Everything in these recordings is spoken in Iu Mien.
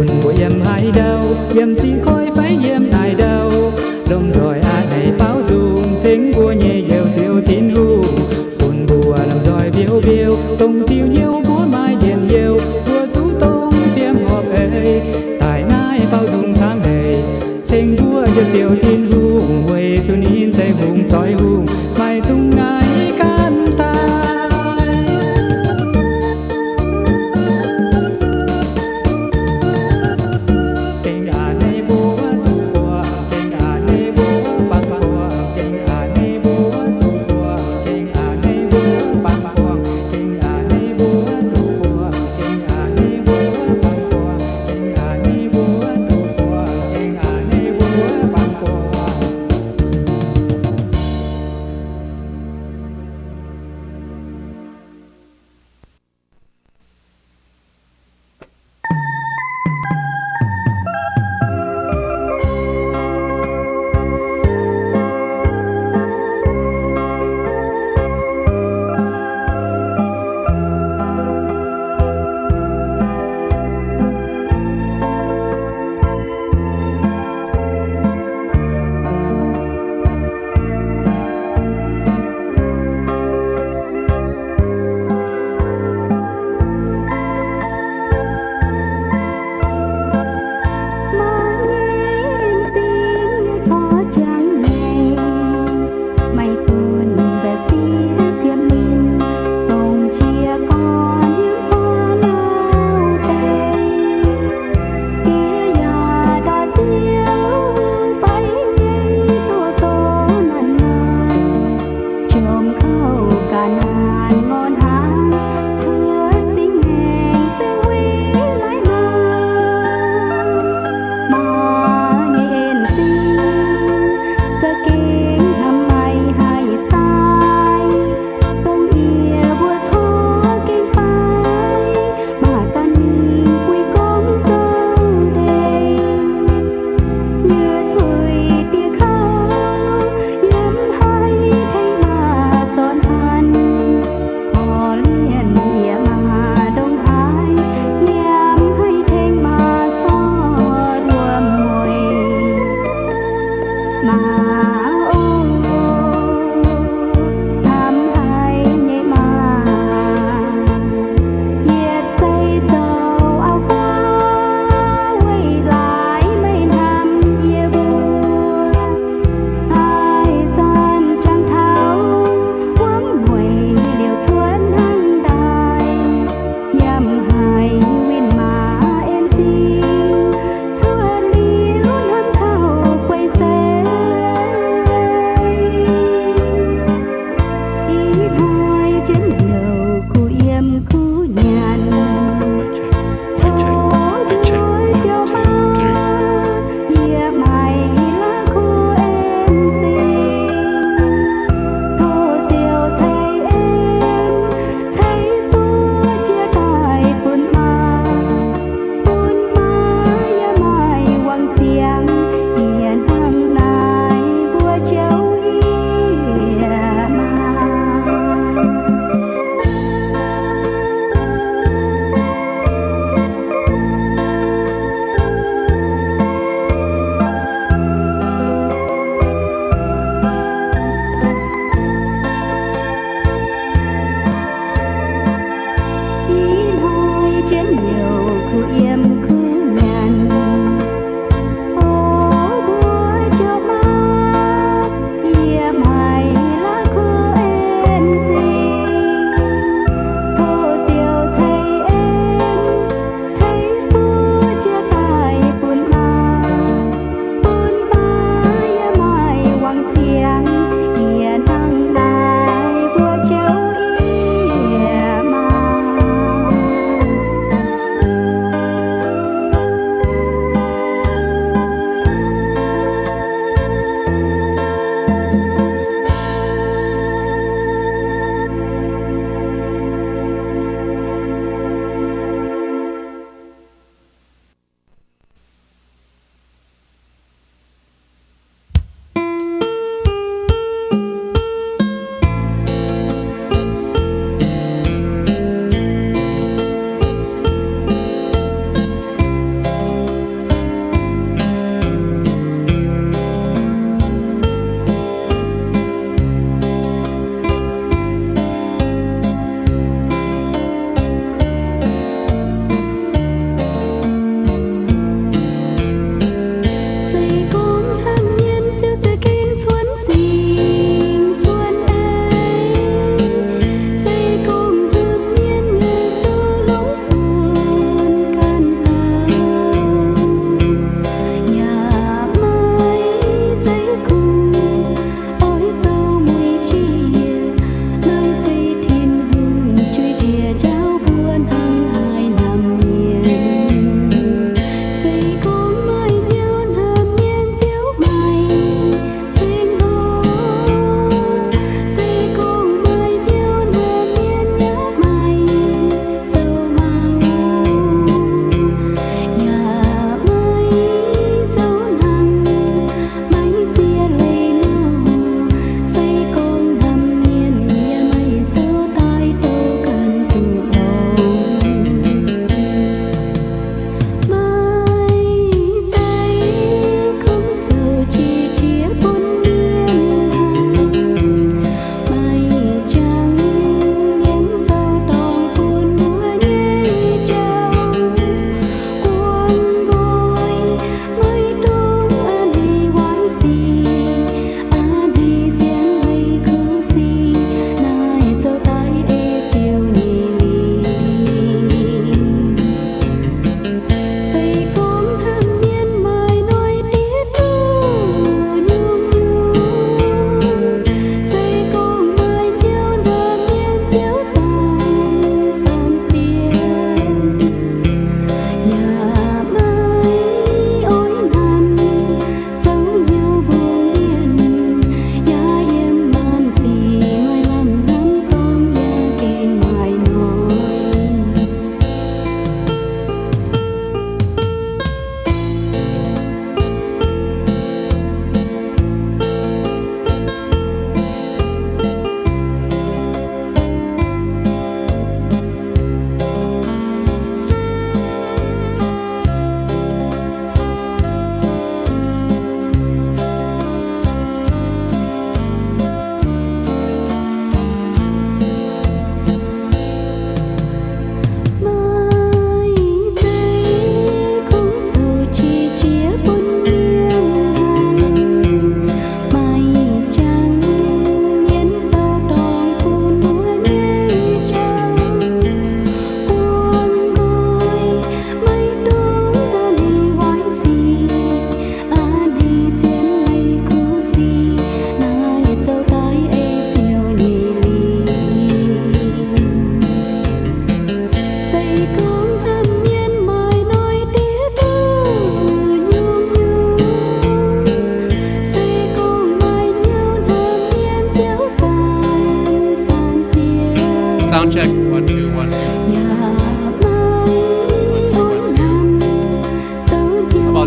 Mbuo yiem haaix ndau, yiem zinh koiv fai yiem naaic ndau, lomh nzoih a'hneiv baaux nzung ceng mbuo nyei Njoux Ziouv Tin-Hungh, bun mbuo lomh nzoih mbiouv mbiouv dongh diuh hnyouv mbuo maaih njien-youh, mbuo zuqc dongh fiem horpc eix daaih naaiv baaux nzung camv haic, ceng mbuo Njoux Ziouv Tin-Hungh, weic zuqc ninh se Hungh zoih hungh, maiv dungx ngaih ganh daaih.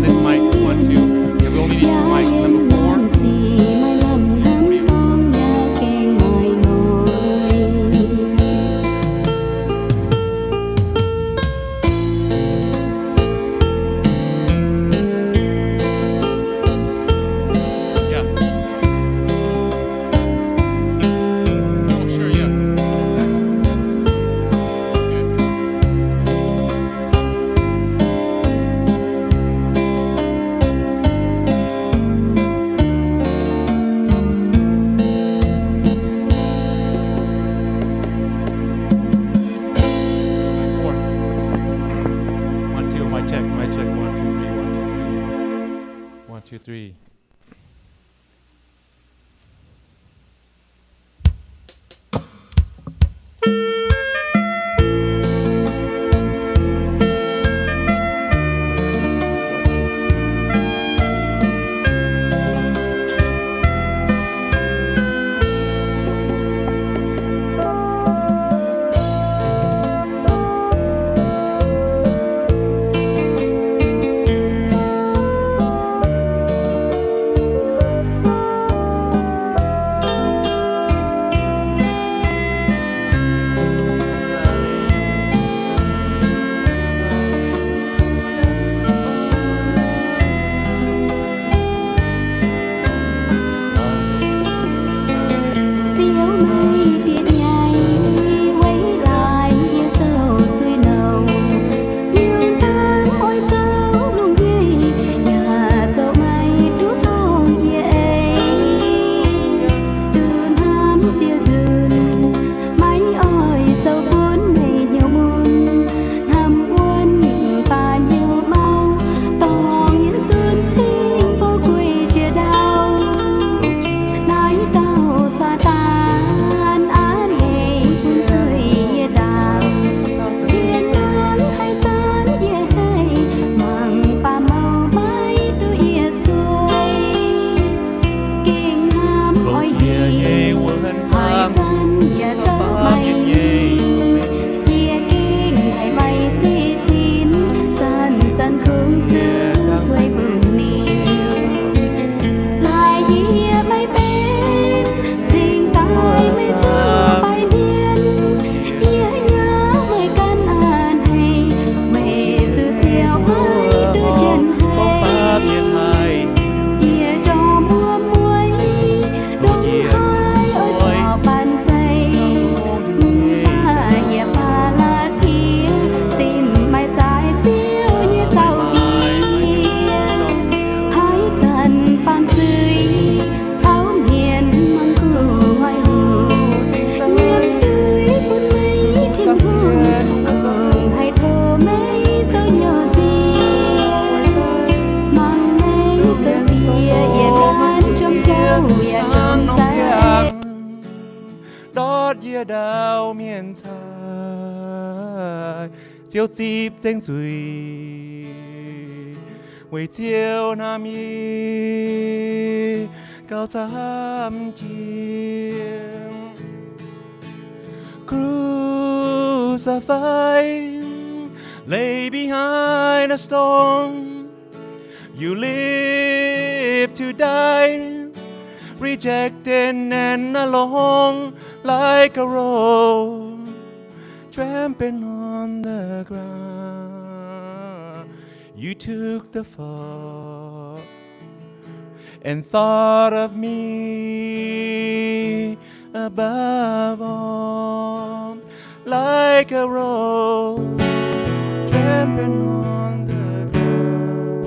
This mic, one, two. Yeah, we only need two mics. Number four. Yeah. Oh, sure, yeah. Okay. One, two, mic check, mic check. One, two, three, one, two, three. One, two, three. Ziouv meih bieqc nyei, weic laaix yie zoux zuiz nouh. Yie hnamv oix zoux lungh ndiev, yaac zoux meih duqv dorngc yie ei. Duqv hnamv ziouc nzunc, maiv oix zoux bun meih hnyouv mun. Hnamv wuonv baac hnyouv mauv, dorngc yie zunv cing bou gueic jiex ndau. Naaiv dauh Saadaan aav eix bun zuiz yie ndaangc. Zien hnangv haih zanv yie hei, mangc baac mouc maiv duqv yie sueih. Gengh hnamv oix njiec, haiz zanv yaac zanv meih. Yie gengh haiz meih zeiv zinx, zanc-zanc kungx zuqc sueih bun ninh. Laaix yie maiv benx, cingx daaih meih zuqc baih hmien. Yie nyauv meih ganh a'hneiv, meih zuqc ziouc maiv duqv jienv haiz. Yie jorm wuom mueiz, dongh haaix oix zorc banh zeiv. Mv baac yie baac latc piex, zinh maaih zaaix Ziouv nyei zaux-hmien. Haaix zanc baamh zuiz caux mienh mangc gu'nguaaic hoc, nyiemc zuiz bun meih Tin-Hungh, ong haih tov meih zoux nyouc nziex. Mangc meih zoux bieqc yietc gaanv jorm jauv yaac jorm zaeqv. Ndortv yie ndau mienh caaix, Ziouv zipv zengv zuiz, weic Ziouv hnamv yie gauh camv jiex. Crucified, laid behind a stone. You live to die, rejected and alone, like a rose trampled on the ground. You took the fall and thought of me above all, like a rose trampled on the ground.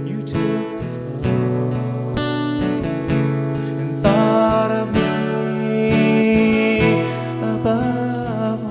You took the fall and thought of me above all.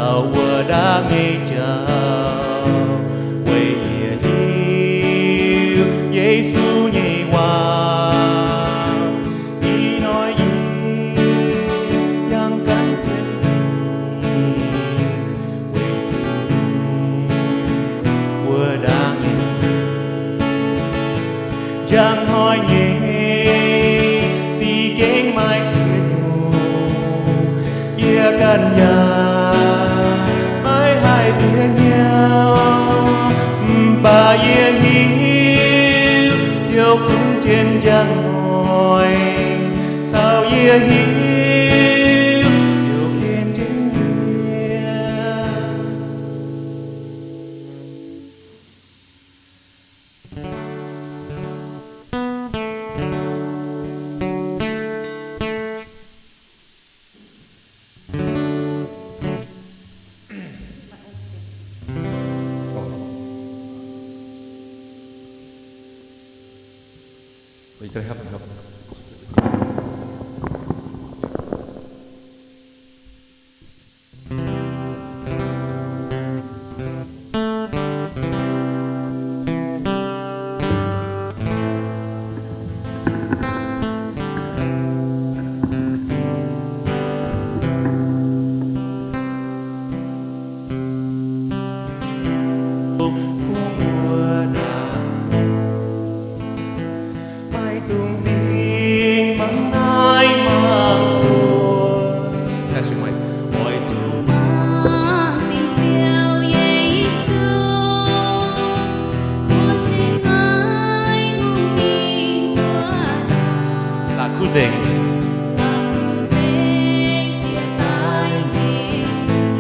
Wuov ndaangc nyei jauv, weic yie hiuv Yesu nyei waac, ih hnoi yie yangh gan jienv ninh, weic zuqc wuov ndaangc nyei sic. Njang hnoi nyei, si gengh maaih ziex nyungc, yie ganh yaac maiv haih bieqc hnyouv, mv baac yie hiuv Ziouv bun jienv njang hnoi, caux yie hiuv Ziouv ken jienv yie. Maiv dungx dingc mangc naaiv mangc wuov. Oix zuqc mangc dingc Ziouv Yesu, mbuo cingx maiv hungh mingh wuov. La'kuqv nzengc, la'kuqv nzengc jiex daaih nyei sic.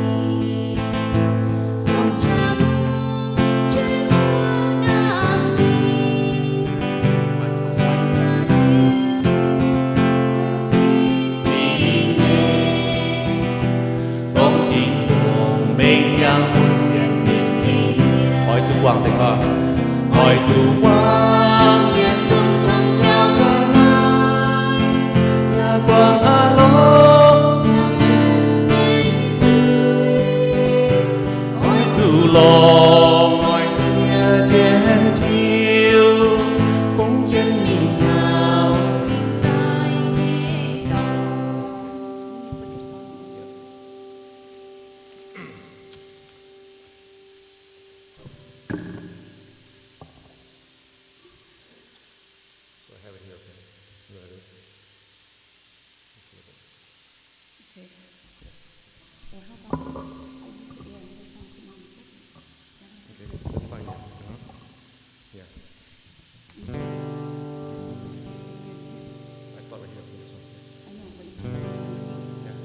Oix zuqc guangc nzengc oc. Oix zuqc guangc yietc zungv tong jauv ga'naaiv, yaac guangc aav lorz Oix zuqc longc noic dieh jienv tiux, kungx jienv mingh taux ninh daaih nyei dorngx. So I have it here, okay. You know what it is? Okay. Or how about, oh, you put, yeah, another song, come on, is that, that okay? Okay, that's fine, yeah. Uh-huh. Yeah. I start right here on this one. I know, but it's, let me see. Yeah.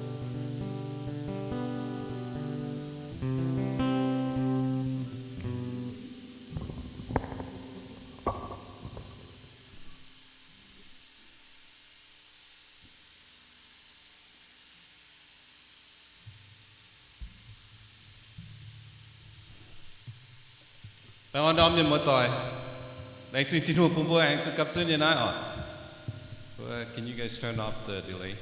Baengh orn ndorm mienh muoz-doic. Laengz zingh Tin-Hungh bun mbuo aengx duqv gapv zunv nyei naaiv oc. Can you guys turn off the delay?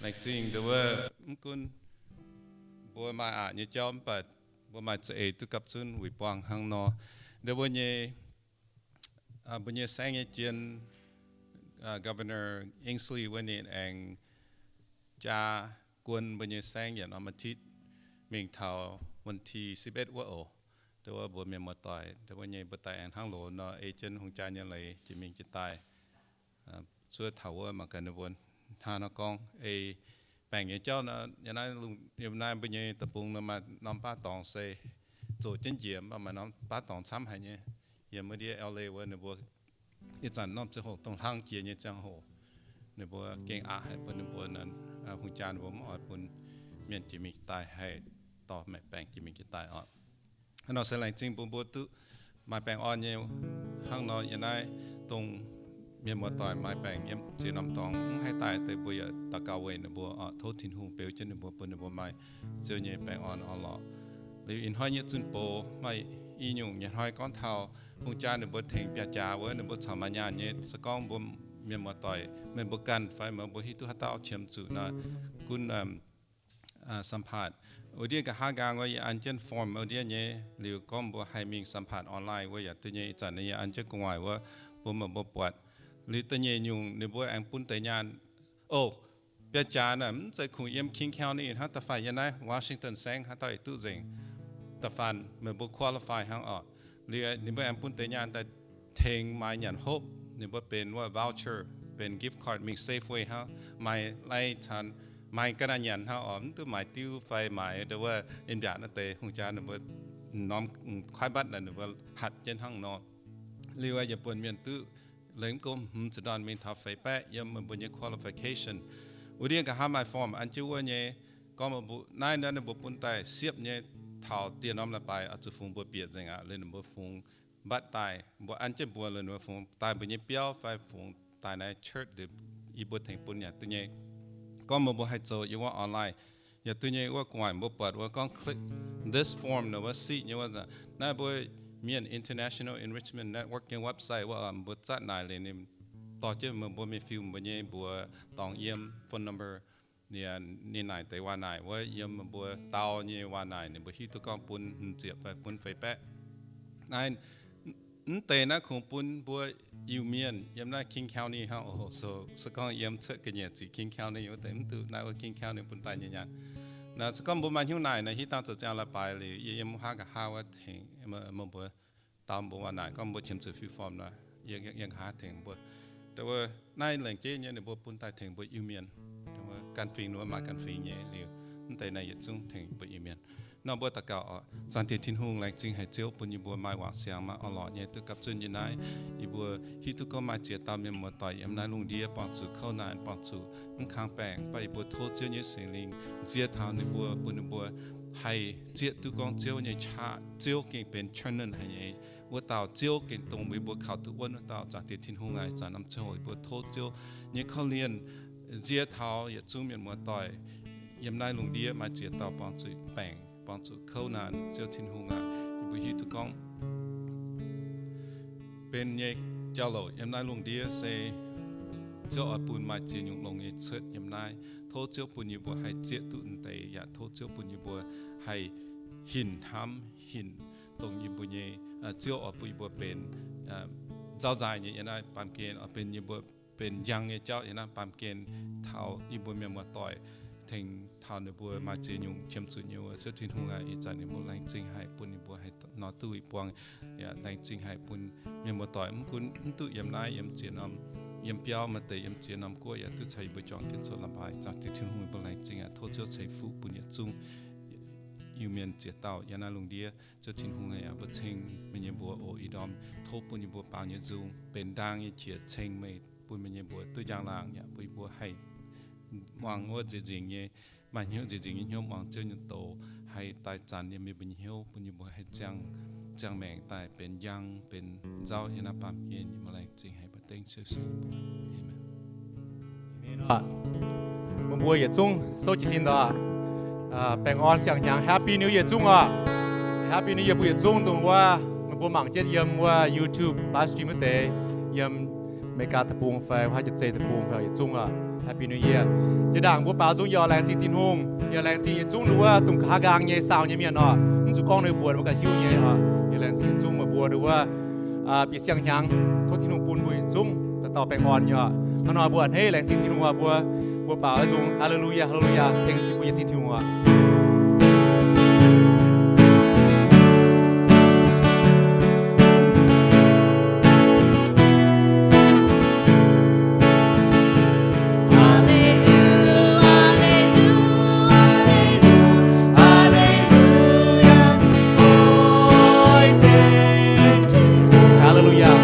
Laengz zingh ndau wuov, mv gunv mbuo maaih aqc nyei jauv mv baac mbuo maaih za'eix duqv gapv zunv wuic buangh hnangv nor. Ndau wuov nyei mbuo nyei saengv nyei jien, Governor Inslee wuov ninh aengx jaa guon mbuo nyei saengv yietc norm อาทิตย์ mingh taux วันที่สิบเอ็ด wuov oc. Ndau wuov mbuo mienh muoz-doic, ndau wuov nyei mbuo daaih aengx hnangv loz nor ei jienv hungh jaa nyei leiz jiex mingh jiex daaih. Zuov taux wuov mangc gaax ninh mbuo hnangv nor gorngv ei baengc nyei jauv nor, yiem naaiv, yiem naaiv mbuo nyei deic-bung nor maaih norm baav dorngx se zoqc jienv njiec, mv baac maaih norm baav dorngx camv haic nyei. Yiem wuov ndiev L A wuov ninh mbuo ih zanc norm ziangh hoc dongh hlang jiex nyei ziangh hoc, ninh mbuo gengh aqc haic bun ninh mbuo naaiv hungh jaa ninh mbuo mv oix bun mienh jiex mingh daaih haih dorh maengc baengc jiex mingh jiex daaih oc. Hnangv nor se laengz zingh bun mbuo duqv maaih baengh orn nyei hnangv nor yiem naaiv dongh mienh muoz-doic maaih baengc yiem ziex norm dorngx mv haih daaih deix mbuo yaac daux gaux weic ninh mbuo oc. Tov Tin-Hungh beu jienv ninh mbuo bun ninh mbuo maaih Ziouv nyei baengh orn orn-lorqc. Liuz ih hnoi nyei zunh doz maaih i nyungc nyei hnoi gorngv taux hungh jaa ninh mbuo tengx biaav-jaax wuov ninh mbuo caux maaih nyaanh nyei. Se gorngv mbuo mienh muoz-doic meih mbuo ganh fai meih mbuo hiuv duqv haaix dauh qiemx zuqc nor, gunv samx-paatc. Wuov ndiev nqa'haav nqaang wuov yie an jienv form wuov ndiev nyei. Liuz gorngv mbuo haih mingh samx-paatc online wuov yaac duqv nyei. Ih zanc naaiv yie an jienv gu'nguaaic wuov bun meih mbuo buatc. Liuz da'nyeic nyungc ninh mbuo aengx bun deix nyaanh, o, biaa jaax naaic mv zeiz kungx yiem King County hnangv, da'faanh yiem naaiv Washington saengv haaix dauh yaac duqv nzengc. Da'faanh meih mbuo qualify hnangv oc. Liuz ninh mbuo aengx bun deix nyaanh daaih tengx maaiz nyanc hopv. Ninh mbuo benx wuov voucher, benx gift card mingh Safeway hnangv, maaiz lai caan, maaiz ga'naaiv nyanc hnangv oc. Mv duqv maaiz diuv fai maaiz ndo wuov en mbiaatc naaiv deix hungh jaa ninh mbuo norm kuaaiv mbatv naaic ninh mbuo hatc jienv hnangv nor. Liuz yaac buonc mienh duqv lengc gomv hmz ziepc ndorn mingh taux feix baeqv yiem meih mbuo nyei qualification. Wuov ndiev nqa'haav maaih form an jienv wuov nyei. Gorngv meih mbuo naaiv, naaiv ninh mbuo bun daaih siepv nyei taux dieh norm leiz-baaix oix zuqc fungx mbuo bieqc nzengc aqv. Liuz ninh mbuo fungx mbatv daaih, mbuo an jienv mbuo, liuz ninh mbuo fungx daaih mbuo nyei biauv fai fungx daaih naaiv church, yie mbuo tengx bun yaac duqv nyei. Gorngv meih mbuo haih zoux yiem wuov online yaac duqv nyei. Wuov gu'nguaaic mbuo buatc wuov gorngv click this form nor wuov siqv nyei wuov, naaiv mbuo Mienh International Enrichment Network nyei website wuov, mbuo zatv naaic liuz ninh dorh jienv meih mbuo mingh fill mbuo nyei mbuox dorngx yiem phone number. Ninh naaic deix waac naaic wuov yiem meih mbuo dau nyei waac naaic ninh mbuo hiuv duqv gorngv bun hmz ziepc fai bun feix baeqv. Naaiv, mv deix naaiv kungx bun mbuo Iu-Mienh yiem naaiv King County hnangv oc. So gorngv yiem cuotv ga'nyiec ziqc King County wuov deix mv duqv naaiv wuov King County bun daaih nyei nyaanh. Naaiv se gorngv mbuo maaih hnyouv naaic naaic hiuv dangh zoux ziangh leiz-baaix liuz yie yiem wuov nqa'haav wuov tengx meih mbuo dau mbuo waac naaic gorngv mbuo qiemx zuqc fill form naaic, yie nqa'haav tengx mbuo. Naaiv laengz jeiv nyei ninh mbuo bun daaih tengx mbuo Iu-Mienh. Ganh fingx ninh mbuo maaih ganh fingx nyei liuz, mv deix naaiv yietc zungv tengx mbuo Iu-Mienh. Nor mbuo daux gaux oc. Zaangc Diex Tin-Hungh, laengz zingh haic Ziouv bun yie mbuo maaih wangc siangx maaih orn-lorqc nyei duqv gapv zunv yiem naaiv. Yie mbuo hiuv duqv gorngv maaih ziex dauh mienh muoz-doic yiem naaiv lungh ndiev buangh zuqc kouv naanc, buangh zuqc mv kang baengc, mv baac yie mbuo tov Ziouv nyei Singx Lingh nziex taux ninh mbuo, bun ninh mbuo haih zieqv duqv gorngv Ziouv nyei qaqv. Ziouv gengh benx channel haic nyei wuov dauh. Ziouv gengh dongh mbuo, yie mbuo kaux duqv wuonv wuov dauh. Zaangc Diex Tin-Hungh aac, ih zanc norm ziangh hoc yie mbuo tov Ziouv nyei korv-lienh nziex taux yietc zungv mienh muoz-doic yiem naaiv lungh ndiev maaih ziex dauh buangh zuqc baengc, buangh zuqc kouv naanc. Ziouv Tin-Hungh aac, yie mbuo hiuv duqv gorngv benx nyei jauv-louc yiem naaiv lungh ndiev se Ziouv oix bun maaih ziex nyungc longx nyei cuotv yiem naaiv. Tov Ziouv bun yie mbuo haih zieqv duqv naaiv deix, yaac tov Ziouv bun yie mbuo haih hinc hnamv, hinc dongh yie mbuo nyei, Ziouv oix bun yie mbuo benx nzauh nzaaih nyei yiem naaiv baamh gen, oix bun yie mbuo benx njang nyei jauv yiem naaiv baamh gen taux yie mbuo mienh muoz-doic, tengx taux ninh mbuo maaih ziex nyungc qiemx zuqc nyei wuov. Ziouv Tin-Hungh aac, ih zanc yie mbuo laengz zingh haic bun yie mbuo haih nor duqv i buangh. Yaac laengz zingh haic bun mienh muoz-doic mv gunv mv duqv yiem naaiv, yiem ziex norm, yiem biauv maaih deix yiem ziex norm guoqv yaac duqv caux yie mbuo juangc jienv zoux leiz-baaix. Zaangc Diex Tin-Hungh, yie mbuo laengz zingh aac. Tov Ziouv ceix fuqv bun yietc zungv Iu-Mienh ziex dauh yiem naaiv lungh ndiev. Ziouv Tin-Hungh aac, mbuo ceng meih nyei mbuox oc. Ih ndorm tov bun yie mbuo baaux nyei nzung benx ndaang nyei qiex ceng meih bun meih nyei mbuox duqv njang-laangc, yaac bun yie mbuo haih muangx wuov nzieqc nzingc nyei, maaih hnyouv nzieqc nzingc nyei hnyouv muangx Ziouv nyei doz, haih daaih zanc yiem meih mbuo nyei hnyouv, bun yie mbuo haih ziangh, ziangh maengc daaih benx njang benx nzauh yiem naaiv baamh gen. Yie mbuo laengz zingh haic mbuo dengv Ziouv Yesu nyei mbuox. Aamen. Meih mbuo yietc zungv souv jiez sin nor. Baengh orn siang-hnyangx, Happy New Year yietc zungv oc. Happy New Year bun yietc zungv dongh wuov meih mbuo mangc jienv yiem wuov YouTube livestream wuov deix, yiem America deic-bung fai wuov Jaav-Zei deic-bung fai yietc zungv oc. Happy New Year. Jiex ndaangc mbuo baaux nzung yaac laengz zingh Tin-Hungh, yaac laengz zingh yietc zungv nduov wuov dongh nqa'haav nqaang nyei saau nyei mienh oc. Mv zuqc gorngv ninh mbuo mbuox, mbuo ganh hiuv nyei oc. Yaac laengz zingh yietc zungv meih mbuo nduov wuov bieqc siang-hnyangx. Tov Tin-Hungh bun mbuo yietc zungv dauh dauh baengh orn nyei oc. Hnangv nor mbuo a'hneiv laengz zingh Tin-Hungh oc. Mbuo, mbuo baaux nzung, Haleluyaa, Haleluyaa, ceng zingh mbuo nyei Tin-Hungh oc. Haleluyaa.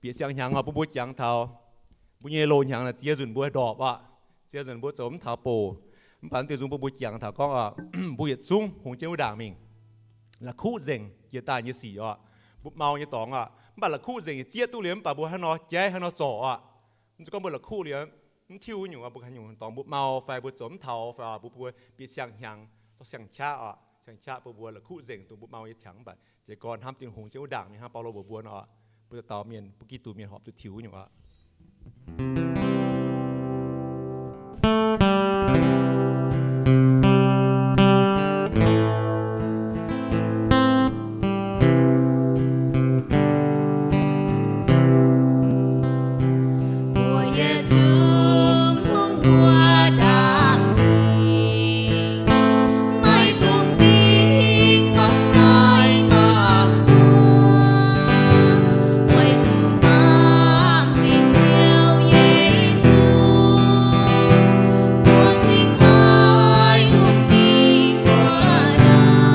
bieqc siang-hnyangx oc, bun mbuo jangx taux mbuo nyei loz-hnyangx naaic ziex nzunc mbuo ndorpc oc, ziex nzunc mbuo zoux mv taux bouc. Mv baac mv deix nzung bun mbuo jangx taux gorngv oc, mbuo yietc zungv hungx jienv wuov ndaangc mingh, la'kuqv nzengc jiex daaih nyei sic oc, mbutv mau nyei dorngx oc. Mv baac la'kuqv nzengc zieqv duqv liuz, mv baac mbuo hnangv nor jaiv, hnangv nor zorc oc. Mv zuqc gorngv mbuo la'kuqv liuz mv tiuv nyungc oc, mbuo haaix nyungc dorngx mbutv mau fai mbuo zoux mv taux fai oc, mbuo, mbuo bieqc siang-hnyangx, zorqv siang-qaqv oc, siang-qaqv bun mbuo la'kuqv nzengc dongh mbutv mau nyei qangx. Mv baac jiez gorn hnamv Tin-Hungh ziex wuov ndaangc mingh hnangv Baulo mbuox mbuo nor oc, mbuo dauh dauh mienh, bun Giduc mienh horpc duqv tiux wuov nyungc oc. Mbuo yietc zungv hungx wuov ndaangc mingh, maiv dungx dingh mangc naaiv mangc wuov, weic zuqc mangc dingc Ziouv Yesu, mbuo cingx maiv dungx dingh wuov ndaangc,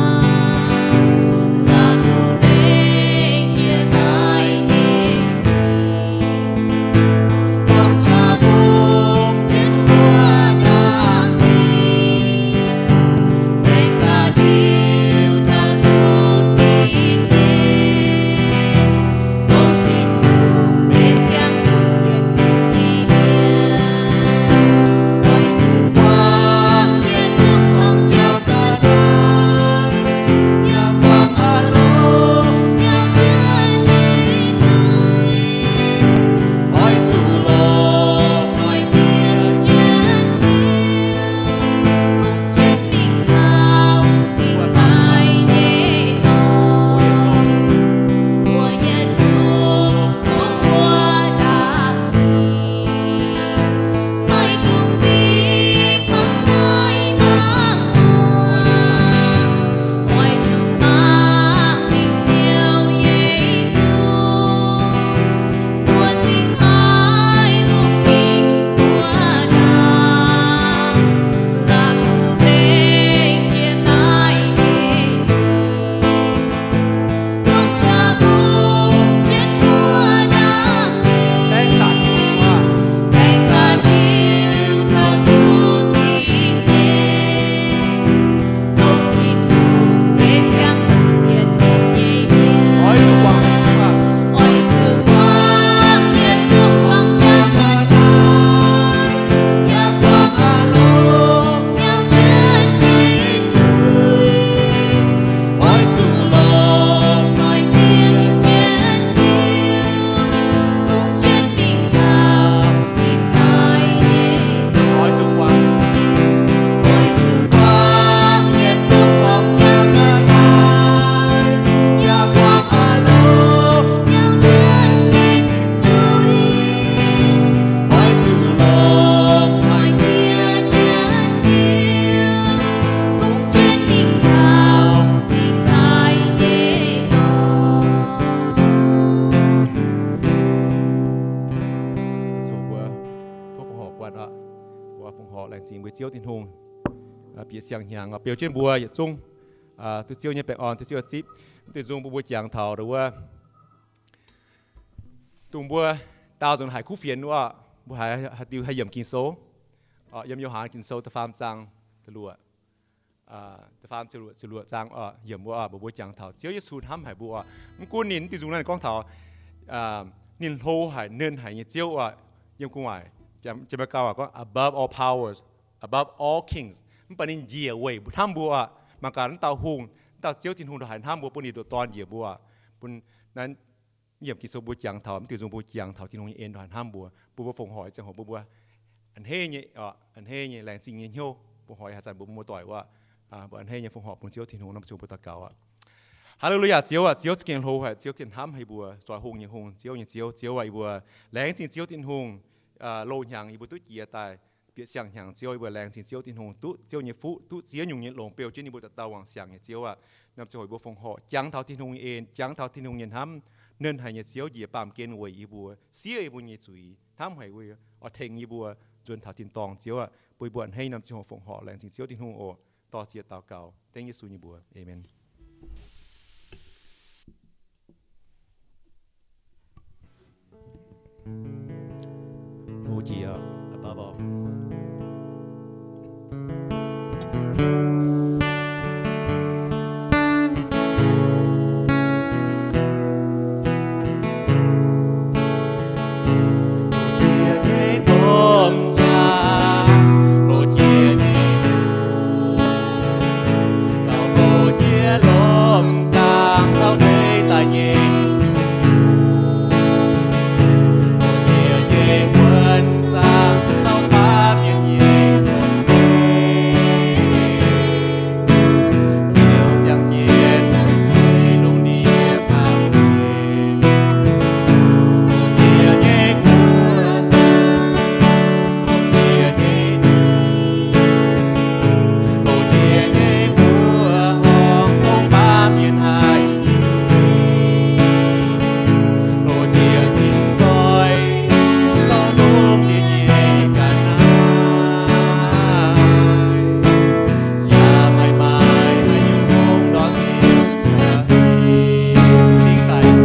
la'kuqv nzengc jiex daaih nyei sic. Tov fongc horc guanh oc. Mbuo fongc horc laengz zingh mbuo Ziouv Tin-Hungh, bieqc siang-hnyangx oc, beu jienv mbuo yietc zungv duqv Ziouv nyei baengh orn, duqv Ziouv zipv. Mv deix nzung bun mbuo jangx taux wuov, dongh mbuo daaux nzunc haiz kuv fienx wuov, mbuo haiz, haaix diuh haih yiemc Ging-Sou? Yiem Yo^han Ging-Sou da'faam zaang, da'luoqc, da'faam ziepc luoqc, ziepc luoqc zaang oc, yiemc wuov oc, mbuox mbuo jangx taux Ziouv Yesu hnamv haic mbuo oc. Mv gunv ninh mv deix nzung naaiv gorngv taux ninh hlo haic, nernh haic nyei Ziouv oc. Yiem gu'nguaaic, Janx-Meiv gauh gorngv above all powers, above all kings. Mv baac ninh njiec weic hnamv mbuo oc. Mangc gaax naaiv dauh hungh, naaiv dauh Ziouv Tin-Hungh ndongc haaix hnamv mbuo, bun ninh nduqc dorn njiec mbuo oc. Bun naaiv yiemc Ging-Sou mbuo jangx taux, mv deix nzung mbuo jangx taux Tin-Hungh nyei en ndongc haaix hnamv mbuo, bun mbuo fongc horc ziangh hoc mbuo, mbuo a'hneiv nyei oc, a'hneiv nyei laengz zingh nyei hnyouv fongc horc haaix zanc mbuo muoz-doic wuov, mbuo a'hneiv nyei fongc horc bun Ziouv Tin-Hungh. Naaiv mbuo ziouc mbuo daux gaux aqv. Haleluyaa, Ziouv aac, Ziouv za'gengh hlo haic, Ziouv gengh hnamv haic mbuo, zoux hungh nyei hungh, Ziouv nyei Ziouv. Ziouv aac, yie mbuo laengz zingh Ziouv Tin-Hungh, loz-hnyangx yie mbuo duqv jiex daaih bieqc siang-hnyangx. Ziouv, yie mbuo laengz zingh Ziouv Tin-Hungh duqv Ziouv nyei fuqv, duqv ziex nyungc nyei longc beu jienv yie mbuo dauh dauh wangc siangx nyei Ziouv aac. Naaiv ziouc hoc yie mbuo fongc horc jangx taux Tin-Hungh nyei en, jangx taux Tin-Hungh nyei hnamv. Nernh haic nyei Ziouv njiec baamh gen weic yie mbuo, siev yie mbuo nyei zuiz, hnamv haic weic oix tengx yie mbuo nzuonx taux tin-dorngh. Ziouv aac, bun yie mbuo a'hneiv naaiv ziouc hoc fongc horc laengz zingh Ziouv Tin-Hungh oc. Dor-ziec daux gaux dengv Yesu nyei mbuox. Aamen. jiex, above all. Loz-jiex nyei domh qaqv, loz-jiex nyei gaux, loz-jiex lomh zaangc caux zeiv daaih nyei, loz-jiex nyei wuonh zaangc caux baamh mienh nyei cong-mengh. Ziouv ziangh jienv lungh ndiev baamh gen, loz-jiex nyei guoqv, loz-jiex nyei ningx, loz-jiex nyei mbuoqc horngh, dongh baamh mienh haih hiuv nyei, loz-jiex cing nzoih, zoux lungh ndiev nyei ga'naaiv. Yaac maiv maaih haaix nyungc ndortv Ziouv jaax-zinh. Zuqc dingh daaih,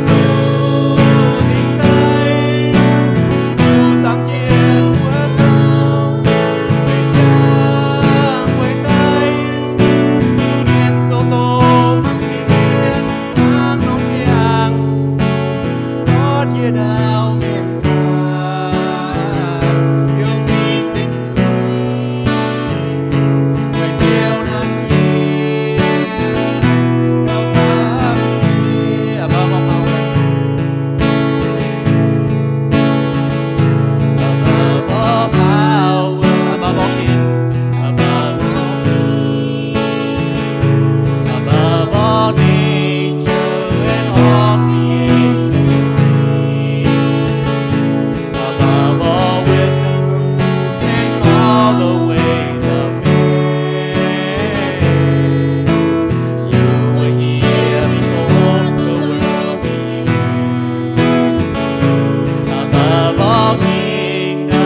zuqc dingh daaih, zuqc zaangc jienv wuov zanc, meih ziangh weic daaih, zuqc mienh zoux doqc mangc dingc mienh hnangv norm biangh, ndortv yietc dauh mienh caax. Ziouv zipv zinh weic Ziouv hnamv yie, gauh camv jiex. Above all power, above all power, above all kings, above all kings, above all nature and all created things, above all wisdom and all the ways of man. You were here before the world began. Above all kingdoms,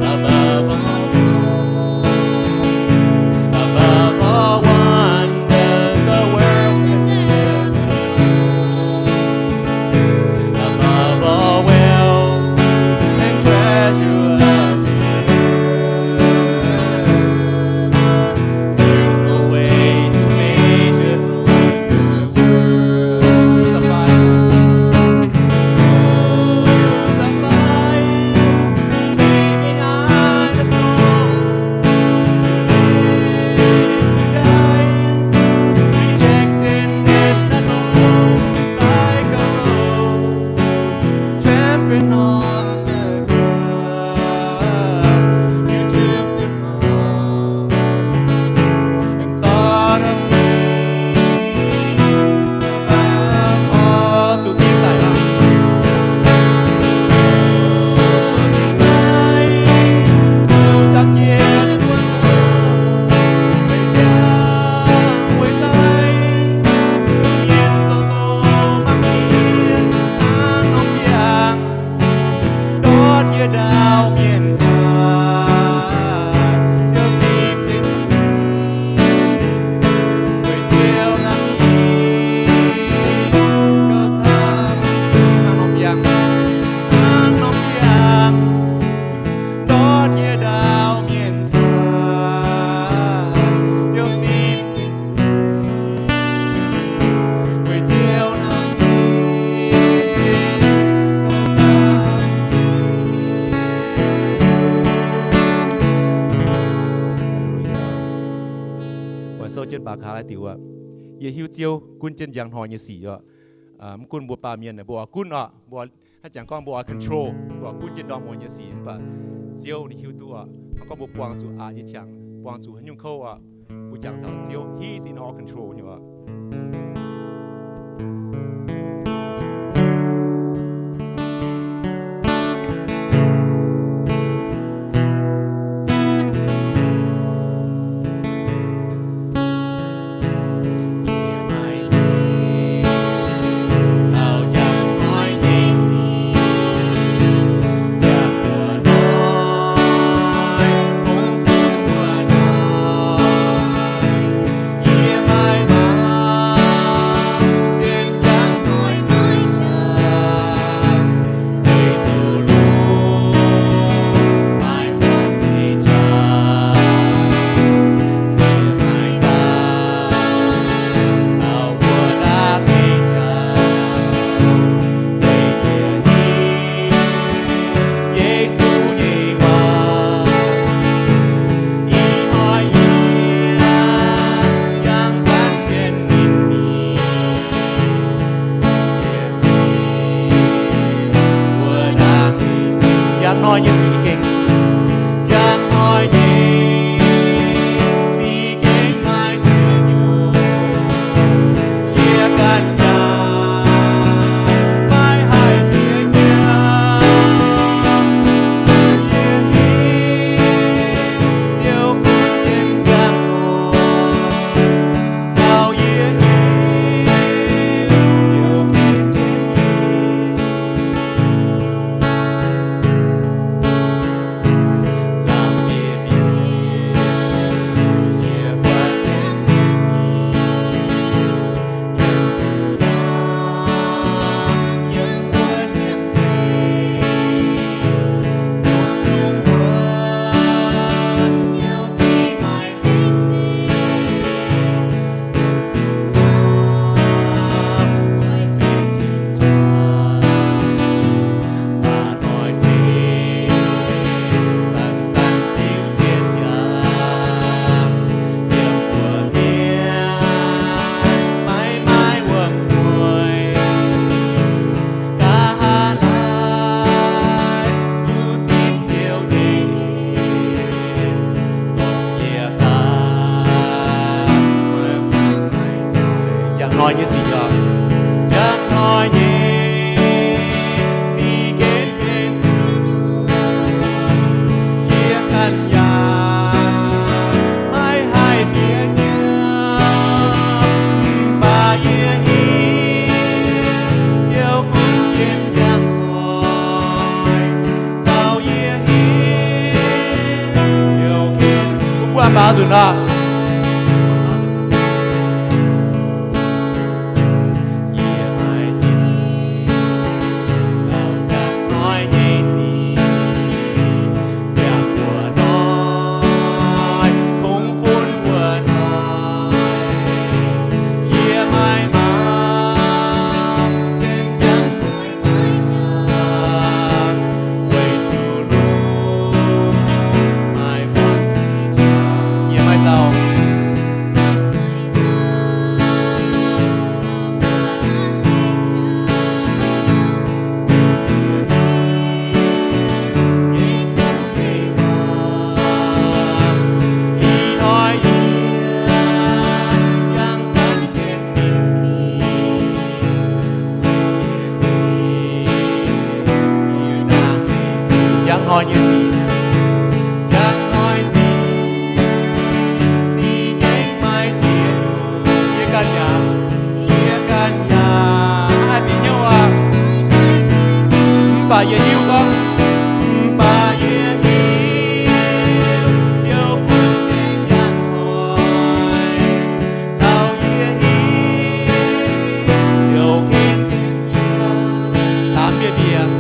above all thrones, above all wonders the world has ever known, above all wealth and treasure of the earth, there's no way to measure what your worth. Crucified, crucified, stay behind the stone. You live to die, rejected and alone, like a rose, trampled on the ground. You took the fall and thought of me. Above all, zuqc dingh daaih, zuqc dingh daaih, zuqc zaangc jienv wuov zanc, meih ziangh weic daaih, zuqc mienh zoux doqc mangc dingc mienh hnangv norm biangh, ndortv yietc dauh mienh caax. Ziouv zipv zinh weic Ziouv hnamv yie, gauh camv jiex hnangv norm biangh, hnangv norm biangh, ndortv yietc dauh mienh caax. Ziouv zipv zinh weic Ziouv hnamv yie, gauh camv jiex. Hallelujah. Mbuo sou jienv baac kaax lai diuc aqv. Yie hiuv Ziouv gunv jienv njang hnoi nyei sic oc. Mv gunv mbuo baamh mienh mbuo oix gunv oc, mbuo haaix jangx gorngv mbuo oix control, mbuo oix gunv jienv ndorm muonz nyei sic, mv baac Ziouv ninh hiuv duqv oc. Mv gorngv mbuo buangh zuqc aqc nyei qangx, buangh zuqc haaix nyungc kouv oc, mbuo jangx taux Ziouv, He's in all control nyei oc. Njang hnoi nyei sic gengh, njang hnoi nyei sic gengh maaih ziex nyungc. Yie ganh yaac maiv haih piex nyiemc. Yie hiuv Ziouv gunv jienv njang hnoi, caux yie hiuv Ziouv gunv jienv yie. Njang hnoi nyei sic oc. Njang hnoi nyei sic gengh benx ziex nyungc. Yie ganh yaac maiv haih piex nyiemc, mv baac yie hiuv Ziouv gunv jienv njang hnoi, caux yie hiuv Ziouv gunv. Mbuo mv baac nzunc oc. Yie maiv zaux. Njang hnoi nyei sic, njang hnoi sic, sic gengh maaih ziex nyungc. Yie ganh yaac, yie ganh yaac maiv haih bieqc hnyouv aqv. Mv baac yie hiuv gorngv, mv baac yie hiuv Ziouv gunv jienv njang hnoi, caux yie hiuv Ziouv gunv jienv njang hnoi. Laamz mienh bieqc.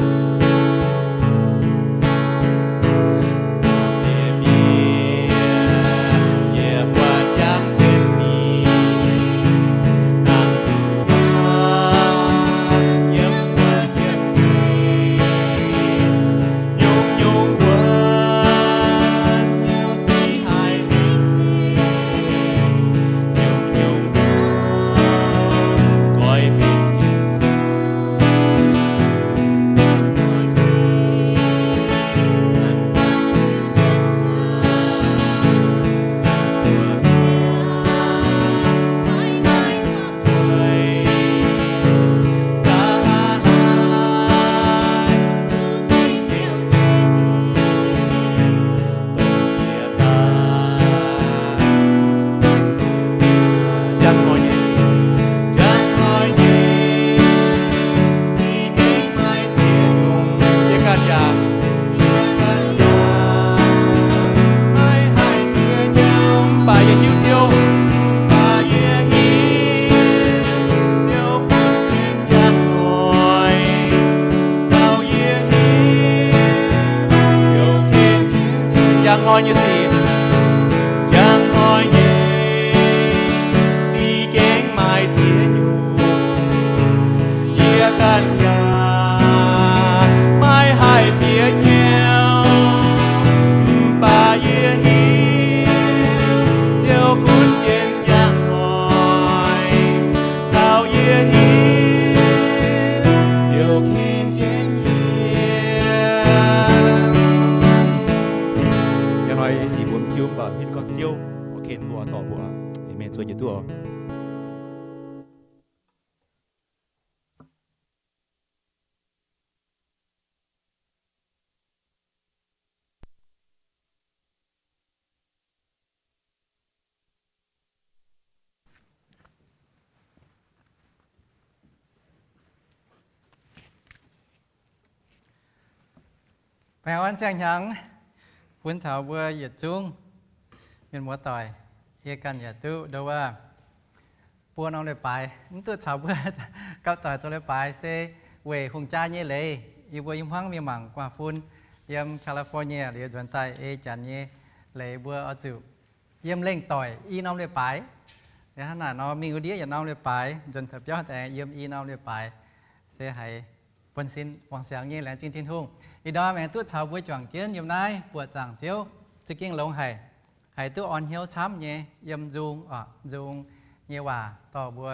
Njang hnoi nyei, njang hnoi nyei sic gengh maaih ziex nyungc. Yie ganh yaac, yie ganh yaac maiv haih bieqc hnyouv, mv baac yie hiuv Ziouv, mv baac yie hiuv Ziouv gunv jienv njang hnoi, caux yie hiuv Ziouv gunv jienv njang hnoi nyei sic. Njang hnoi nyei sic gengh maaih ziex nyungc. Yie ganh yaac maiv haih bieqc hnyouv, mv baac yie hiuv Ziouv gunv jienv njang hnoi, caux yie hiuv Ziouv gunv jienv yie. Ziouv, oix ken mbuo, dorh mbuo. Aamen. Zuov jiex duqv oc. Baengh orn siang-hnyangx bun taux mbuo yietc zungv mienh muoz-doic. Yie ganh yaac duqv ndo wuov buo norm leiz-baaix mv duqv caux mbuo gapv doic zoux leiz-baaix se weic hungh jaa nyei leiz. Yie mbuo i hmuangv mingh mangc guaax fun yiem California liuz nzuonx daaih ei janx nyei leiz mbuo oix zuqc yiem lengh doic i norm leiz-baaix. Hnangv naaic nor mingh wuov ndiev yietc norm leiz-baaix, nzuonx taux biauv daaih yiem i norm leiz-baaix, se haiz buonv sin wangc siangx nyei laengz zingh Tin-Hungh. Ih ndorm aengx duqv caux mbuo juangc jienv yiem naaiv buoqc zaangc Ziouv, za'gengh longx haic. Haiz duqv orn hnyouv camv nyei yiem nzung, nzung nyei waac dorh mbuo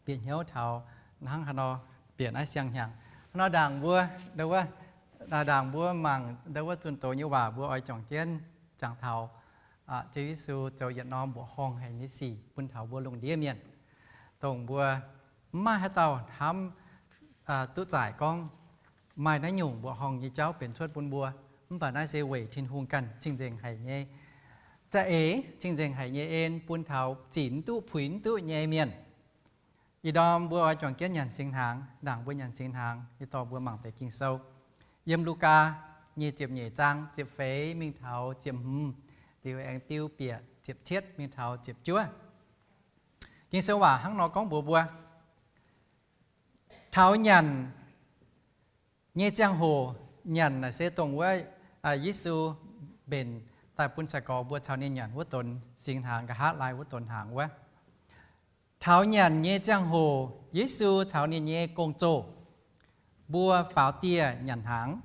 bieqc hnyouv taux hnangv haaix nor bieqc naaiv siang-hnyangx. Haaix nor ndaangc mbuo, ndo wuov, ndaangc mbuo mangc ndo wuov zunh doz nyei waac mbuo oix juangc jienv jangx taux Ziouv Yesu zoux yietc norm mbuoqc horngh haic nyei sic bun taux mbuo lungh ndiev mienh, dongh mbuo mv maaih haaix dauh hnamv duqv zaaic gorngv maaih naaiv nyungc mbuoqc horngh nyei jauv benx cuotv bun mbuo. Mv baac naaiv se weic Tin-Hungh ganh cing-nzengc haic nyei, za'eix cing-nzengc haic nyei en bun taux zinc mv duqv puix mv duqv nyei mienh. Ih ndorm mbuo oix juangc jienv nyanc singx hnaangx. Ndaangc mbuo nyanc singx hnaangx, yie dorh mbuo mangc deix Ging-Sou. Yiem Lugaa nyei ziepc nyeic zaang ziepc feix mingh taux ziepc hmz, liuz aengx biu bieqc ziepc cietv mingh taux ziepc juov. Ging-Sou waac hnangv nor gorngv mbuox mbuo, taux nyanc nyei ziangh hoc, nyanc naaic se dongh wuov Yesu mbenc daaih bun sai-gorx mbuo caux ninh nyanc wuov donx singx hnaangx, nqa'haav laai wuov donx hnaangx wuov. Taux nyanc nyei ziangh hoc, Yesu caux ninh nyei gong-zoh mbuo faaux dieh nyanc hnaangx.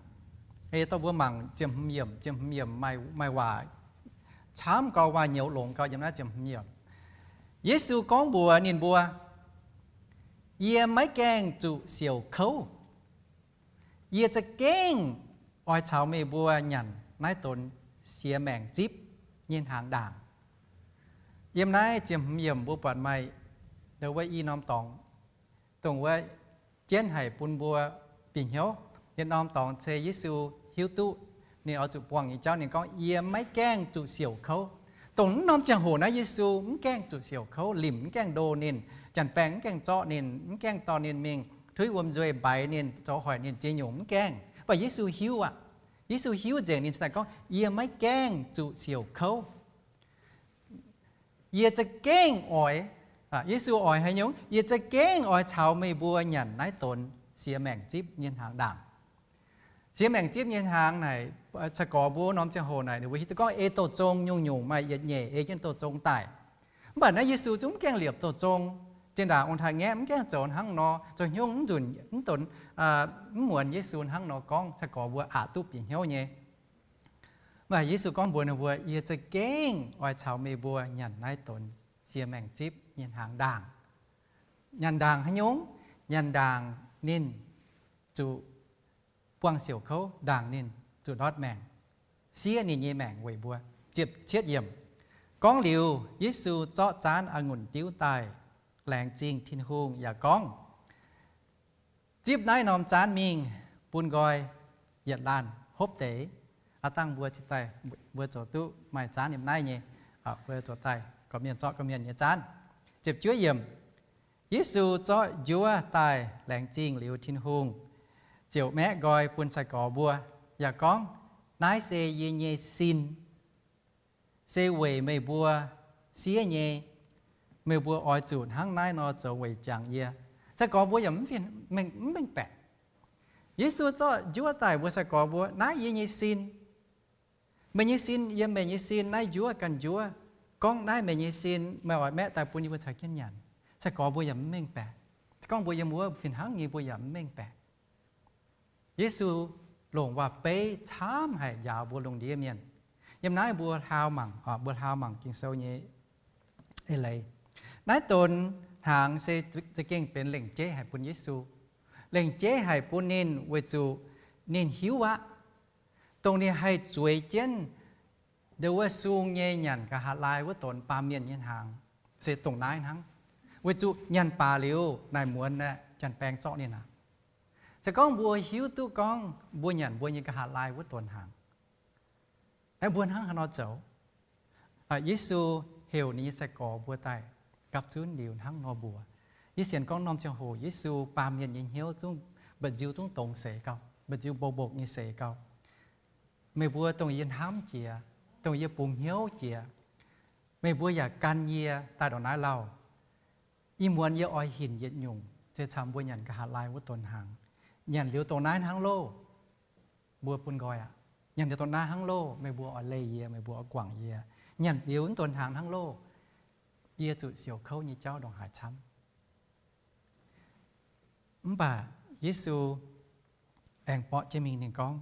Ei dorh mbuo mangc ziepc hmz yiemc, ziepc hmz yiemc maaih waac camv gau, maaih nyouz longx gau yiem naaiv ziepc hmz yiemc. Yesu gorngv mbuox ninh mbuo, yie maiv gaengh zuqc siouc kouv. Yie za'gengh oix caux meih mbuo nyanc naaiv donx siex maengc zipv nyei hnaangx ndaangc. Yiem naaiv ziepc hmz yiemc mbuo buatc maaih ndo wuov i norm dorngx, dongh wuov jienv haic bun mbuo bieqc hnyouv. Yietc norm dorngx se Yesu hiuv duqv ninh oix zuqc buangh nyei jauv. Ninh gorngv, yie maiv gaengh zuqc siouc kouv. Dongh naaiv norm ziangh hoc naaiv Yesu mv gaengh zuqc siouc kouv, limc mv gaengh ndo ninh, janx-baengh mv gaengh zorqv ninh, mv gaengh dorh ninh mingh tuiv wuom-nzuih mbaix ninh, zoux hoic ninh ziex nyungc mv gaengh. Mv baac Yesu hiuv aqv. Yesu hiuv nzengc ninh cingx daaih gorngv, yie maiv gaengh zuqc siouc kouv. Yie za'gengh oix, Yesu oix haaix nyungc? Yie za'gengh oix caux meih mbuo nyanc naaiv donx siex maengc zipv nyei hnaangx ndaangc. Siex maengc zipv nyei hnaangx naaic, sai-gorx mbuo norm ziangh hoc naaic ninh mbuo hiuv duqv gorngv ei douh zong nyungc-nyungc maaih yietc nyeic ei jienv douh zong daaih. Mv baac naaiv Yesu zungv mv gaengh liepc douh zong. Zinh ndaangc ong-taaix-ngaeqv mv gaengh zoux hnangv nor, zoux hnyouv mv nzunc mv donx, mv muonz Yesu hnangv nor gorngv, sai-gorx mbuo aqc duqv bieqc hnyouv nyei. Mv baac Yesu gorngv mbuox ninh mbuo, yie za'gengh oix caux meih mbuo nyanc naaiv donx siex maengc zipv nyei hnaangx ndaangc. Nyanc ndaangc haaix nyungc? Nyanc ndaangc ninh zuqc buangh siouc kouv, ndaangc ninh zuqc ndortv maengc, siev ninh nyei maengc weic mbuo. Ziepc cietv yiemc. Gorngv liuz, Yesu zorqv zaanv a'ngunc diuv daaih, laengz zingh Tin-Hungh yaac gorngv, zipv naaiv norm zaanv mingh bun nqoi yietc laanh hopv deix. Aav dangh mbuo cingx daaih mbuo zoux duqv maaih zaanv yiem naaiv nyei, mbuo zoux daaih gorqv-mienh zorqv gorqv-mienh nyei zaanv. Ziepc juov yiemc. Yesu zorqv njuov daaih laengz zingh liuz Tin-Hungh, ziouc maeqv nqoi bun sai-gorx mbuo, yaac gorngv, naaiv se yie nyei sin, se weic meih mbuo siev nyei. Meih mbuo oix zuqc hnangv naaiv nor zoux weic jangx yie. Sai-gorx mbuo yaac mv mengh baeqc. Yesu zorqv njuov daaih mbuox sai-gorx mbuo, naaiv yie nyei sin. Meih nyei sin yiem meih nyei sin, naaiv njuov ganh njuov. Gorngv naaiv meih nyei sin, meih oix maeqv daaih bun yie mbuo caux jienv nyanc. Sai-gorx mbuo yaac mv mengh baeqc. Se gorngv mbuo yiem wuov fih hnangv nyei, mbuo yaac mv mengh baeqc. Yesu longc waac-beiv camv haic njaaux mbuo lungh ndiev mienh. Yiem naaiv mbuo hlaau mangc, mbuo hlaau mangc Ging-Sou nyei eix leiz. Naaiv donx hnaangx se za'gengh benx lengc jeiv haic bun Yesu. Lengc jeiv haic bun ninh weic zuqc ninh hiuv aqv, dongh ninh haih zueiz jienv Ndongc wuov sung nyei nyanc nqa'haav laai wuov donx baamh mienh nyei hnaangx se dongh naaiv hnangv, weic zuqc nyanc baac liuz naaic muonz aeqv, janx-baeng zorqv ninh aqv. Se gorngv mbuo hiuv duqv gorngv mbuo nyanc mbuo nyei nqa'haav laai wuov donx hnaangx, aeqv, mbuo hnangv haaix nor zoux? Yesu heuc ninh nyei sai-gorx mbuo daaih gapv zunv liuz hnangv nor mbuox. Yie sienx gorngv norm ziangh hoc Yesu baamh mienh nyei hnyouv zungv mba'nziu zungv dongz seix gauh, mba'nziu mbou mbokc nyei seix gauh. Meih mbuo dongh yie hnamv jiex, dongh yie bungx hnyouv jiex, meih mbuo yaac gan yie daaih ndongc naaiv lauh. Ih muonz yie oix hinc yietc nyungc se caux mbuo nyanc nqa'haav laai wuov donx hnaangx. Nyanc liuz dongh naaiv hnangv loh, mbuo bun nqoi aqv. Nyanc liuz dongh naaiv hnangv loh, meih mbuo oix leih yie, meih mbuo oix guangc yie. Nyanc liuz wuov donx hnaangx hnangv loh, yie zuqc siouc kouv nyei jauv ndongc haaix camv. Mv baac Yesu aengx borqv jienv mingh ninh gorngv,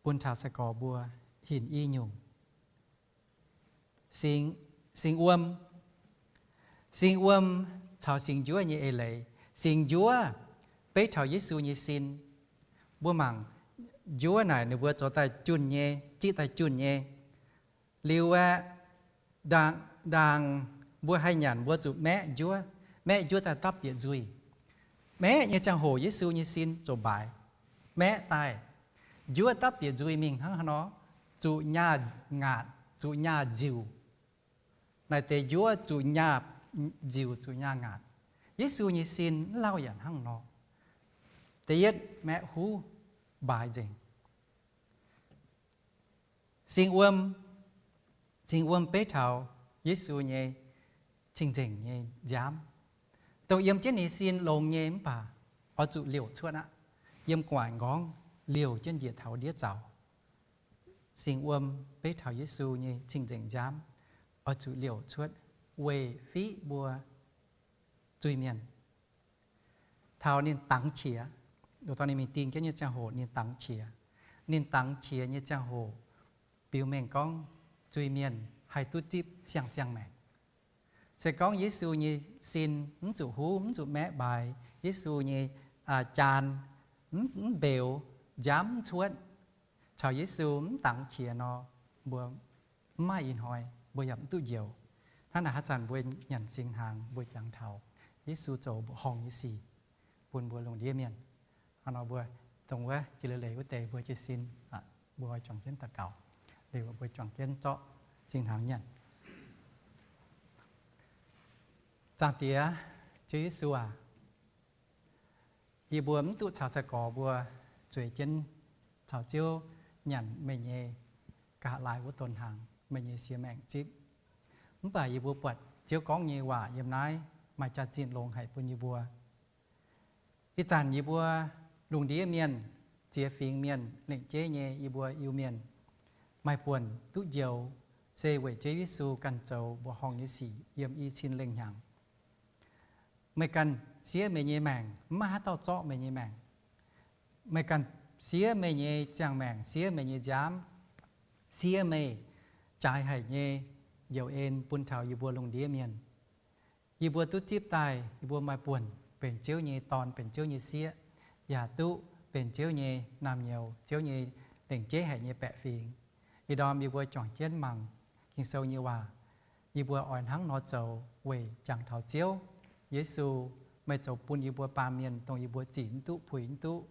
bun taux sai-gorx mbuo hinc i nyungc. Singx, singx wuom, singx wuom caux singx njuov nyei eix leiz. Singx njuov beiv taux Yesu nyei sin. Mbuo mangc njuov naaic ninh mbuo zoux daaih junh nyei, ziqv daaih junh nyei. Liuz aeqv, ndaangc, ndaangc mbuo haih nyanc mbuo zuqc maeqv njuov. Maeqv njuov daaih dapv bieqc nzuih. Maeqv nyei ziangh hoc Yesu nyei sin ziouc mbaaix. Maeqv daaih, njuov dapv bieqc nzuih mingh hnangv haaix nor? Zuqc nyaah ngaatc, zuqc nyaah nziuc. Naaic deix njuov zuqc nyaah nziuc, zuqc nyaah ngaatc. Yesu nyei sin mv lauh yaac hnangv nor. Da'yietv, maeqv huv mbaaix nzengc. Singx wuom, singx wuom beiv taux Yesu nyei cing-nzengc nyei nziaamv, dongh yiem jienv ninh sin longx nyei mv baac oix zuqc liouc cuotv aqv. Yiem gu'nguaaic nqorngv liouc jienv njiec taux ndiev zaux. Singx wuom beiv taux Yesu nyei cing-nzengc nziaamv oix zuqc liouc cuotv weic fiqv mbuo zuiz-mienh. Taux ninh dangx qiex, loz-dorn ninh mingh ding jienv nyei ziangh hoc ninh dangx qiex. Ninh dangx qiex nyei ziangh hoc biux mengh gorngv zuiz-mienh haih duqv zipv siang-ziangh maengc. Se gorngv Yesu nyei sin mv zuqc huv, mv zuqc maeqv mbaaix, Yesu nyei jaan mv mbeux, nziaamv mv cuotv, caux Yesu mv dangx qiex nor, mbuo mv maaih ih hnoi, mbuo yaac mv duqv njoux. Hnangv naaic haaix zanc mbuo nyanc singx hnaangx mbuo jangx taux Yesu zoux mbuoqc horngh nyei sic bun mbuo lungh ndiev mienh. Hnangv nor mbuo dongh wuov jiex leiz-leiz wuov deix mbuo jiez sin, mbuo juangc jienv daux gaux, liuz mbuo juangc jienv zorqv singx hnaangx nyanc. Zaangc Diex, Ziouv Yesu aac, yie mbuo mv duqv caux sai-gorx mbuo zueiz jienv caux Ziouv nyanc meih nyei nqa'haav laai wuov donx hnaangx, meih nyei siex maengc zipv. Mv baac yie mbuo buatc Ziouv gorngv nyei waac yiem naaiv maaih jaax-zinh longx haic bun yie mbuo. Ih zanc yie mbuo lungh ndiev mienh, ziex fingx mienh, lengc jeiv nyei yie mbuo Iu-Mienh, maaih buonc duqv njoux se weic Ziouv Yesu ganh zoux mbuoqc horngh nyei sic yiem i cin lengh hnyangx. Meih ganh siev meih nyei maengc, mv maaih haaix dauh zorqv meih nyei maengc. Meih ganh siev meih nyei ziangh maengc, siev meih nyei nziaamv, siev meih jaaix haic nyei njoux en bun taux yie mbuo lungh ndiev mienh. Yie mbuo duqv zipv daaih, yie mbuo maaih buonc benx Ziouv nyei dorn, benx Ziouv nyei sieqv, yaac duqv benx Ziouv nyei naamh nyouz, Ziouv nyei lengc jeiv haic nyei baeqc fingx. Ih ndorm yie mbuo juangc jienv mangc Ging-Sou nyei waac, yie mbuo oix hnangv nor zoux weic jangx taux Ziouv Yesu, meih zoux bun yie mbuo baamh mienh dongh yie mbuo zic mv duqv, puix mv duqv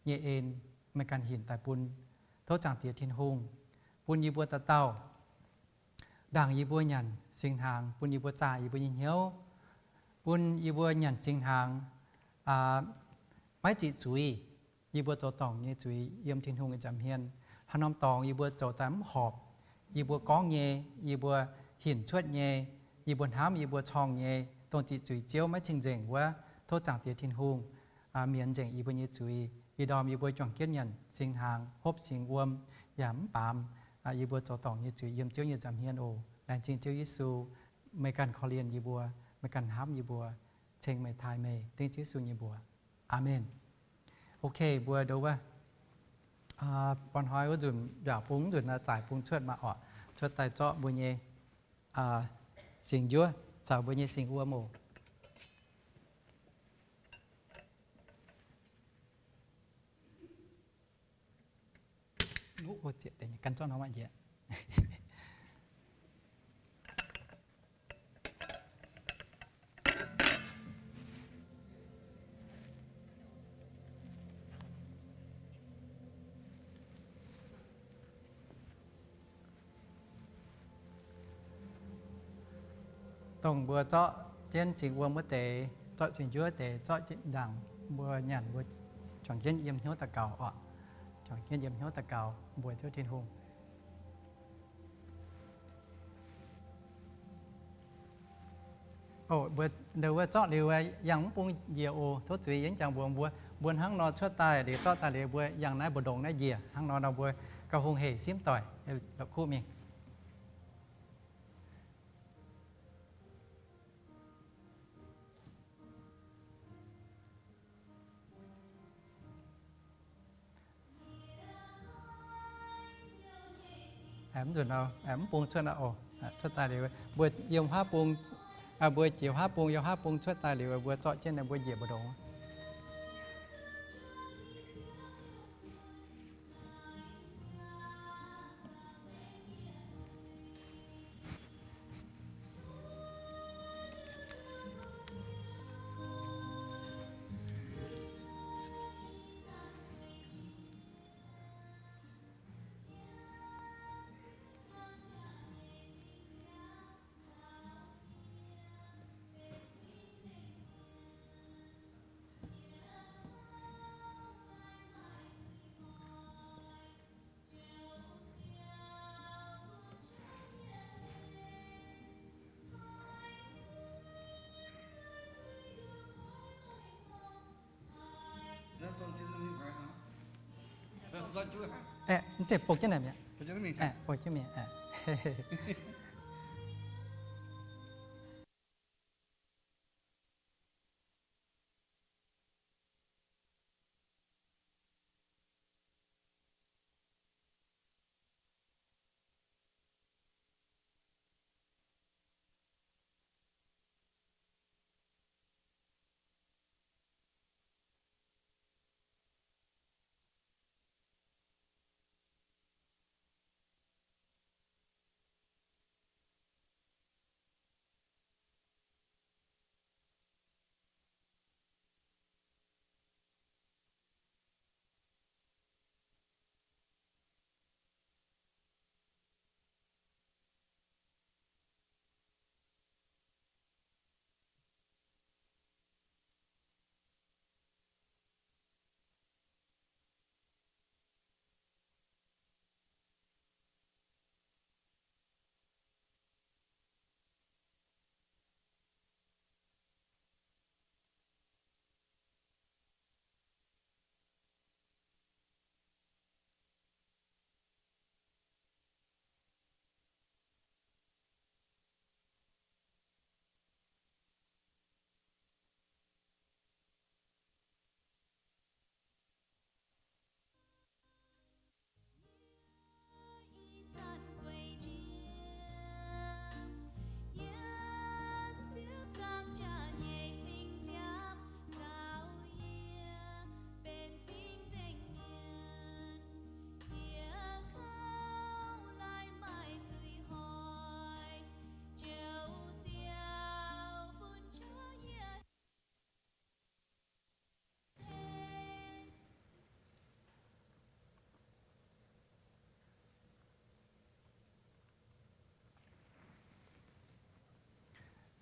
nyei en, meih ganh hinc daaih bun. Tov Zaangc Diex Tin-Hungh bun yie mbuo dauh dauh ndaangc yie mbuo nyanc singx hnaangx, bun yie mbuo zaah yie mbuo nyei hnyouv, bun yie mbuo nyanc singx hnaangx maiv ziqc zuiz. Yie mbuo zoux dorngc nyei zuiz yiem Tin-Hungh nyei nza'hmien. Haaix norm dorngx yie mbuo zoux daaih mv horpc, yie mbuo gorngv nyei, yie mbuo hinc cuotv nyei, yie mbuo hnamv yie mbuo corngh nyei, dongh ziqc zuiz Ziouv maiv cing-nzengc wuov, tov Zaangc Diex Tin-Hungh mienz nzengc yie mbuo nyei zuiz. Ih ndorm yie mbuo juangc jienv nyanc singx hnaangx, hopv singx wuom, yaac mv baamz yie mbuo zoux dorngc nyei zuiz yiem Ziouv nyei nza'hmien oc. Laengz zingh Ziouv Yesu, meih ganh korv-lienh yie mbuo, meih ganh hnamv yie mbuo, ceng meih taaih meih, dengv Ziouv Yesu nyei mbuox. Aamen. Ok, mbuo ndo wuov, born hnoi wuov nzunc mbiaauc bung nzunc naaiv zaaic bung cuotv maaih orqc, cuotv daaih zorqv mbuo nyei singx njuov caux mbuo nyei singx wuom oc. Gan zorqv norm aqv njiec. Dongh mbuo zorqv jienv cing wuom wuov deix, zorqv cing njuov deix, zorqv jienv ndaangc mbuo nyanc mbuo juangc jienv yiem hnyouv daux gaux oc. Juangc jienv yiem hnyouv daux gaux mbuox Ziouv Tin-Hungh. Oc, mbuo, ndau wuov zorqv liuz, yangh mv bung njiec oc. Tov zuiz yie jangx mbuox mbuo, mbuo hnangv nor cuotv daaih liuz, zorqv daaih liuz, mbuo yangh naaiv mbu'ndongx naaiv njiec. Hnangv nor nor mbuo gauh hungh hec simv doic, la'kuqv mingh. Mv nzunc nor, mv bung cuotv nor oc. Cuotv daaih liuz, mbuo yiem huaav bung, mbuo jiex huaav bung, yiem huaav bung cuotv daaih liuz, mbuo zorqv jienv naaiv mbuo njiec mbu'ndongx. Bung jienv mi'aqv.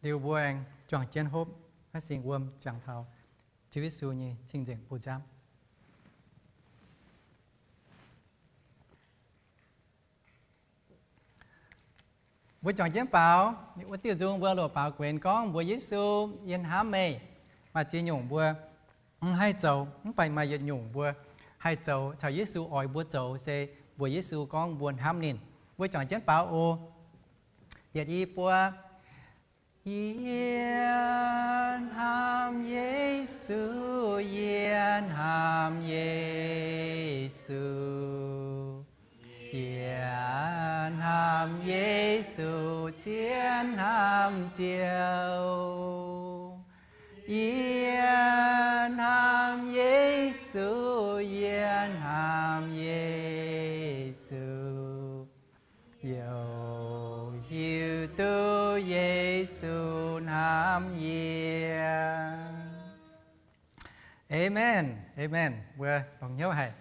Liuz mbuo aengx juangc jienv hopv, maiv singx wuom jangx taux Ziouv Yesu nyei cing-nzengc bun nziaamv. Mbuo juangc jienv baaux, wuov diuh nzung mbuo loc baaux guenx gorngv mbuox Yesu, yie hnamv meih. Maaih ziex nyungc mbuo mv haih zoux, mv baac maaih yietc nyungc mbuo haih zoux, caux Yesu oix mbuo zoux se mbuox Yesu gorngv mbuo hnamv ninh. Mbuo juangc jienv baaux oc. Yietc, i, buo. Yie hnamv Yesu, yie hnamv Yesu. Yie hnamv Yesu, zien hnamv Ziouv. Yie hnamv Yesu, yie hnamv Yesu. Youc hiuv duqv Yesu hnamv yie. Amen, amen. Mbuo longx hnyouv haic.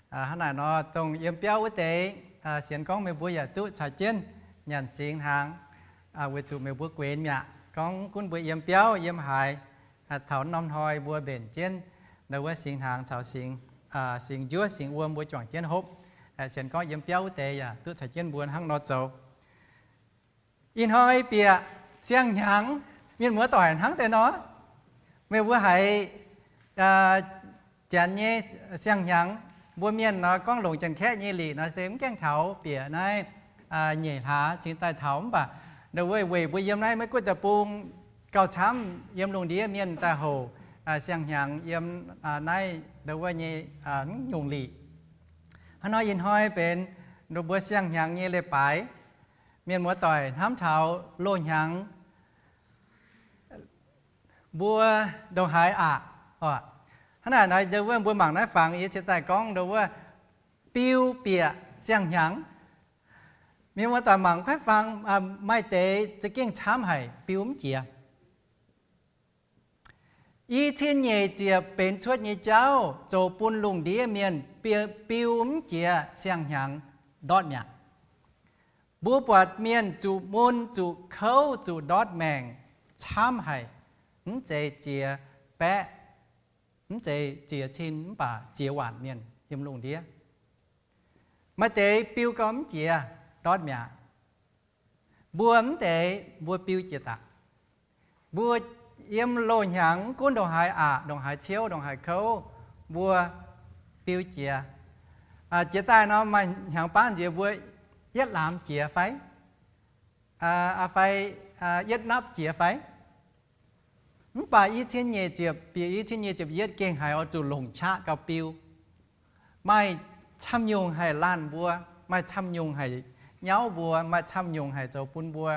Hnangv naaic nor, dongh yiem biauv wuov deix, sienx gorngv meih mbuo yaac duqv caux jienv nyanc singx hnaangx, weic zuqc meih mbuo guenx mi'aqv. Gorngv gunv mbuo yiem biauv yiem haaix, taux norm hnoi mbuo mbenc jienv ndau wuov singx hnaangx caux singx, singx njuov singx wuom mbuo juangc jienv hopv. Sienx gorngv yiem biauv wuov deix yaac duqv caux jienv mbuo hnangv nor zoux. Ih hnoi bieqc siang-hnyangx, mienh muoz doic, hnangv deix nor, meih mbuo haiz Janx nyei siang-hnyangx, mbuo mienh nor gorngv longc Janx-Kaeqv nyei lic nor se mv gaengh taux bieqc naaiv nyeic hlaax cingx daaih taux, mv baac ndau wuov weic mbuo yiem naaiv Meiv Guoqv deic-bung gauh camv, yiem lungh ndiev mienh daaih houc siang-hnyangx yiem naaiv ndau wuov nyei nyungc lic. Hnangv nor ih hnoi benx mbuo siang-hnyangx nyei leiz-baaix. Mienh muoz doic, hnamv taux loz-hnyangx mbuo ndongc haaix aqc? Hnangv naaic nor, ndau wuov mbuo mangc naaiv fangx yie cingx daaih gorngv ndau wuov biu bieqc siang-hnyangx. Mienh muoz doic mangc kuaaiv fangx, maaih deix za'gengh camv haic, biu mv jiex. I cin nyeic ziepc benx cuotv nyei jauv zoux bun lungh ndiev mienh biu mv jiex siang-hnyangx ndortv mi'aqv. Mbuo buatc mienh zuqc mun, zuqc kouv, zuqc ndortv maengc camv haic, mv zeiz jiex baeqv, mv zeiz jiex cin, mv baac jiex waanc mienh yiem lungh ndiev. Maaih deix biu gau mv jiex, ndortv mi'aqv. Mbuo mv deix mbuo biu jiex daaih. Mbuo yiem loz-hnyangx mv gunv ndongc haaix aqc, ndongc haaix ciouv, ndongc haaix kouv, mbuo biu jiex. Jiex daaih nor maaih hnyangx-baanv nziex mbuo yietv laamz jiex fai, fai yietv napv jiex fai. Mv baac i cin nyeic ziepc, bieqc i cin nyeic ziepc yietv gengh haiz oix zuqc longc qaqv gauh biu. Maaih camv nyungc haih laanh mbuo, maaih camv nyungc haih nyauv mbuo, maaih camv nyungc haih zoux bun mbuo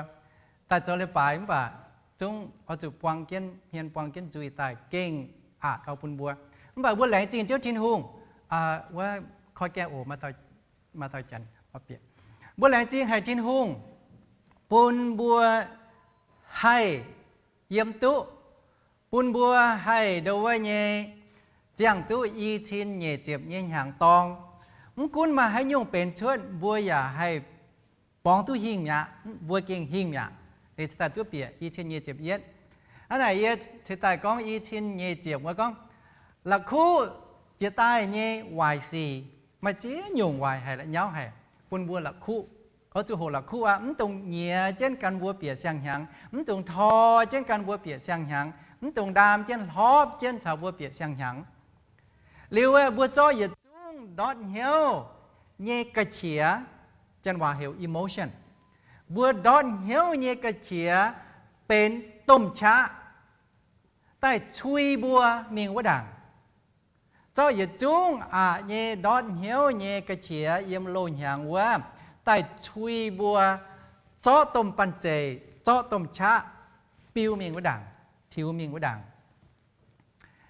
daaih zoux leiz-baaix, mv baac zungv oix zuqc buang jienv hmien, buang jienv nzuih daaih gengh aqc gauh bun mbuo. Mv baac mbuo laengz zingh Ziouv Tin-Hungh, wuov koi gaengh oc, maaih dauh janx, mbuo laengz zingh haic Tin-Hungh bun mbuo haih yiem duqv, bun mbuo haih ndau wuov nyei ziangh duqv i cin nyeic ziepc nyei hnyangx-dorng. Mv gunv maaih haaix nyungc benx cuotv, mbuo yaac haih borngz duqv hingh mi'aqv, mbuo gengh hingh mi'aqv. Liuz cingx daaih duqv bieqc i cin nyeic ziepc yietv. Hnangv naaic yie cingx daaih gorngv i cin nyeic ziepc wuov gorngv, la'kuqv jiex daaih nyei waaic sic, maaih ziex nyungc waaic haic, la'nyauv haic, bun mbuo la'kuqv. Oix zuqc hoqc la'kuqv aqv. Mv dungx nyiex jienv gan mbuo bieqc siang-hnyangx, mv dungx tor jienv gan mbuo bieqc siang-hnyangx, mv dungx ndaam jienv hlorpv jienv caux mbuo bieqc siang-hnyangx. Liuz mbuo zorqv yietc zungv ndortv hnyouv nyei ga'qiex, Janx waac heuc emotion, mbuo ndortv hnyouv nyei ga'qiex benx domh qaqv daaih cui mbuo mingh wuov ndaangc. Zorqv yietc zungv aqc nyei ndortv hnyouv nyei ga'qiex yiem loz-hnyangx wuov daaih cui mbuo, zorqv domh banh zeic, zorqv domh qaqv biu mingh wuov ndaangc, tiux mingh wuov ndaangc.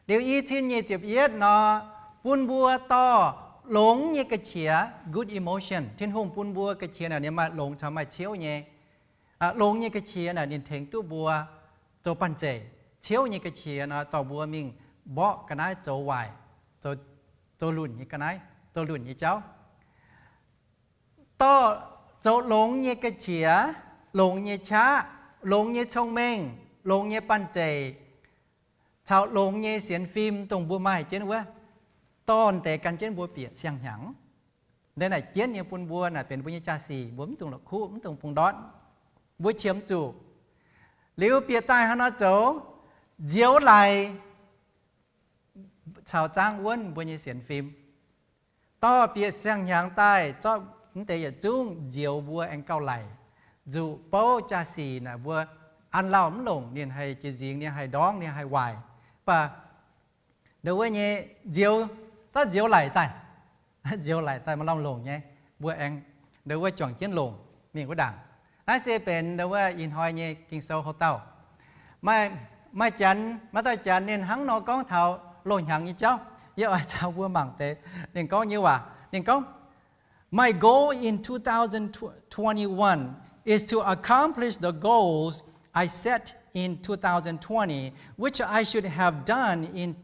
Liuz i cin nyeic ziepc yietv nor, bun mbuo dorh longx nyei ga'qiex, good emotion. Tin-Hungh bun mbuo ga'qiex naaic ninh maaih longx caux maaih ciouv nyei. Longx nyei ga'qiex naaic ninh tengx duqv mbuo zoux banh zeic. Ciouv nyei ga'qiex nor dorh mbuo mingh mborqv ga'naaiv zoux waaic, zoux lunc nyei ga'naaiv, zoux lunc nyei jauv. Dorh zoux longx nyei ga'qiex, longx nyei qaqv, longx nyei cong-mengh, longx nyei banh zeic, caux longx nyei sienx fim dongh mbuo maaih jienv wuov, dorh deix gan jienv mbuo bieqc siang-hnyangx. Deix naaic jienv nyei bun mbuo naaic benx mbuo nyei jaa-sic, mbuo mv dungx la'kuqv, mv dungx bungx ndortv. Mbuo qiemx zuqc. Liuz bieqc daaih hnangv nor zoux, nzioux laic caux zaangv wuonv mbuo nyei sienx fim. Dorh bieqc siang-hnyangx daaih zorqv mv deix yietc zungv nzioux mbuo aengx gauh laic. Zuqc bouv jaa-sic naaic mbuo an lauh mv longc, ninh haih jiex nzingx, ninh haih ndorngv, ninh haih waaic. Mv baac ndau wuov nyei nzioux, zorqv nzioux laic daaih, nzioux laic daaih maaih lamh longc nyei, mbuo aengx ndau wuov juangc jienv longc mingh wuov ndaangc. Naaiv se benx ndau wuov ih hnoi nyei Ging-Sou houc dauh. Maaih, maaih janx, maaih dauh janx ninh hnangv nor gorngv taux loz-hnyangx nyei jauv. Yie oix caux mbuo mangc deix ninh gorngv nyei waac. Ninh gorngv, My goal in two thousand twenty-one is to accomplish the goals I set in two thousand twenty, which I should have done in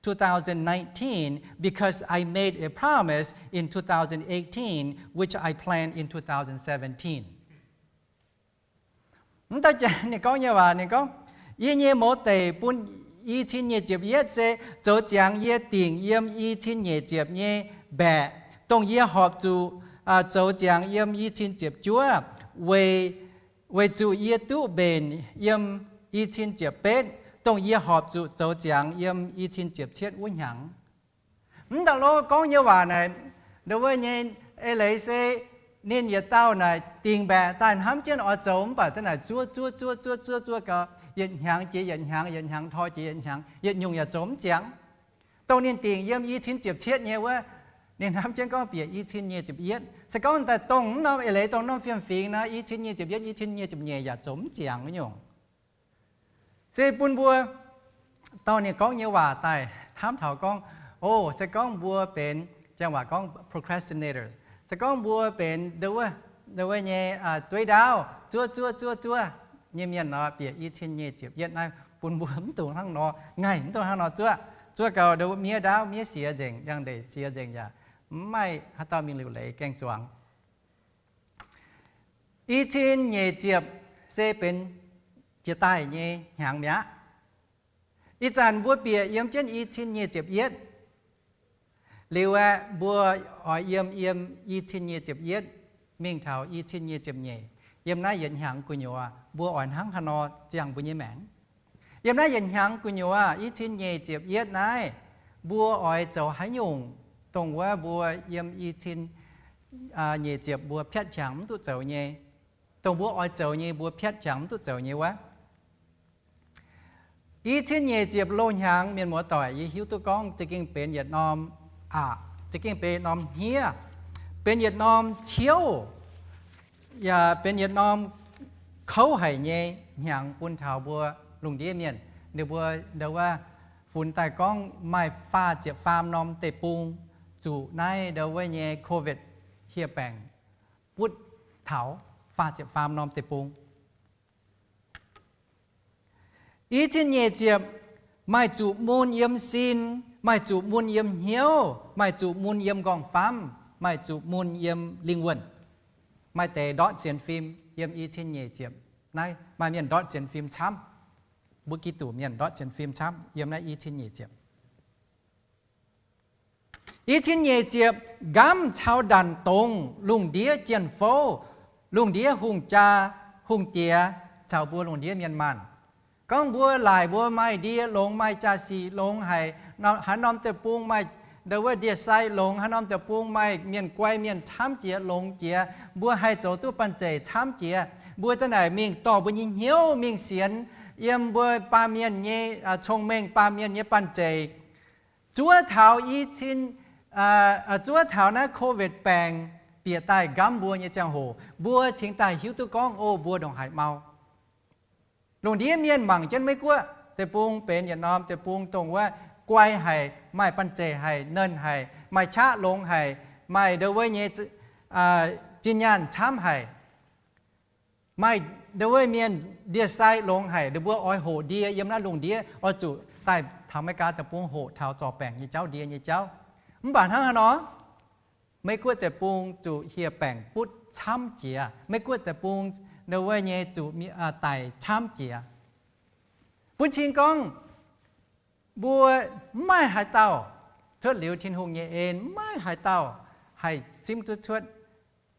two thousand nineteen, because I made a promise in two thousand eighteen, which I planned in two thousand seventeen. Mv dauh jaax ninh gorngv nyei waac, ninh gorngv, yie nyei mouz deic bun i cin nyic ziepc yietv se zoux ziangx yie dingc yiem i cin nyic ziepc nyei mbaeqc, dongh yie horpc zuqc zoux ziangx yiem i cin ziepc juov, weic zuqc yie duqv mbenc yiem i cin ziepc betv, dongh yie horpc zuqc zoux ziangx yiem i cin ziepc cietv wuov hnyangx. Mv dauh lov gorngv nyei waac naaic, ndongc wuov nyei, eix leiz se ninh yietc dauh naaic dingc mbaeqc daaih hnamv jienv oix zoux, mv baac za'naaic zuov zuov zuov zuov zuov zuov gau, yietc hnyangx jiex yietc hnyangx, yietc hnyangx tor jiex yietc hnyangx, yietc nyungc yaac zoux mv ziangx. Dongh ninh dingc yiem i cin ziepc cietv nyei wuov, ninh hnamv jienv gorngv bieqc i cin nyic ziepc yietv. Se gorngv daaih dongh mv norm eix leiz, dongh norm fiem-fingx naaic, i cin nyic ziepc yietv, i cin nyic ziepc nyeic yaac zoux mv ziangx wuov nyungc. Se bun mbuo dorh ninh gorngv nyei waac daaih hnamv taux gorngv, o, se gorngv mbuo benx, janx waac gorngv procrastinators, se gorngv mbuo benx ndongc wuov nyei dueiv ndaauv, zuov zuov zuov zuov nyei mienh nor, bieqc i cin nyic ziepc yietv naaiv bun mbuo mv dungx hnangv nor, ngaih mv dungx hnangv nor zuov. Zuov gau ndongc wuov miev ndaauv, miev siex nzengc, ndiangx-ndeic siex nzengc yaac mv maaih haaix dauh mingh liuc leiz gaeng-zuangx. I cin nyic ziepc se benx jiex daaih nyei hnyangx mi'aqv. Ih zanc mbuo bieqc yiem jienv i cin nyic ziepc yietv. Liuz aeqv, mbuo oix yiem, yiem i cin nyic ziepc yietv mingh taux i cin nyic ziepc nyeic, yiem naaiv yietc hnyangx gu'nyuoz mbuo oix hnangv haaix nor ziangh mbuo nyei maengc? Yiem naaiv yietc hnyangx gu'nyuoz, i cin nyic ziepc yietv naaiv, mbuo oix zoux haaix nyungc dongh wuov mbuo yiem i cin nyic ziepc mbuo piatv qangx mv duqv zoux nyei, dongh mbuo oix zoux nyei mbuo piatv qangx mv duqv zoux nyei wuov? I cin nyic ziepc loz-hnyangx, mienh muoz-doic, yie hiuv duqv gorngv za'gengh benx yietc norm aqc, za'gengh benx yietc norm hniev, benx yietc norm ciouv, yaac benx yietc norm kouv haic nyei hnyangx bun taux mbuo lungh ndiev mienh. Ninh mbuo ndau wuov funx daaih gorngv maaih faah ziepc faam norm deic-bung zuqc naaiv ndau wuov nyei COVID hieh baengc butv taux faah ziepc faam norm deic-bung. I cin nyic ziepc maaih zuqc mun yiem sin, maaih zuqc mun yiem hnyouv, maaih zuqc mun yiem nqorngv-famv, maaih zuqc mun yiem lingh wuonh. Maaih deix ndortv sienx fim yiem i cin nyic ziepc naaiv. Maaih mienh ndortv sienx fim camv. Mbuo Giduc mienh ndortv sienx fim camv yiem naaiv i cin nyic ziepc. I cin nyic ziepc nqamv caux ndanc dongz lungh ndiev jien-fouv, lungh ndiev hungh jaa, hungh diex caux mbuo lungh ndiev mienh maanh. Gorngv mbuo laaic mbuo maaih ndie longx, maaih jaa-sic longx haic, haaix norm deic-bung maaih ndau wuov ndie-sai longx, haaix norm deic-bung maaih mienh guai mienh camv jiex, longx jiex, mbuo haih zoux duqv banh zeic camv jiex. Mbuo za'naaic mingh dorh mbuo nyei hnyouv mingh sienx yiem mbuo baamh mienh nyei cong-mengh, baamh mienh nyei banh zeic. Zuov taux i cin, zuov taux naaiv COVID baengc bieqc daaih nqamv mbuo nyei ziangh hoc, mbuo cingx daaih hiuv duqv gorngv, o, mbuo ndongc haaix mau. Lungh ndiev mienh mangc jienv Meiv Guoqv deic-bung benx yietc norm deic-bung dongh wuov guai haic, maaih banh zeic haic, nernh haic, maaih qaqv longx haic, maaih ndau wuov nyei zinh nyaanh camv haic. Maaih ndau wuov mienh ndie-sai longx haic, ninh mbuo oix hoqc ndie yiem naaiv lungh ndiev, oix zuqc daaih taux Meiv Guoqv deic-bung hoqc taux zorc baengc nyei jauv, ndie nyei jauv. Mv baac hnangv haaix nor, Meiv Guoqv deic-bung zuqc hieh baengc butv camv jiex. Meiv Guoqv deic-bung ndau wuov nyei zuqc daic camv jiex. Bun cing gorngv mbuo mv maaih haaix dauh, cuotv liuz Tin-Hungh nyei en, mv maaih haaix dauh haih simv duqv cuotv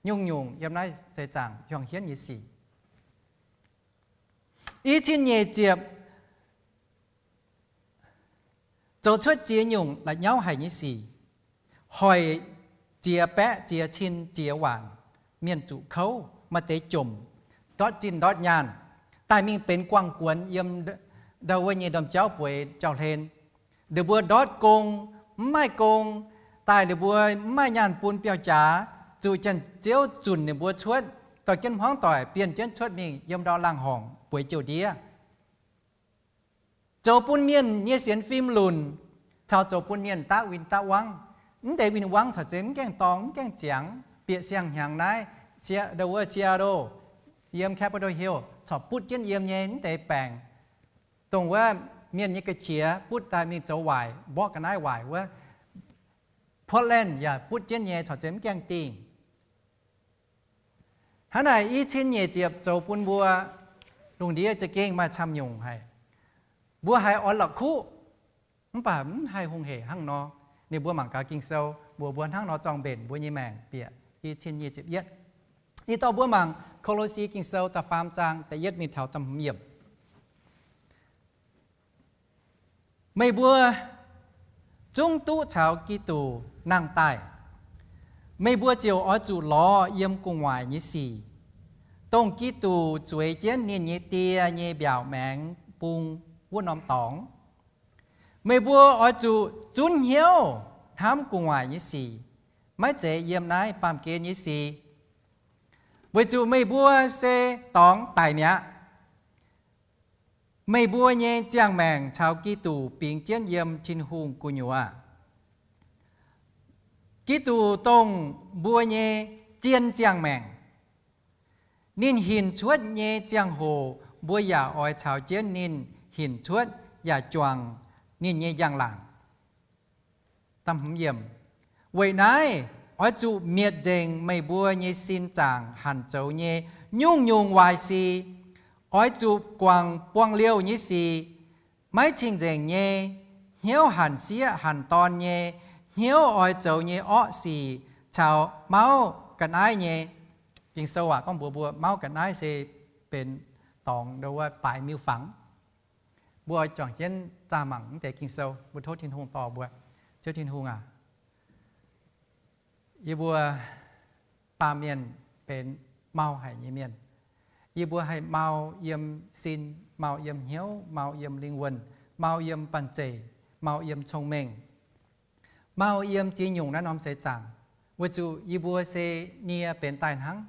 nyungc-nyungc yiem naaiv seix zaangc hiuang hienv nyei sic. I cin nyic ziepc zoux cuotv ziex nyungc la'nyauv haic nyei sic. Hoic ziex baeqv, ziex cin, ziex waanc, mienh zuqc kouv, maaih deix jomc, ndortv zinh ndortv nyaanh, daaih mingh benx guangh guonx yiem ndau wuov nyei ndorm jauv bueix jauv-hlen. Ninh mbuo ndortv gong, mv maaih gong, daaih ninh mbuo mv maaih nyaanh bun biauv-jaax, zuqc Janx-Ziouv zunc ninh mbuo cuotv, dorh jienv hmuangv doic bienh jienv cuotv mingh yiem ndau laangh horngc bueix jiouv ndiev. Zoux bun mienh nyei sienx fim lunc, caux zoux bun mienh daav win daav wangv. Mv deix win-wangv caux zeix mv gaengh dorng, mv gaengh ziangx. bieqc siang-hnyangx naaiv, ndau wuov Seattle, yiem Capitol Hill corc butv jienv yiem nyei mv deix baengc, dongh wuov mienh nyei ga'qiex butv daaih mingh zoux waaic, mborqv ga'naaiv waaic wuov, Portland yaac butv jienv nyei, corc zeiz mv gaengh dingh. Hnangv naaic i cin nyic ziepc zoux bun mbuo lungh ndiev za'gengh maaih camv nyungc haic. Mbuo haiz oix la'kuqv, mv baac mv haih hungh hec hnangv nor. Ninh mbuo mangc gaax Ging-Sou mbuox mbuo hnangv nor zorng mbenc mbuo nyei maengc bieqc i cin nyic ziepc yietv. Ih dorh mbuo mangc Ko^lo^si Ging-Sou da'faam zaang da'yietv mingh taux da'hmz yiemc. Meih mbuo zungv duqv caux Giduc nangh daaih, meih mbuo ziouc oix zuqc lorz yiem gu'nguaaic nyei sic, dongh Giduc zueiz jienv ninh nyei Die nyei mbiaauc maengx bung wuov norm dorngx. Meih mbuo oix zuqc zunv hnyouv hnamv gu'nguaaic nyei sic, maiv zeiz yiem naaiv baamh gen nyei sic, weic zuqc meih mbuo se dorngx daic mi'aqv. Meih mbuo nyei ziangh maengc caux Giduc bingx jienv yiem Tin-Hungh gu'nyuoz. Giduc dongh mbuo nyei zien ziangh maengc. Ninh hinc cuotv nyei ziangh hoc mbuo yaac oix caux jienv ninh hinc cuotv yaac juangc ninh nyei njang-laangc. Weic naaiv, oix zuqc mietc nzengc meih mbuo nyei sin zaangc hanc zoux nyei nyungc-nyungc waaic sic. Oix zuqc guangc buangh liouh nyei sic, maiv cing-nzengc nyei, hnyouv hanc sieqv hanc dorn nyei, hnyouv oix zoux nyei orqv sic, caux mauv ga'naaiv nyei. Ging-Sou waac gorngv mbuox mbuo mauv ga'naaiv se benx dorngx, ndau wuov baaix miuc-fangx. Mbuo oix juangc jienv zaah mangc mv deix Ging-Sou, mbuo tov Tin-Hungh dorh mbuo. Ziouv Tin-Hungh aac, yie mbuo baamh mienh benx mau haic nyei mienh. Yie mbuo haih mau yiem sin, mau yiem hnyouv, mau yiem lingh wuonh, mau yiem banh zeic, mau yiem cong-mengh, mau yiem ziex nyungc naaiv norm seix zaangc, weic zuqc yie mbuo se nie benx daaih hnangv.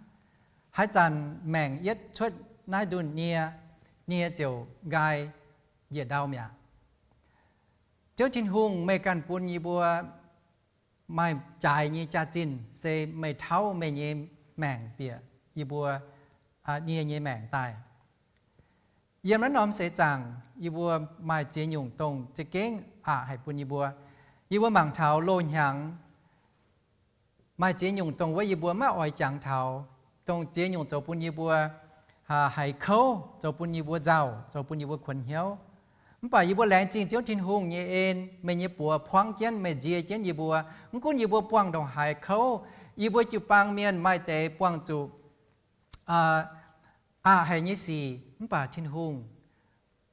Haaix zanc maengc yietv cuotv naaiv ndunh nie, nie ziouc nqaai njiec ndau mi'aqv. Ziouv Tin-Hungh, meih ganh bun yie mbuo maaih jaaix nyei jaax-zinh se meih tauv meih nyei maengc bieqc yie mbuo nie nyei maengc daaih. Yiem naaiv norm seix zaangc yie mbuo maaih ziex nyungc dongh za'gengh aqc haic bun yie mbuo. Yie mbuo mangc taux loz-hnyangx maaih ziex nyungc dongh wuov yie mbuo maiv oix jangx taux, dongh ziex nyungc zoux bun yie mbuo haiz kouv, zoux bun yie mbuo nzauh, zoux bun yie mbuo kuonx hnyouv. Mv baac yie mbuo laengz zingh Ziouv Tin-Hungh nyei en, meih nyei buoz buangv jienv, meih nzie jienv yie mbuo. Mv gunv yie mbuo buangh ndongc haaix kouv, yie mbuo jiu-baang mienh maaih deix buangh zuqc aqc haic nyei sic, mv baac Tin-Hungh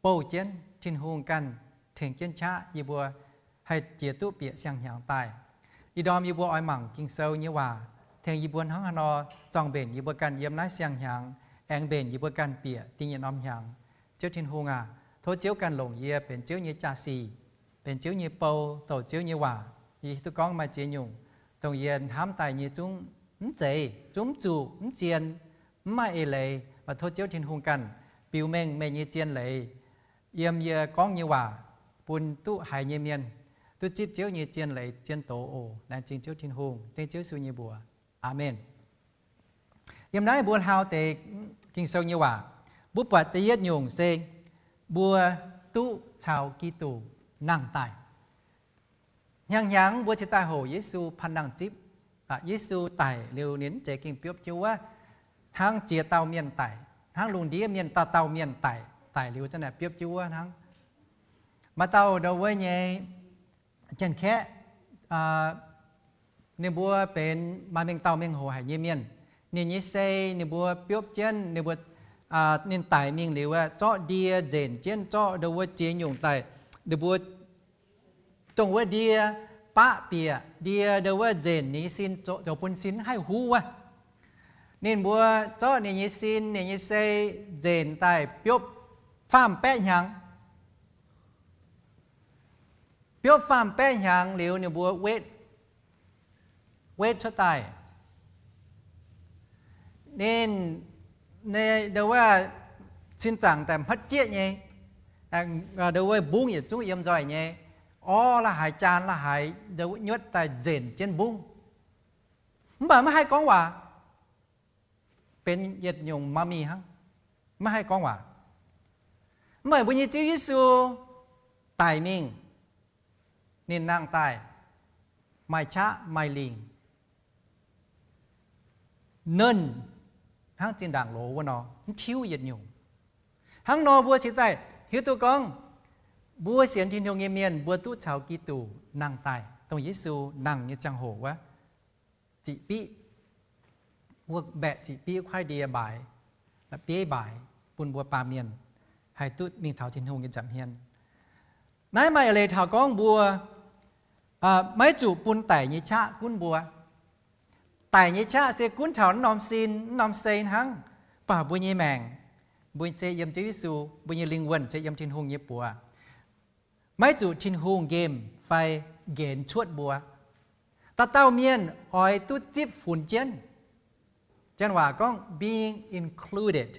bouh jienv, Tin-Hungh ganh tengx jienv qaqv yie mbuo haih jiex duqv bieqc siang-hnyangx daaih. Ih ndorm yie mbuo oix mangc Ging-Sou nyei waac, tengx yie mbuo hnangv haaix nor zorng-mbenc yie mbuo ganh yiem naaiv siang-hnyangx, aengx mbenc yie mbuo ganh bieqc da'nyeic yietv norm hnyangx. Ziouv Tin-Hungh aac, tov Ziouv ganh longc yie benx Ziouv nyei jaa-sic, benx Ziouv nyei bou, douc Ziouv nyei waac. Yie hiuv duqv gorngv maaih ziex nyungc dongh yie hnamv daaih nyei zungv mv zeiz, zungv mv zuqc, mv zien, mv maaih eix leiz, mv baac tov Ziouv Tin-Hungh ganh biux mengh meih nyei zien leiz yiem yie gorngv nyei waac bun duqv haiz nyei mienh duqv zipv Ziouv nyei zien leiz zien doz oc. Laengz zingh Ziouv Tin-Hungh, dengv Ziouv Yesu nyei mbuox. Aamen. Yiem naaiv mbuo hlaau deix Ging-Sou nyei waac, mbuo buatc da'yietv nyungc se mbuo duqv caux Giduc nangh daaih. Hnyangx-hnyangx mbuo cingx daaih hoqc Yesu panh nangh zipv. Yesu daic liuz ninh mv zeiz gengh biopv jienv wuov hnangv ziex dauh mienh daic, hnangv lungh ndiev mienh dauh dauh mienh daic, daic liuz zanc naaic biopv jienv wuov hnangv. Maaih dauh ndau wuov nyei Janx-Kaeqv, ninh mbuo benx maaih mengh dauh mengh hoc haic nyei mienh. Ninh nyei sei ninh mbuo biopv jienv, ninh mbuo, ninh daic mingh liuz zorqv ndie nzenc jienv, zorqv ndau wuov ziex nyungc daaih, ninh mbuo dongh wuov ndie baqv bieqc, ndie ndau wuov nzenc ninh nyei sin, zoux bun sin mv haih huv wuov. Ninh mbuo zorqv ninh nyei sin, ninh nyei sei nzenc daaih biopv faam-baeqv hnyangx. Biopv faam-baeqv hnyangx liuz ninh mbuo wetv, wetv cuotv daaih. Ninh, ndau wuov sin zaangc daaih hmatv jieqv nyei, ndau wuov mbungv yietc zungv yiem nzoih nyei, orv la'haaix, jaan la'haaix, ndau wuov nyuotv daaih nzenc jienv mbungv. Mv baac maiv haih gorngv waac, benx yietc nyungc mummy hnangv, maiv haih gorngv waac. Mv baac mbuo nyei Ziouv Yesu daic mingh, ninh nangh daaih, maaih qaqv maaih lingc, nernh hnangv zinh ndaangc loz wuov nor, mv tiuv yietc nyungc. Hnangv nor mbuo cingx daaih hiuv duqv gorngv, mbuo sienx Tin-Hungh nyei mienh mbuo duqv caux Giduc nangh daaih, dongh Yesu nangh nyei ziangh hoc wuov, ziqc biqv, mbuo mbaeqc ziqc biqv kuaaiv ndie mbaaix, la'bieiv mbaaix bun mbuo baamh mienh haih duqv mingh taux Tin-Hungh nyei nza'hmien. Naaiv maaih eix leiz taux gorngv mbuo maiv zuqc bun daic nyei qaqv gunv mbuo. Daic nyei qaqv se gunv taux naaiv norm sin, naaiv norm sei hnangv, mv baac mbuo nyei maengc, mbuo se yiem Ziouv Yesu, mbuo nyei lingh wuonh se yiem Tin-Hungh nyei buoz. Maiv zuqc Tin-Hungh nqemh fai nqenx cuotv mbuo. Dauh dauh mienh oix duqv zipv funx jienv. Janx waac gorngv being included.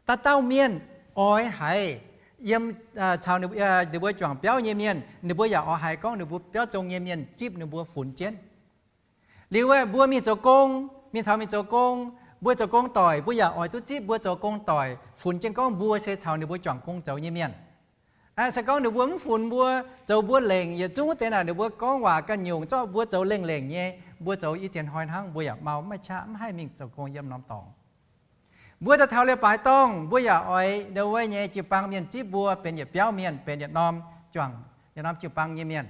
Dauh dauh mienh oix haiz yiem, caux ninh mbuo juangc biauv nyei mienh, ninh mbuo yaac oix haiz gorngv ninh mbuo biauv zong nyei mienh zipv ninh mbuo funx jienv. Liuz aeqv, mbuo mingh zoux gong, mingh taux mingh zoux gong, mbuo zoux gong doic, mbuo yaac oix duqv zipv mbuo zoux gong doic funx jienv gorngv mbuo se caux ninh mbuo juangc gong zoux nyei mienh. Se gorngv ninh mbuo mv funx mbuo, zoux mbuo lengc, yietc zungv wuov deix naaic ninh mbuo gorngv waac ganh nyungc, zorqv mbuo zoux lengh lengc nyei, mbuo zoux i ziex hnoi hnangv, mbuo yaac mau maiv qaqv, mv haih mingh zoux gong yiem norm dorngx. Mbuo daaih taux leiz-baaix dorngh, mbuo yaac oix ndau wuov nyei jiu-baang mienh zipv mbuo benx yietc biauv mienh, benx yietc norm juangc, yietc norm jiu-baang nyei mienh.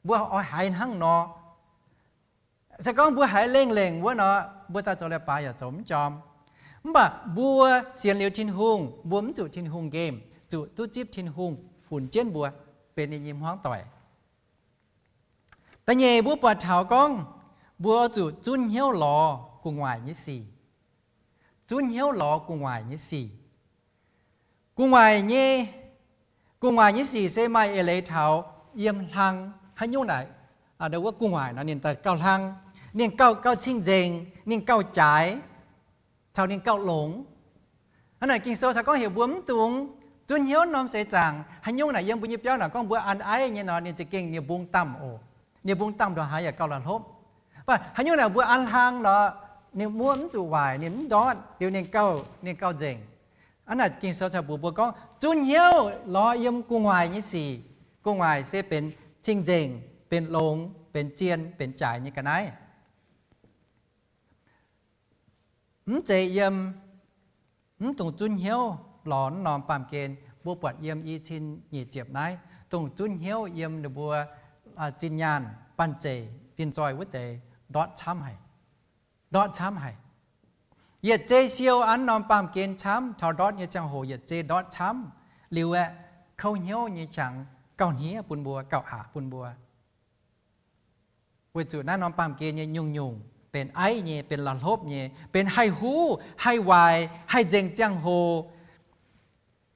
Mbuo oix haiz hnangv nor. Se gorngv mbuo haiz lengh lengc wuov nor, mbuo daaih zoux leiz-baaix yaac zoux mv jorm. Mv baac mbuo sienx liuz Tin-Hungh, mbuo mv zuqc Tin-Hungh nqemh, zuqc duqv zipv Tin-Hungh funx jienv mbuo, benx ninh nyei hmuangv doic. Da'nyeic mbuo buatc taux gorngv, mbuo oix zuqc zunv hnyouv lorz gu'nguaaic nyei sic. Zunv hnyouv lorz gu'nguaaic nyei sic. Gu'nguaaic nyei, gu'nguaaic nyei sic se maaih eix leiz taux yiem hlang haaix nyungc naaic, wuov gu'nguaaic nor ninh daaih gauh hlang, ninh gauh, gauh cing-nzengc, ninh gauh jaaix, caux ninh gauh longx. Hnangv naaic Ging-Sou caux gorngv heuc mbuo mv dungx zunv hnyouv norm seix zaangc haaix nyungc naaic yiem mbuo nyei biauv naaic gorngv mbuo an aiv nyei nor ninh za'gengh nie-mbung damh oc. Nie-mbung damh ndongc haaix yaac gauh la'hlopv. Mv baac haaix nyungc naaic mbuo an hlang nor, ninh muoqv mv zuqc waaic, ninh mv ndortv liuz ninh gauh, ninh gauh nzengc. Hnangv naaic Ging-Sou caux mbuox mbuo gorngv zunv hnyouv lorz yiem gu'nguaaic nyei sic. Gu'nguaaic se benx cing-nzengc, benx longx, benx zien, benx jaaix nyei ga'naaiv. Mv zeiz yiem, mv dungx zunv hnyouv lorz norm baamh gen. Mbuo buatc yiem i cin nyic ziepc naaiv, dongh zunv hnyouv yiem ninh mbuo zinh nyaanh, banh zeic, zinh nzoih wuov deix ndortv camv haic. Ndortv camv haic. Yietc zei siou an norm baamh gen camv, taux ndortv nyei ziangh hoc yietc zei ndortv camv. Liuz aeqv, kouv hnyouv nyei qangx gauh hniev bun mbuo, gauh aqc bun mbuo. Weic zuqc naaiv norm baamh gen nyei nyungc-nyungc benx aiv nyei, benx la'hlopv nyei, benx haih huv, haih waaic, haih nzengc ziangh hoc.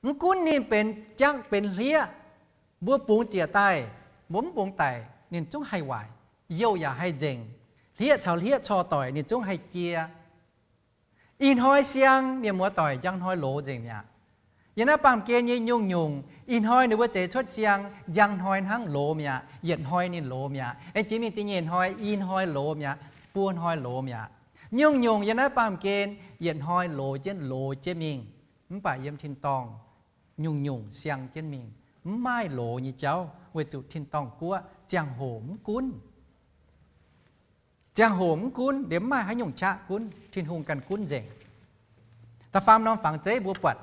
Mv gunv ninh benx jangv benx hlieqv, mbuo bungx ziec daaih, mbuo mv bungx daic, ninh zungv haih waaic, youh yaac haih nzengc, hlieqv caux hlieqv corc doic ninh zungv haih jiex. Ih hnoi siang, mienh muoz doic, njang hnoi loz nzengc mi'aqv. Yiem naaiv baamh gen nyei nyungc-nyungc, ih hnoi ninh mbuo zeix cuotv siang, njang hnoi hnangv loz mi'aqv. Yietc hnoi ninh loz mi'aqv. Aengx jiex mingh da'nyeic hnoi, i hnoi loz mi'aqv. Buo hnoi loz mi'aqv. Nyungc-nyungc yiem naaiv baamh gen yietc hnoi loz jienv, loz jienv mingh. Mv baac yiem tin-dorngh nyungc-nyungc siang jienv mingh, mv maaih loz nyei jauv, weic zuqc tin-dorngh guoqv ziangh hoc mv gunv. Ziangh hoc mv gunv, liemh mv maaih haaix nyungc qaqv gunv, Tin-Hungh ganh gunv nzengc. Da'faam norm fangx zeiv mbuo buatc,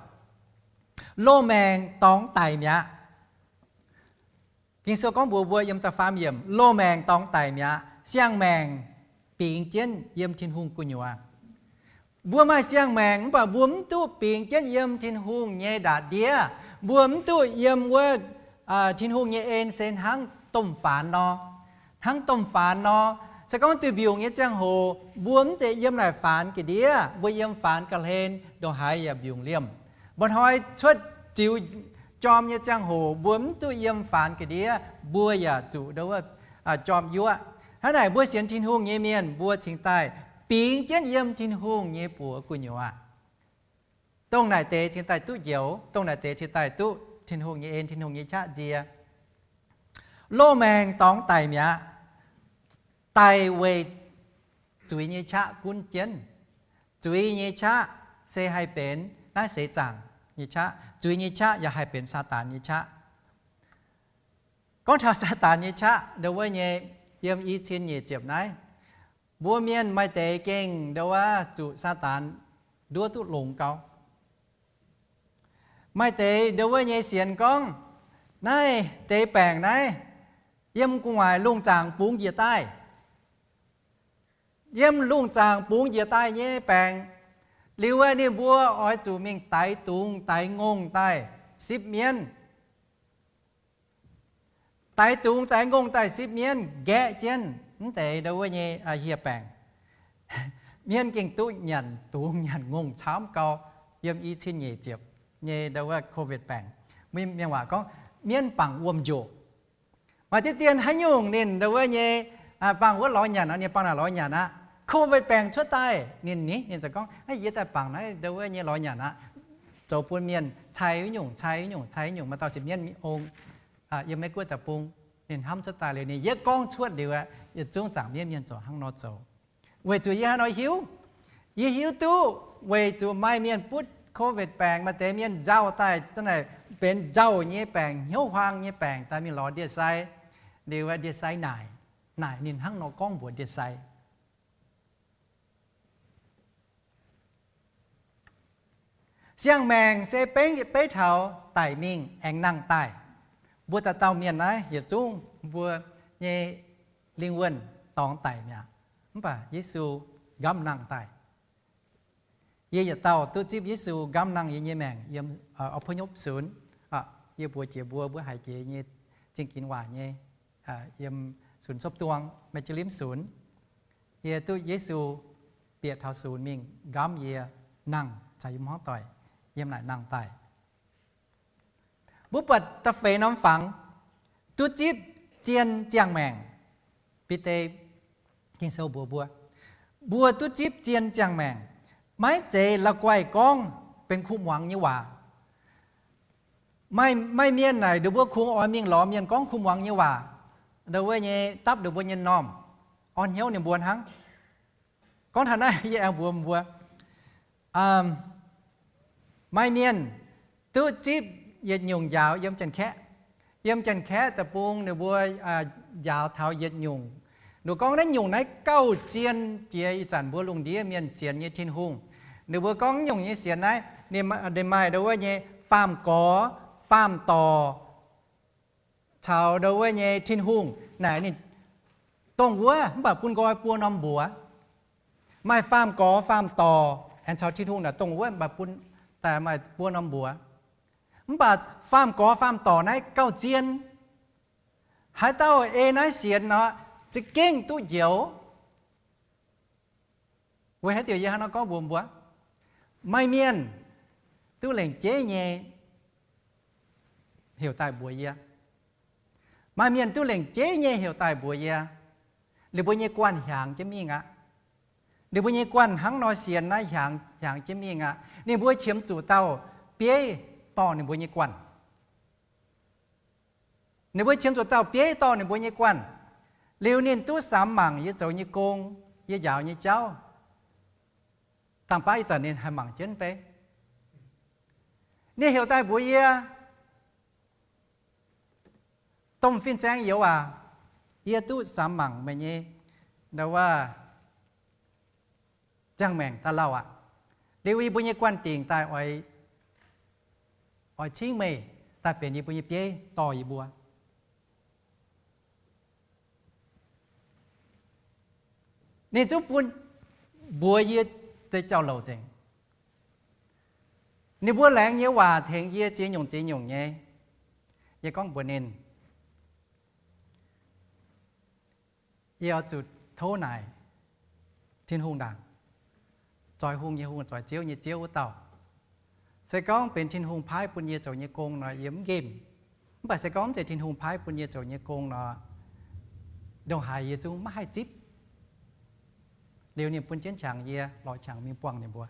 loz-maengc dorngx daic mi'aqv. Ging-Sou gorngv mbuox mbuo yiem da'faam yiemc, loz-maengc dorngx daic mi'aqv, siang-maengc bingx jienv yiem Tin-Hungh gu'nyuoz. Mbuo maaih siang-maengc mv baac mbuo mv duqv bingx jienv yiem Tin-Hungh nyei ndaatv-ndiev. Mbuo mv duqv yiem wuov Tin-Hungh nyei en se hnangv domh faanx nor. Hnangv domh faanx nor, se gorngv duih mbiungc nyei ziangh hoc mbuo mv zeiz yiem naaic faanx ga'ndiev, mbuo yiem faanx ga'hlen ndongc haaix yaac mbiungc liemh. Mba'hnoi cuotv ziux jorm nyei ziangh hoc mbuo mv duqv yiem faanx ga'ndiev, mbuo yaac zuqc ndau wuov jorm yuoqv. Hnangv naaic mbuo sienx Tin-Hungh nyei mienh mbuo cingx daaih bingx jienv yiem Tin-Hungh nyei buoz gu'nyuoz. Dongh naaic deix cingx daaih duqv njoux, dongh naaic deix cingx daaih duqv Tin-Hungh nyei en, Tin-Hungh nyei qaqv nzie. Loz-maengc dorngx daic mi'aqv. Daic weic zuiz nyei qaqv gunv jienv. Zuiz nyei qaqv se haih benx naaiv seix zaangc nyei qaqv. Zuiz nyei qaqv yaac haih benx Saadaan nyei qaqv. Gorngv taux Saadaan nyei qaqv ndo wuov nyei, yiem i cin nyeic ziepc naaiv, mbuo mienh maaih deix gengh ndo wuov zuqc Saadaan nduov duqv longx gau. Maaih deix ndo wuov nyei sienx gorngv, naaiv deix baengc naaiv yiem gu'nguaaic lungh zaangc bungx njiec daaih. Yiem lungh zaangc bungx njiec daaih nyei baengc, liuz aeqv, ninh mbuo oix zuqc mingh daix dungz daix ngongh daaih sipv mienv. Daix dungz daix ngongh daaih sipv mienv, nqaeqv jienv mv deix ndo wuov nyei hieh baengc. Mienv gengh duqv nyanc dungz nyanc ngongh camv gau. Yiem i cin nyeic ziepc nyei ndo wuov COVID baengc, mienh waac gorngv mienv bangc wuom-njoqc. Maaih diqv dien haaix nyungc ninh ndo wuov nyei bangc wuov lorz nyanc, ninh bangc naaic lorz nyanc aqv. COVID baengc cuotv daaih, ninh ni, ninh ziouc gorngv, yie daaih bangc naaiv ndo wuov nyei lorz nyanc aqv. Zoux bun mienh cai nyungc, cai nyungc, cai nyungc, maaih dauh sipv mienv ong, yiem Meiv Guoqv deic-bung, ninh hnamv cuotv daaih liuz, ninh yietv gorngv cuotv liuz aqv, yietc zungv zaangc mienv mienh ziouc hnangv nor zoux. Weic zuqc yie hnangv nor hiuv, yie hiuv duqv weic zuqc maaih mienh butv COVID baengc, maaih deix mienh nzauh daaih, za'naaic benx nzauh nyei baengc, hnyouv huaang nyei baengc daaih mingh lorz ndie-sai. Liuz ndie-sai naaic, naaic ninh hnangv nor gorngv mbuox ndie-sai. Siang-maengc se beiv taux daic mingh aengx nangh daaih. Mbuo dauh dauh mienh naaiv yietc zungv mbuo nyei lingh wuonh dorngx daic mi'aqv. Mv baac Yesu nqamv nangh daaih. Yie yietc dauh duqv zipv Yesu nqamv nangh yie nyei maengc yiem อพยพศูนย์. Yie mbuox jiex mbuo, mbuo haiz jiex nyei zingh ginx waac nyei, yiem ศูนย์ทบต้วง Meiv Jielimv ศูนย์. Yie duqv Yesu bieqc taux ศูนย์ mingh nqamv yie nangh caux yie hmuangv doic yiem naaic nangh daaih. Mbuo buatc da'feix norm fangx duqv zipv zien ziangh maengc. Bide Ging-Sou mbuox mbuo, mbuo duqv zipv zien ziangh maengc, maiv zeiz la'guaih gorngv benx kuv muangx nyei waac. Maaih, maaih mienh naaic ninh mbuo kungx oix mingh lorz mienh gorngv kuv muangx nyei waac, ndo wuov nyei dapv ninh mbuo nyei m'normh, orn hnyouv ninh mbuo hnangv. Gorngv taux naaiv yie aengx mbuox mbuo, maaih mienh duqv zipv yietc nyungc njaaux yiem Janx-Kaeqv. Yiem Janx-Kaeqv deic-bung ninh mbuo njaaux taux yietc nyungc. Ninh gorngv naaiv nyungc naaiv gauh zien jiex ih zanc mbuo lungh ndiev mienh sienx nyei Tin-Hungh. Ninh mbuo gorngv nyungc nyei sienx naaiv, ninh maaih ndo wuov nyei faam-gorx faam-dorc caux ndo wuov nyei Tin-Hungh naaic ninh dongh wuov mv baac bun nqoi buo norm mbuox. Maaih faam-gorx faam-dorc aengx caux Tin-Hungh naaic dongh wuov mv baac bun daaih maaih buo norm mbuox. Mv baac faam-gorx faam-dorc naaiv gauh zien. Haaix dauh ei naaiv sienx nor, za'gengh duqv njoux. Weic haaix diuc yie hnangv nor gorngv mbuox mbuo? Maaih mienh duqv lengc jeiv nyei heuc daaih mbuox yie. Maaih mienh duqv lengc jeiv nyei heuc daaih mbuox yie. Ninh mbuo nyei guanh hiaangx jienv mingh aqv. Ninh mbuo nyei guanh hnangv nor sienx naaiv hiaangx, hiaangx jienv mingh aqv. Ninh mbuo qiemx zuqc dauh bieiv dorh ninh mbuo nyei guanh. Ninh mbuo qiemx zuqc dauh bieiv dorh ninh mbuo nyei guanh. Liuz ninh duqv samx mangc yie zoux nyei gong, yie njaaux nyei jauv. Dangh baav ih zanc ninh haih mangc jienv beiv. Ninh heuc daaih mbuox yie, Domh fin-saeng youz aac, yie duqv samx mangc meih nyei, ndo wuov, ziangh maengc daaih lauh aqv. Liuz yie mbuo nyei guanh dingc daaih oix, oix cingv meih daaih benx yie mbuo nyei bieiv dorh yie mbuo. Ninh zungv bun mbuox yie deix jauv-louc nzengc. Ninh mbuo laengz nyei waac tengx yie ziex nyungc ziex nyungc nyei. Yie gorngv mbuox ninh, yie oix zuqc tov naaic Tin-Hungh ndaangc, zoix hungh nyei Hungh, zoix ziouv nyei Ziouv wuov dauh. Se gorngv benx Tin-Hungh paaiv bun yie zoux nyei gong nor, yie mv nqemh. Mv baac se gorngv mv zeiz Tin-Hungh paaiv bun yie zoux nyei gong nor, ndongc haaix yie zungv maiv haih zipv. Liuz ninh bun jienv qangx yie lorz qangx mingh buangh ninh mbuo.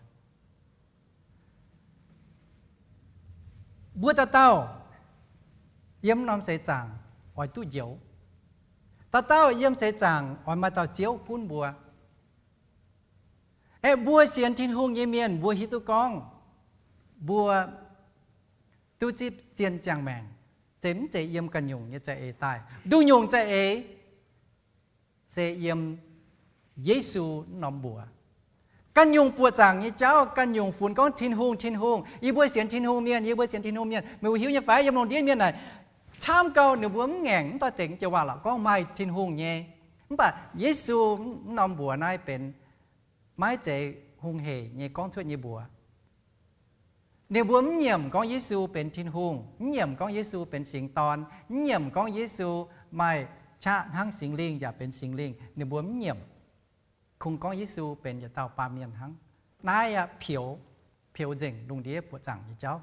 Mbuo dauh dauh yiem norm seix zaangc oix duqv njoux. Dauh dauh yiem seix zaangc oix maaih dauh Ziouv gunv mbuo. Aeqv, mbuo sienx Tin-Hungh nyei mienh mbuo hiuv duqv gorngv mbuo duqv zipv zien ziangh maengc, se mv zeiz yiem ganh nyungc nyei za'eix daaih. Nduqc nyungc za'eix se yiem Yesu norm mbuox. Ganh nyungc buoqc zaangc nyei jauv, ganh nyungc funx gorngv Tin-Hungh, Tin-Hungh, yie mbuo sienx Tin-Hungh mienh, yie mbuo sienx Tin-Hungh mienh, meih mbuo hiuv nyei fai? Yiem lungh ndiev mienh naaic camv gau, ninh mbuo mv ngaengc, mv doix-dekc jiex waac-lorqc gorngv maaih Tin-Hungh nyei. Mv baac Yesu norm mbuox naaiv benx maiv zeiz hungh heic nyei gorngv cuotv nyei mbuox. Ninh mbuo mv nyiemc gorngv Yesu benx Tin-Hungh, mv nyiemc gorngv Yesu benx Singx Dorn, mv nyiemc gorngv Yesu maaih qaqv hnangv Singx Lingh yaac benx Singx Lingh. Ninh mbuo mv nyiemc, kungx gorngv Yesu benx yietc dauh baamh mienh hnangv. Naaiv aqv, peux, peux nzengc lungh ndiev buoqc zaangc nyei jauv.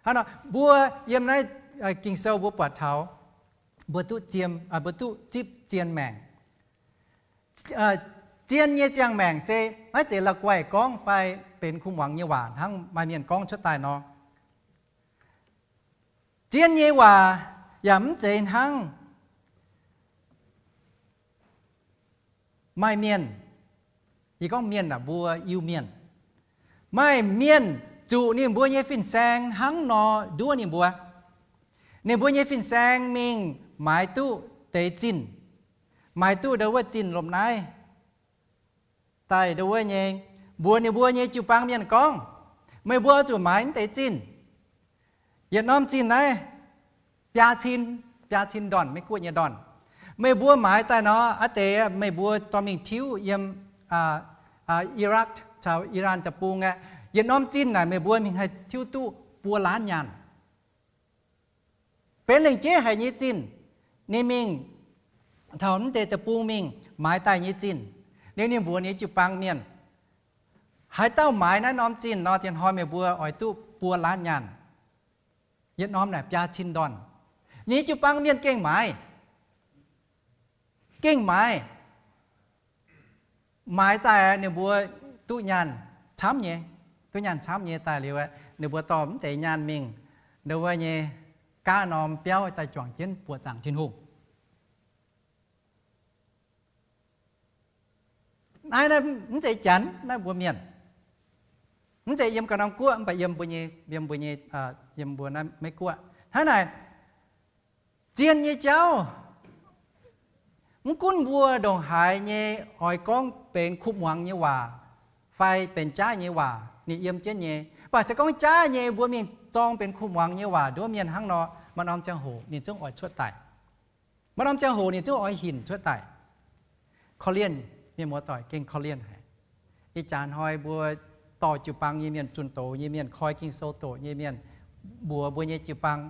Hnangv nor, mbuo yiem naaiv Ging-Sou mbuo buatc taux mbuo duqv ziem, mbuo duqv zipv zien maengc. Zien nyei ziangh maengc se maiv zeiz la'guaih gorngv fai benx kuv muangx nyei waac hnangv maaih mienh gorngv cuotv daaih nor. Zien nyei waac yaac mv zeiz hnangv maaih mienh, yie gorngv mienh aah, mbuo Iu-Mienh, maaih mienh zuqc ninh mbuo nyei fin-saeng hnangv nor nduov ninh mbuo. Ninh mbuo nyei fin-saeng mingh maaiz duqv deix zinh, maaiz duqv ndo wuov zinh lomh naaiv daaih ndo wuov nyei, mbuox ninh mbuo nyei jiu-baang mienh gorngv, meih mbuo oix zuqc maaiz naaiv deix zinh. Yietc norm zinh naaiv biaa cin, biaa cin ndorn, Meiv-Guoqv nyei ndorn. Meih mbuo maaiz daaih nor, a'deix meih mbuo dorh mingh tiuv yiem Iraq caux Iran deic-bung aqv. Yietc norm zinh naaic meih mbuo mingh haih tiuv duqv buo laanv nyaanh. Benx lengc jeiv haic nyei zinh. Ninh mingh taux mv deix deic-bung mingh maaiz daaih nyei zinh. Ninh, ninh mbuox ninh jiu-baang mienh, haaix dauh maaiz naaiv norm zinh nor, dien hnoi meih mbuo oix duqv buo laanv nyaanh. Yietc norm naaic biaa cin ndorn. Ninh jiu-baang mienh gengh maaiz. Gengh maaiz. Maaiz daaih ninh mbuo duqv nyaanh camv nyei, duqv nyaanh camv nyei daaih liuz, ninh mbuo dorh mv deix nyaanh mingh ndo wuov nyei gaav norm biauv daaih juangc jienv buoqc zaangc Tin-Hungh. Naaiv, naaiv mv zeiz Janx, naaiv mbuo Mienh. Mv zeiz yiem ganh norm guoqv, mv baac yiem mbuo nyei, yiem mbuo nyei, yiem mbuo naaiv Meiv-Guoqv. Hnangv naaic, zien nyei jauv, mv gunv mbuo ndongc haaix nyei oix gorngv benx kuv muangx nyei waac fai benx jaav nyei waac, ninh yiem jienv nyei. Mv baac se gorngv jaav nyei mbuo mingh zorng benx kuv muangx nyei waac nduov mienh hnangv nor, maaih norm ziangh hoc ninh zungv oix cuotv daaih. Maaih norm ziangh hoc ninh zungv oix hinc cuotv daaih. Korv-lienh, mienh muoz-doic, gengh korv-lienh haic. Ih jaax hnoi mbuo dorh jiu-baang nyei mienh, zunh doz nyei mienh, koi Ging-Sou doqc nyei mienh, mbuox mbuo nyei jiu-baang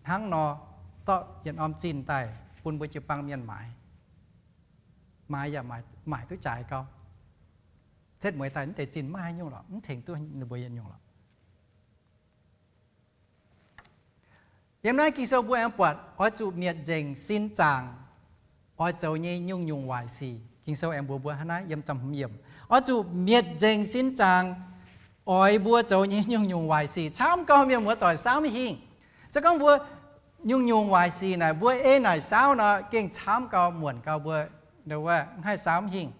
hnangv nor, dorh yietc norm zinh daaih bun mbuo jiu-baang mienh maaiz. Maaiz yaac maaic duqv jaaix gau. Setv mueiz daaih mv deix zinh maiv haaix nyungc lorqc, mv tengx duqv ninh mbuo yietc nyungc lorqc. Yiem naaiv Ging-Sou mbuo aengx buatc oix zuqc mietc nzengc sin zaangc oix zoux nyei nyungc-nyungc waaic sic. Ging-Sou aengx mbuox mbuo hnangv naaiv yiem da'hmz yiemc, oix zuqc mietc nzengc sin zaangc oix mbuo zoux nyei nyungc-nyungc waaic sic. Camv gau, mienh muoz-doic, saauv maiv hingh. Se gorngv mbuo nyungc-nyungc waaic sic naaic mbuo ei naaic saauv nor, gengh camv gau, muonc gau, mbuo ndo wuov mv haih saauv maiv hingh.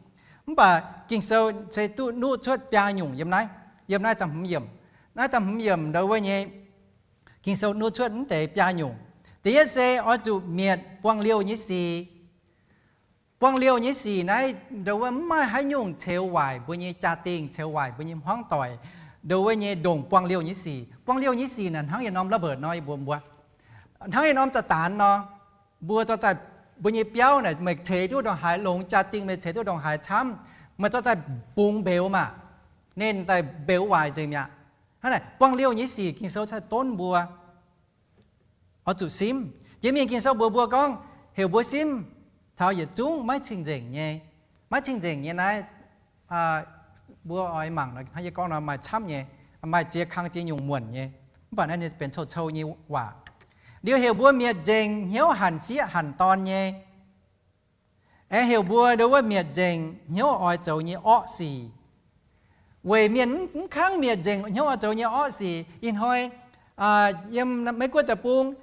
Mv baac Ging-Sou se duqv nuqv cuotv biaa nyungc yiem naaiv, yiem naaiv da'hmz yiemc. Naaiv da'hmz yiemc ndo wuov nyei Ging-Sou nuqv cuotv mv deix biaa nyungc. Da'yietv se oix zuqc mietc buangh liouh nyei sic. Buangh liouh nyei sic naaiv ndo wuov mv maaih haaix nyungc ceux waaic mbuo nyei jaa-dingh, ceux waaic mbuo nyei hmuangv doic, ndo wuov nyei ndongc buangh liouh nyei sic. Buangh liouh nyei sic naaic hnangv yietc norm ระเบิด nor, yie mbuox mbuo, hnangv yietc norm สถาน nor, mbuo zorqv daaih, mbuo nyei biauv naaic meih ceix duqv ndongc haaix, longx jaa-dingh meih ceix duqv ndongc haaix camv, meih zorqv daaih bungx mbeux maah, ninh daaih mbeux waaic nzengc mi'aqv. Hnangv naaic buangh liouh nyei sic Ging-Sou cuotv donv mbuo oix zuqc simv. Jiex mingh Ging-Sou mbuox mbuo gorngv heuc mbuo simv taux yietc zungv maiv cing-nzengc nyei. Maiv cing-nzengc nyei naaiv, mbuo oix mangc hnangv yie gorngv nor maaih camv nyei, maaih ziex kang ziex nyungc muonc nyei. Mv baac naaiv ninh benx cou-cou nyei waac. Liuz heuc mbuo mietc nzengc hnyouv hanc sieqv hanc dorn nyei. Aengx heuc mbuo ndo wuov mietc nzengc hnyouv oix zoux nyei orqv sic. Weic mienh mv kangv mietc nzengc hnyouv oix zoux nyei orqv sic. Ih hnoi yiem Meiv-Guoqv deic-bung,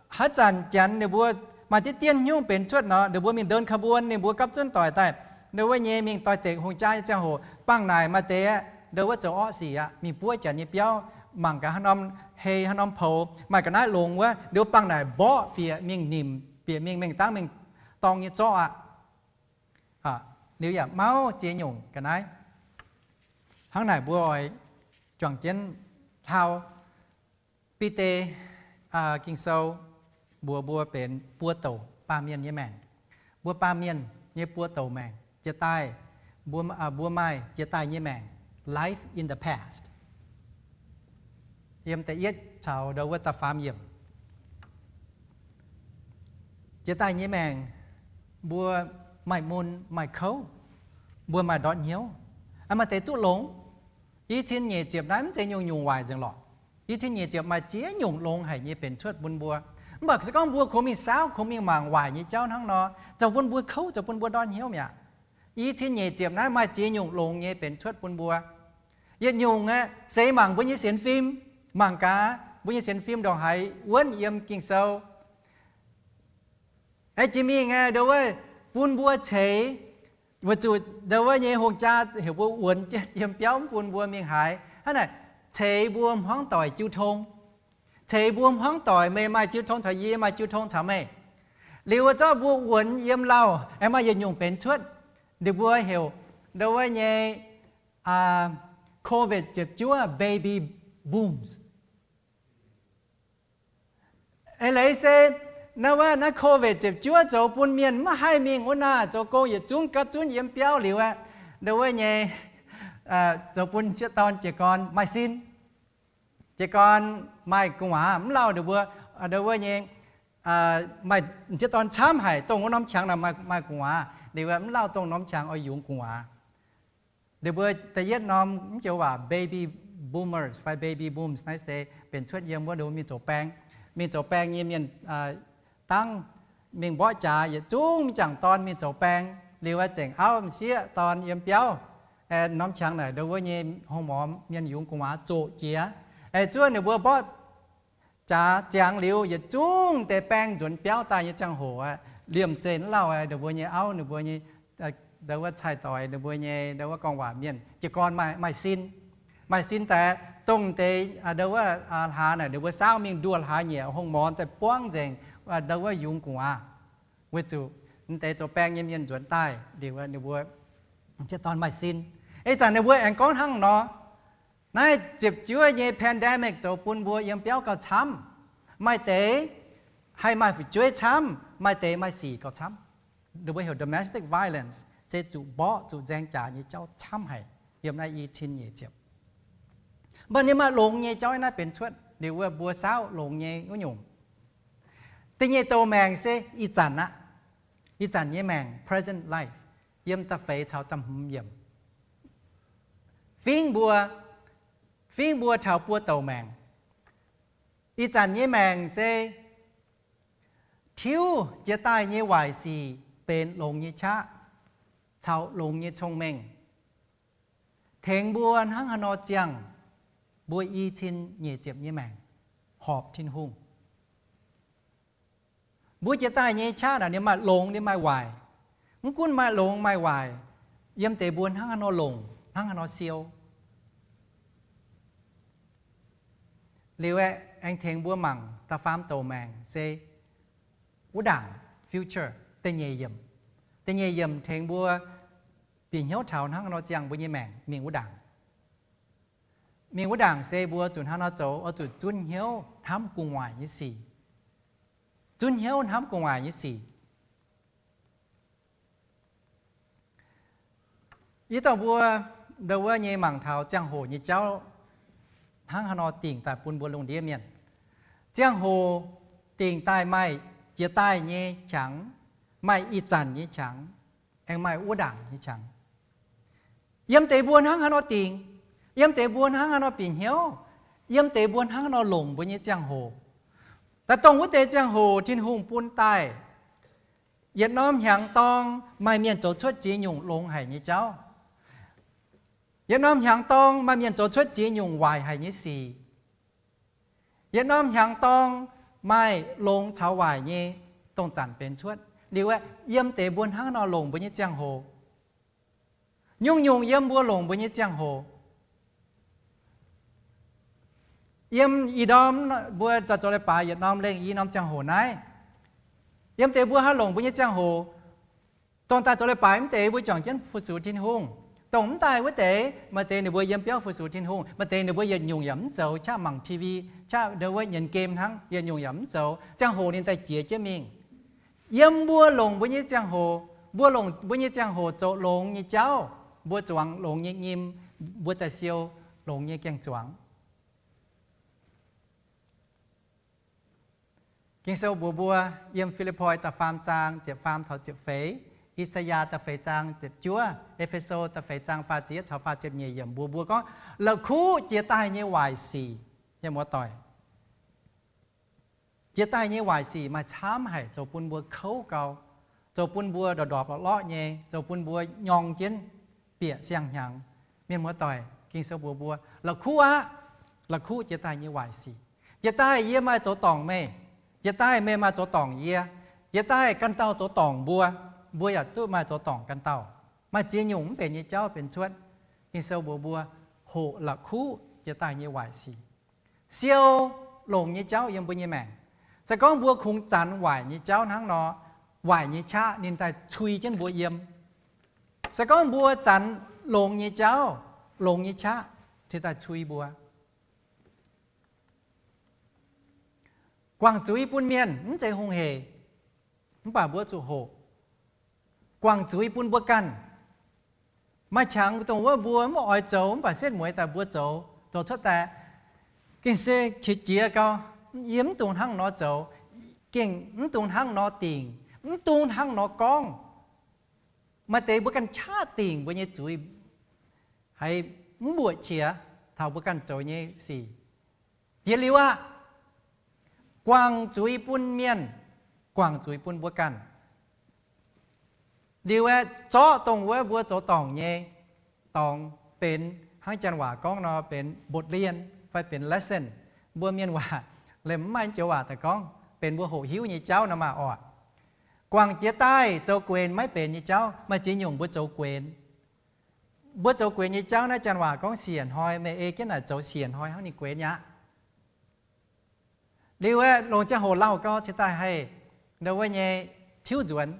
haaix zanc Janx ninh mbuo maaih diqv dien hnyouv benx cuotv nor, ninh mbuo mingh เดินขบวน, ninh mbuo gapv zunv doic daaih Ndo wuov nyei mingh doix-dekc hungh jaa nyei ziangh hoc, bangc naaic maaih deix aqv, ndo wuov zoux orqv sic aqv, mingh buov janx nyei biauv, mangc gaax haaix norm hei haaix norm poux, maaih ga'naaiv longx wuov, ndo wuov bangc naaic mborqv bieqc mingh nimc, bieqc mingh mengh dangv mingh dorng nyei zorqv aqv. Liuz yaac mauv ziex nyungc ga'naaiv. Hnangv naaic mbuo oix juangc jienv hlaau. Bide Ging-Sou mbuox mbuo benx buo douc baamh mienh nyei maengc. Mbuo baamh mienh nyei buo douc maengc, jiex daaih, mbuo, mbuo maaih jiex daaih nyei maengc, life in the past. Yiem da'yietv caux ndo wuov da'faam yiemc. Jiex daaih nyei maengc, mbuo maaih mun maaih kouv, mbuo maaih ndortv hnyouv, maaih deix duqv longx. I cin nyeic ziepc naaiv mv zeiz nyungc-nyungc waaic nzengc lorqc. I cin nyeic ziepc maaih ziex nyungc longx haic nyei benx cuotv bun mbuo. Mv baac se gorngv mbuo kungx mingh saauv, kungx mingh mangc waaic nyei jauv hnangv nor, zoux bun mbuo kouv, zoux bun mbuo ndortv hnyouv mi'aqv. I cin nyeic ziepc naaiv maaih ziex nyungc longx nyei benx cuotv bun mbuo. Yietc nyungc aeqv, seix mangc mbuo nyei sienx fim, mangc gaax mbuo nyei sienx fim ndongc haaix wuonv yiem Ging-Sou. Aeqv, jiex mingh aeqv, ndo wuov bun mbuo ceix, weic zuqc ndo wuov nyei hungh jaa heuc mbuo wuonx jienv yiem biauv, mv bun mbuo mingh haaix. Hnangv naaic, ceix mbuo hmuangv doic jiu tong. Ceix mbuo hmuangv doic, meih maaih jiu tong caux yie, maaih jiu tong caux meih. Liuz wuov zorqv mbuo wuonx yiem lauh, aengx maaih yietc nyungc benx cuotv. Ninh mbuo heuc ndo wuov nyei COVID ziepc juov baby booms. Eix leiz se naaiv wuov naaiv COVID ziepc juov zoux bun mienh maiv haih mingh wuov naaic zoux gong, yietc zungv gapv zunv yiem biauv liuz aeqv, ndo wuov nyei zoux bun sieqv dorn jiez gorn maaih sin. Jiez gorn maaih gu'nguaaz, mv lauh ninh mbuo ndo wuov nyei maaih sieqv dorn camv haic, dongh wuov norm qangx naaic maaih gu'nguaaz, liuz mv lauh dongh norm qangx oix yungz gu'nguaaz. Ninh mbuo da'yietv norm mv joux waac baby boomers fai baby booms naaiv se benx cuotv yiem wuov ndo mingh zoux baeng. Mingh zoux baeng nyei mienh dangv mingh mborqv jaax, yietc zungv m'jangc dorn mingh zoux baeng, liuz aeqv, zengc auv m'sieqv dorn yiem biauv. Norm qangx naaic ndo wuov nyei hungh morz mienh yungz gu'nguaaz zoqc jiex. Aeqv, zuov ninh mbuo mborqv jaax ziangx liuz, yietc zungv deix baeng nzuonx biauv daaih nyei ziangh hoc aeqv, liemh zeih mv lauh aeqv, ninh mbuo nyei auv, ninh mbuo nyei ndo wuov cai-doix, ninh mbuo nyei ndo wuov gorngv waac mienh jiez gorn maaih sin. Maaih sin daaih, dongh deix ndo wuov hlaax naaic ninh mbuo saauv mingh nduoh hlaax nyei hungh morz daaih buangv nzengc ndo wuov yungz gu'nguaaz. Weic zuqc m'deix zoux baeng nyei mienh nzuonx daaih liuz ninh mbuo m'sieqv dorn maaih sin. Ih zanc ninh mbuo aengx gorngv hnangv nor, naaiv ziepc juov nyei pandemic zoux bun mbuo yiem biauv gauh camv. Maaih deix haih maaih fu'jueiv camv, maaih deix maaih sic gauh camv. Ninh mbuo heuc domestic violence, se zuqc mborqv zuqc nzaeng jaax nyei jauv camv haic yiem naaiv i cin nyeic ziepc. Mv baac ninh maaih longx nyei jauv naaiv benx cuotv liuz wuov mbuo saauv longx nyei wuov nyungc. Da'nyeic douc maengc se ih zanc aqv. Ih zanc nyei maengc, present life, yiem da'feix caux da'hmz yiemc. Fingv mbuo, fingv mbuo taux buo douc maengc. Ih zanc nyei maengc se tiuv jiex daaih nyei waaic sic benx longx nyei qaqv caux longx nyei cong-mengh, tengx mbuo hnangv haaix nor ziangh mbuo i cin nyeic ziepc nyei maengc horpc Tin-Hungh. Mbuo jiex daaih nyei qaqv naaic ninh maaih longx ninh maaih waaic. Mv gunv maaih longx maaih waaic, yiem deix mbuo hnangv haaix nor longc, hnangv haaix nor siou, liuz aeqv, aengx tengx mbuo mangc da'faam douc maengc se wuov ndaangc, future, da'nyeic yiemc. Da'nyeic yiemc tengx mbuo bieqc hnyouv taux hnangv haaix nor ziangh mbuo nyei maengc mingh wuov ndaangc. Mingh wuov ndaangc se mbuo zuqc hnangv haaix nor zoux, oix zuqc zunv hnyouv hnamv gu'nguaaic nyei sic, zunv hnyouv hnamv gu'nguaaic nyei sic. Yie dorh mbuo ndo wuov nyei mangc taux ziangh hoc nyei jauv hnangv haaix nor dingc daaih bun mbuo lungh ndiev mienh. Ziangh hoc dingc daaih maaih jiex daaih nyei qangx, maaih ih zanc nyei qangx, aengx maaih wuov ndaangc nyei qangx. Yiem deix mbuo hnangv haaix nor dingc, yiem deix mbuo hnangv haaix nor bieqc hnyouv, yiem deix mbuo hnangv haaix nor longc mbuo nyei ziangh hoc. Daaih dongh wuov deix ziangh hoc Tin-Hungh bun daaih, yietc norm hnyangx-dorng maaih mienh zoux cuotv ziex nyungc longx haic nyei jauv. Yietc norm hnyangx-dorng maaih mienh zoux cuotv ziex nyungc waaic haic nyei sic. Yietc norm hnyangx-dorng maaih longx caux waaic nyei dongh zanc benx cuotv. Liuz aeqv, yiem deix mbuo hnangv haaix nor longc mbuo nyei ziangh hoc. Nyungc-nyungc yiem mbuo longc mbuo nyei ziangh hoc. Yiem ih ndorm mbuo zoux leiz-baaix yietc norm lengh i norm ziangh hoc naaiv, yiem deix mbuo haih longc mbuo nyei ziangh hoc, dongh daaih zoux leiz-baaix mv deix mbuo juangc jienv fu-sux Tin-Hungh. Dongh mv daaih wuov deix, maaih deix ninh mbuo yiem biauv fu-sux Tin-Hungh, maaih deix ninh mbuo yietc nyungc yaac mv zoux, qaqv mangc T V, qaqv ndau wuov nyienz game hnangv, yietc nyungc yaac mv zoux. Ziangh hoc ninh daaih jiex jienv mingh. Yiem mbuo longc mbuo nyei ziangh hoc, mbuo longc mbuo nyei ziangh hoc zoux longx nyei jauv, mbuo zuangx longx nyei nyim, mbuo daaih siou longx nyei gaeng-zuangx. Ging-Sou mbuox mbuo yiem Fi^lipv^poi da'faam zaang ziepc faam taux ziepc feix, I^saa^yaa da'feix zaang ziepc juov, E^fe^so da'feix zaang faah ziepc yietv caux faah ziepc nyeic yiemc mbuox mbuo gorngv, la'kuqv jiex daaih nyei waaic sic, mienh muoz-doic. Jiex daaih nyei waaic sic maaih camv haic, zoux bun mbuo kouv gau, zoux bun mbuo ndorpc-ndorpc lorqc-lorqc nyei, zoux bun mbuo nyorng jienv bieqc siang-hnyangx. Mienh muoz-doic, Ging-Sou mbuox mbuo, la'kuqv aqv, la'kuqv jiex daaih nyei waaic sic. Jiex daaih yie maaih zoux dorngc meih, jiex daaih meih maaih zoux dorngc yie, jiex daaih ganh dauh zoux dorngc mbuo, mbuo yaac duqv maaih zoux dorngc ganh dauh. Maaih ziex nyungc mv benx nyei jauv benx cuotv. Ging-Sou mbuox mbuo, hoqc la'kuqv jiex daaih nyei waaic sic. Siou longx nyei jauv yiem mbuo nyei maengc. Se gorngv mbuo kungx zanx waaic nyei jauv hnangv nor, waaic nyei qaqv ninh daaih cui jienv mbuo yiem. Se gorngv mbuo zanx longx nyei jauv, longx nyei qaqv cingx daaih cui mbuo. Guangc zuiz bun mienh mv zeiz hungh heic, mv baac mbuo zuqc hoqc. Guangc zuiz bun mbuo ganh. Maaih qangx dongh wuov mbuo mv oix zoux mv baac setv mueiz daaih mbuo zoux, zoux cuotv daaih. Gengh se qiex jiez gau, yie mv dungx hnangv nor zoux, gengh mv dungx hnangv nor dingc, mv dungx hnangv nor gorngv. Maaih deix mbuo ganh qaqv dingc mbuo nyei zuiz, haiz mv mbuoqc qiex taux mbuo ganh zoux nyei sic. Jiex liuz aqv, guangc zuiz bun mienh, guangc zuiz bun mbuo ganh. Liuz aeqv, zorqv dongh wuov mbuo zoux dorngc nyei dorngx benx hnangv janx waac gorngv nor benx บทเรียน fai benx lesson. Mbuo mienh waac liemh mv maaih joux waac daaih gorngv benx mbuo hoqc hiuv nyei jauv nor maah oc. Guangc jiex daaih zoux guenx maiv benx nyei jauv. Maaih ziex nyungc mbuo zoux guenx. Mbuo zoux guenx nyei jauv naaiv janx waac gorngv siec hnoi, meih ei jienv naaic zoux siec hnoi hnangv ninh guenx aqv. Liuz aeqv, longc ziangh hoc lauh gau cingx daaih haih ndau wuov nyei tiuv nzuonx.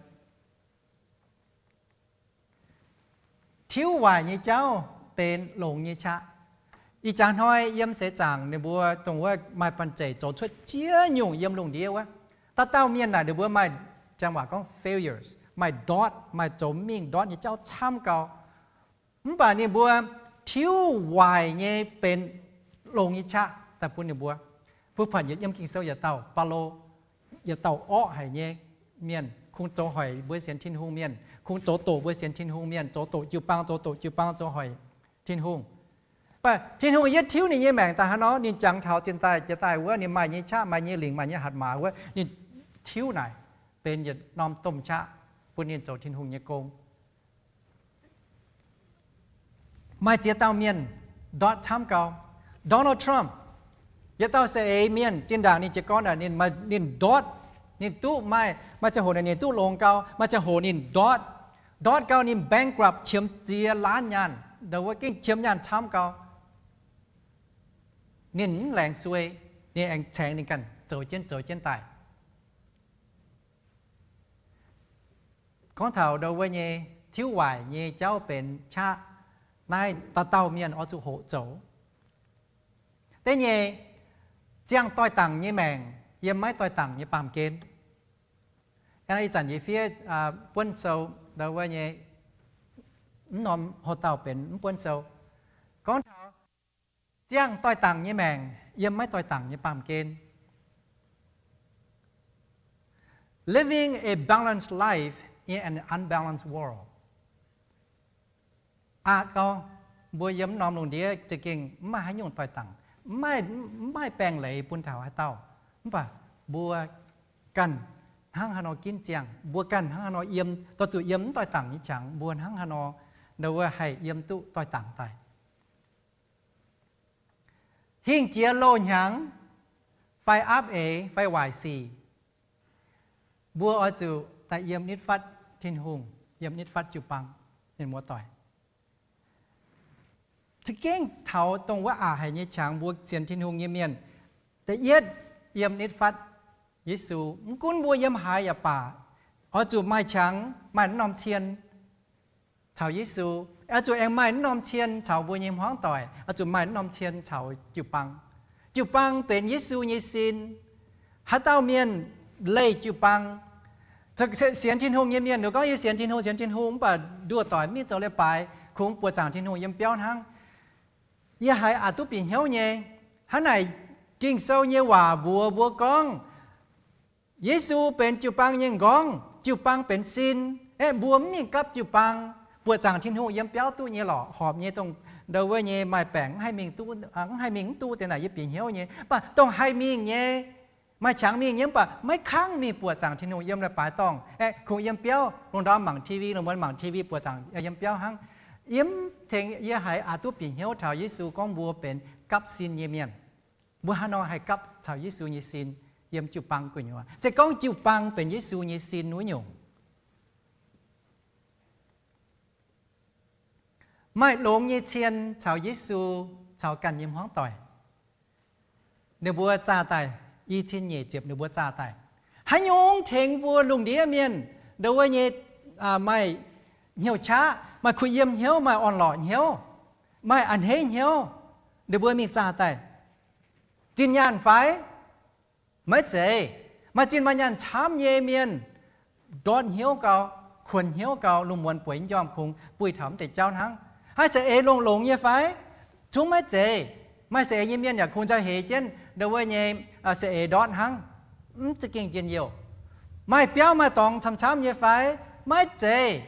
Tiuv waaic nyei jauv benx longx nyei qaqv. Ih jaax hnoi yiem seix zaangc ninh mbuo dongh wuov maaih banh zeic zoux cuotv ziex nyungc yiem lungh ndiev wuov. Dauh dauh mienh naaic ninh mbuo maaih, janx waac gorngv failures, maaih ndortv, maaih zoux mingh ndortv nyei jauv camv gau. Mv baac ninh mbuo tiuv waaic nyei benx longx nyei qaqv daaih bun ninh mbuo. Mbuo buatc yietc yiem Ging-Sou yietc dauh Baulo, yietc dauh orqv haic nyei mienh, kungx zoux hoic mbuo sienx Tin-Hungh mienh, kungx zoux doqc mbuo sienx Tin-Hungh mienh, zoux doqc jiu-baang, zoux doqc jiu-baang, zoux hoic Tin-Hungh. Mv baac Tin-Hungh yietv tiuv ninh nyei maengc daaih hnangv nor, ninh jangx taux zinh daaih jiex daaih wuov, ninh maaih nyei qaqv, maaih nyei lingc, maaih nyei hatc maaz wuov, ninh tiuv naaic benx yietc norm domh qaqv bun ninh zoux Tin-Hungh nyei gong. Maaih ziex dauh mienh ndortv camv gau. Donald Trump, yietc dauh saeng-eix mienh, zinh ndaangc ninh jiez gorn aqv, ninh, ninh ndortv, ninh duqv maaih, maaih ziangh hoc ninh duqv longx gau, maaih ziangh hoc ninh ndortv. Ndortv gau ninh bankrupt, qiemx ziex laanv nyaanh, ndau wuov gengh qiemx nyaanh camv gau. Ninh mv laengz suei, ninh aengx caengx ninh ganh zoux jienv zoux jienv daaih. Gorngv taux ndau wuov nyei tiuv waaic nyei jauv benx qaqv, naaiv dauh dauh mienh oix zuqc hoqc zoux. Da'nyeic, ziangh doix-dangc nyei maengc yiem maiv doix-dangc nyei baamh gen. Ih zanc yie fiev buonv sou ndau wuov nyei, mv norm hoc-dauh benx mv buonv sou. Gorngv taux ziangh doix-dangc nyei maengc yiem maiv doix-dangc nyei baamh gen. Living a balanced life in an unbalanced world. Aqc gau, mbuo yiem mv norm lungh ndiev za'gengh mv maaih haaix nyungc doix-dangc, mv maaih, mv maaih baengh leiz bun taux haaix dauh. Mv baac mbuo ganh hnangv haaix nor ginv ziangh, mbuo ganh hnangv haaix nor yiem, dorh zuqc yiem mv doix-dangc nyei qangx, mbuo hnangv haaix nor, ndau wuov haih yiem duqv doix-dangc daaih. Hingh jiex loz-hnyangx fai aapv eix fai waaic sic, mbuo oix zuqc daaih yiem nitv fatv Tin-Hungh, yiem nitv fatv jiu-baang, mienh muoz-doic. Za'gengh taux dongh wuov aqc haic nyei qangx mbuo sienx Tin-Hungh nyei mienh, da'yietv yiem nitv fatv Yesu. Mv gunv mbuo yiem haaix yaac baac, oix zuqc maaih qangx, maaih naaiv norm cien caux Yesu. Oix zuqc aengx maaih naaiv norm cien caux mbuo nyei hmuangv doic. Oix zuqc maaih naaiv norm cien caux jiu-baang. Jiu-baang benx Yesu nyei sin. Haaix dauh mienh leih jiu-baang? Sienx Tin-Hungh nyei mienh, ninh gorngv, yie sienx Tin-Hungh, sienx Tin-Hungh, mv baac nduoh doic mingh zoux leiz-baaix, kungx buoqc zaangc Tin-Hungh yiem biauv hnangv. Yie haiz aqc duqv bieqc hnyouv nyei. Hnangv naaic, Ging-Sou nyei waac mbuox mbuo gorngv, Yesu benx jiu-baang nyei m'nqorngv, jiu-baang benx sin. Aeqv, mbuo mv mingh gapv jiu-baang, buoqc zaangc Tin-Hungh yiem biauv duqv nyei lorqc. Horpc nyei, dongh ndau wuov nyei maaih baengc mv haih mingh duqv, mv haih mingh mv duqv deix naaic yie bieqc hnyouv nyei. Mv baac dongh haih mingh nyei, maaih qangx mingh nyei, mv baac maiv kangv mingh buoqc zaangc Tin-Hungh yiem leiz-baaix dorngh. Aeqv, kungx yiem biauv, lungh ndorm mangc T V, lungh muonz mangc T V buoqc zaangc yiem biauv hnangv. Yie mv tengx, yie haiz aqc duqv bieqc hnyouv taux Yesu gorngv mbuo benx gapv sin nyei mienh. Mbuo haaix nor haih gapv caux Yesu nyei sin yiem jiu-baang gu'nyuoz? Se gorngv jiu-baang benx Yesu nyei sin wuov nyungc, maaih longx nyei cien caux Yesu, caux ganh nyei hmuangv doic, ninh mbuo zaah daaih, i cin nyeic ziepc ninh mbuo zaah daaih. Haaix nyungc tengx mbuo lungh ndiev mienh ndau wuov nyei maaih hnyouv qaqv, maaih kuh yiem hnyouv, maaih orn-lorqc hnyouv, maaih a'hneiv hnyouv, ninh mbuo mingh zaah daaih? Zinh nyaanh fai? Maiv zeiz. Maaih zinh maaih nyaanh camv nyei mienh ndortv hnyouv gau, kuonx hnyouv gau, lungh muonz bueix njormh kungx buih taux mv deix jauv hnangv. Haaix saeng-eix longx-longx nyei fai? Zungv maiv zeiz. Maaih saeng-eix nyei mienh yaac kungx nzauh heix jienv ndau wuov nyei saeng-eix ndortv hnangv, mv za'gengh njien-youh. Maaih biauv maaih dorngx camv-camv nyei fai? Maiv zeiz.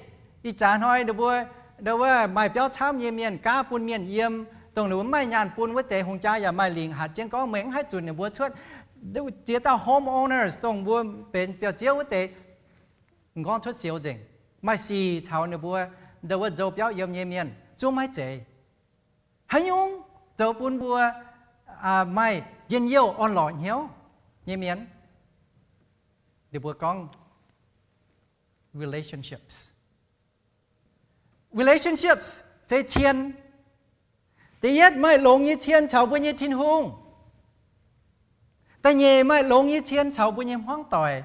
Ih jaax hnoi ninh mbuo ndau wuov maaih biauv camv nyei mienh gaav bun mienh yiem, dongh ninh mbuo mv maaih nyaanh bun wuov deix, hungh jaa yaac maaih lingc hatc jienv gorngv meih mv haih zunc ninh mbuo cuotv. Ziex dauh homeowners dongh mbuo benx biauv-ziouv wuov deix, m'nqorngv cuotv siouc nzengc, maaih sic caux ninh mbuo ndau wuov nzou biauv yiem nyei mienh, zungv maiv zeiz. Haaix nyungc zoux bun mbuo maaih njien-youh orn-lorqc hnyouv nyei mienh? Ninh mbuo gorngv relationships. Relationships se cien. Da'yietv, maaih longx nyei cien caux mbuo nyei Tin-Hungh. Da'nyeic, maaih longx nyei cien caux mbuo nyei hmuangv doic.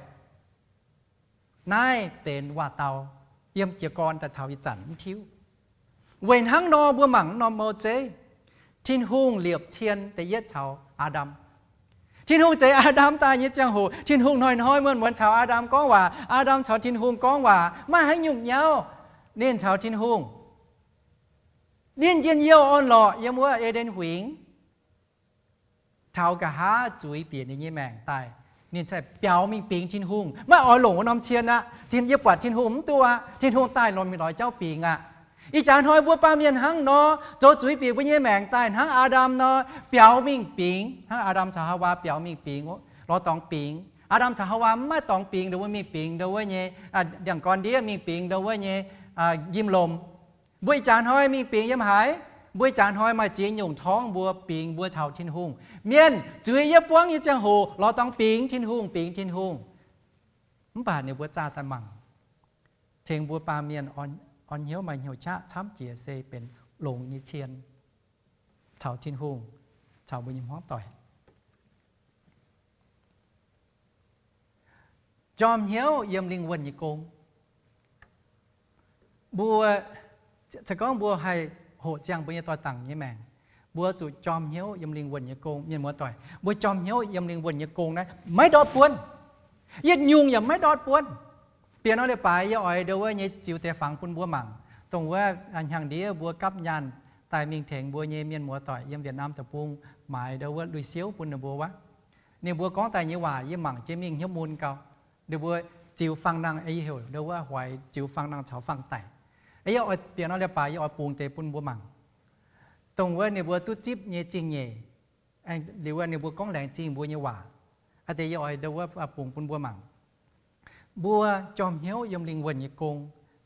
Naaiv benx waac-dau yiem jiez gorn daaih taux ih zanc mv tiuv. Weic hnangv nor mbuo mangc norm mou zeiv, Tin-Hungh liepc cien da'yietv caux Aa^ndam. Tin-Hungh zeix Aa^ndam daaih nyei ziangh hoc, Tin-Hungh hnoi-hnoi muonz-muonz caux Aa^ndam gorngv waac. Aa^ndam caux Tin-Hungh gorngv waac, maiv haaix nyungc nyauv. Ninh caux Tin-Hungh, ninh njien-youh orn-lorqc yiem wuov E^nden Huingx. Taux nqa'haav zuiz bieqc ninh nyei maengc daaih, ninh ziouc biaux mingh bingx Tin-Hungh, maiv oix longc wuov norm cien aqv. Yie buatc Tin-Hungh mv duqv aqv. Tin-Hungh daaih longc mingh lorz jauv bingx aqv. Ih jaax hnoi mbuo baamh mienh hnangv nor, zoux zuiz bieqc mbuo nyei maengc daaih hnangv Aa^ndam nor, biaux mingh bingx, hnangv Aa^ndam caux Haawaa biaux mingh bingx, lorz dorngx bingx. Aa^ndam caux Haawaa mv maaih dorngx bingx ndongc wuov, mingh bingx ndongc wuov nyei ndiangx-gorn-ndiev, mingh bingx ndongc wuov nyei njimv-lomc. Mbuo ih jaax hnoi mingh bingx yiem haaix? Mbuo ih jaax hnoi maaih ziex nyungc torngv mbuo bingx mbuo caux Tin-Hungh. Mienh zuiz yietv buangv nyei ziangh hoc lorz dorngx bingx Tin-Hungh, bingx Tin-Hungh. Mv baac ninh mbuo zaah daaih mangc, tengx mbuo baamh mienh orn hnyouv maaih hnyouv qaqv camv jiex se benx longx nyei cien caux Tin-Hungh, caux mbuo nyei hmuangv doic. Jorm hnyouv yiem lingh wuonh nyei gong. Mbuo, se gorngv mbuo haih hoqc ziangh mbuo nyei doix dangc nyei maengc, mbuo zuqc jorm hnyouv yiem lingh wuonh nyei gong. Mienh muoz-doic, mbuo jorm hnyouv yiem lingh wuonh nyei gong naaiv maiv ndortv buonv. Yietc nyungc yaac maiv ndortv buonv. Bieqc nor leiz-baaix yie oix ndau wuov nyei ziux deix fangx bun mbuo mangc. Dongh wuov hnyangx-ndiev mbuo gapv nyaanh daaih mingh tengx mbuo nyei mienh muoz-doic yiem Việt Nam deic-bung maaiz ndau wuov lui-siouv bun ninh mbuo wuov. Ninh mbuo gorngv daaih nyei waac yie mangc jienv mingh hnyouv mun gau. Ninh mbuo ziux fangx nangh, yie heuc ndau wuov hoiz ziux fangx nangh caux fangx daic. Yie oix bieqc nor leiz-baaix yie oix bungx deix bun mbuo mangc. Dongh wuov ninh mbuo duqv zipv nyei zingh nyeic, liuz ninh mbuo gorngv laengz zingh mbuo nyei waac. Aa deix yie oix ndau wuov bungx bun mbuo mangc. Mbuo jorm hnyouv yiem lingh wuonh nyei gong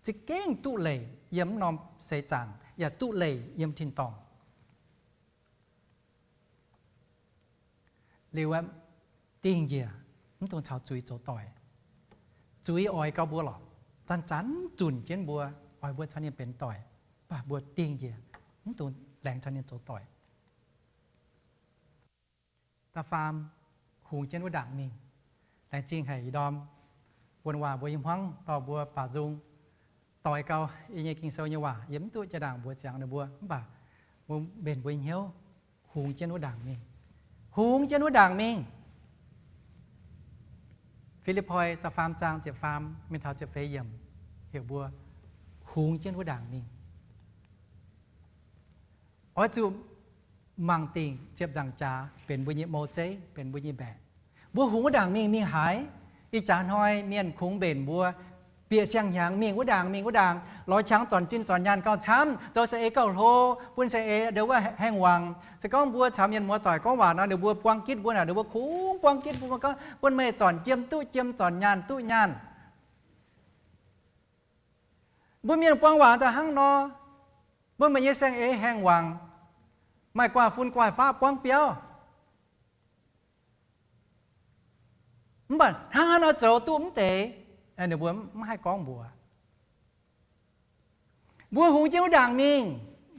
za'gengh duqv leiz yiem mv norm seix zaangc yaac duqv leiz yiem tin-dorngh. Liuz, dingh njiec, mv dungx caux zuiz zoux doic. Zuiz oix gau mbuo lorqc, zanc-zanc zunc jienv mbuo, oix mbuo caux ninh benx doic. Mv baac mbuo dingh njiec, mv dungx laengz caux ninh zoux doic. Da'faam, hungx jienv wuov ndaangc mingh. Laengz zingh haic ih ndorm wuonh waac mbuo nyei hmuangv dorh mbuo baaux nzung doix gau yie nyei Ging-Sou nyei waac. Yie mv duqv jaa-ndaangc mbuox ziangx ninh mbuo, mv baac mbuo mbenc mbuo nyei hnyouv hungx jienv wuov ndaangc mingh. Hungx jienv wuov ndaangc mingh. Fi^lipv^poi da'faam zaang ziepc faam mingh taux ziepc feix yiemc heuc mbuo hungx jienv wuov ndaangc mingh. Oix zuqc mangc dingc ziepc nzaangc jaax benx mbuo nyei mou zeiv, benx mbuo nyei mbaeqc. Mbuo hungx wuov ndaangc mingh, mingh haaix? Ih jaax hnoi mienh kungx mbenc mbuo bieqc siang-hnyangx mingh wuov ndaangc mingh wuov ndaangc, lorz qangx zornc zinh zornc nyaanh gauh camv, zoux saeng-eix gauh hlo, bun saeng-eix ndongc wuov haengh wangc. Se gorngv mbuo caux mienh muoz-doic gorngv waac nor, ninh mbuo buang gitv mbuo naaic, ninh mbuo kungx buang gitv mbuo, gorngv, bun meih zornc jiem duqv jiem, zornc nyaanh duqv nyaanh. Mbuo mienh buang waac daaih hnangv nor, bun meih nyei saeng-eix haengh wangc, maaih guaaih fun guaaih faqv buangv biauv. Mv baac hnangv haaix nor zoux duqv mv deix, ninh mbuo mv haih gorngv mbuox. Mbuo hungx jienv wuov ndaangc mingh,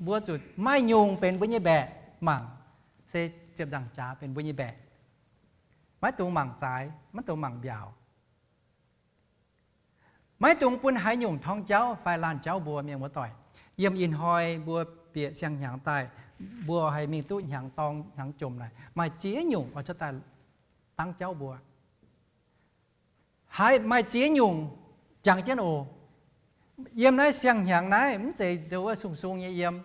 mbuo zuqc maaih nyungc benx mbuo nyei mbaeqc mangc, se ziepc nzaangc jaax benx mbuo nyei mbaeqc. Maiv dungx mangc zaaix, maiv dungx mangc mbiaauc. Maiv dungx bun haaix nyungc torngv jauv fai laanh jauv mbuo, mienh muoz-doic. Yiem ih hnoi mbuo bieqc siang-hnyangx daaih, mbuo haih mingh duqv hnyangx-dorng hnyangx-jomc naaic, maaih ziex nyungc oix cuotv daaih dangv jauv mbuo. Haiz maaih ziex nyungc jangx jienv oc. Yiem naaiv siang-hnyangx naaiv mv zeiz ndongc wuov sung-sung nyei yiem.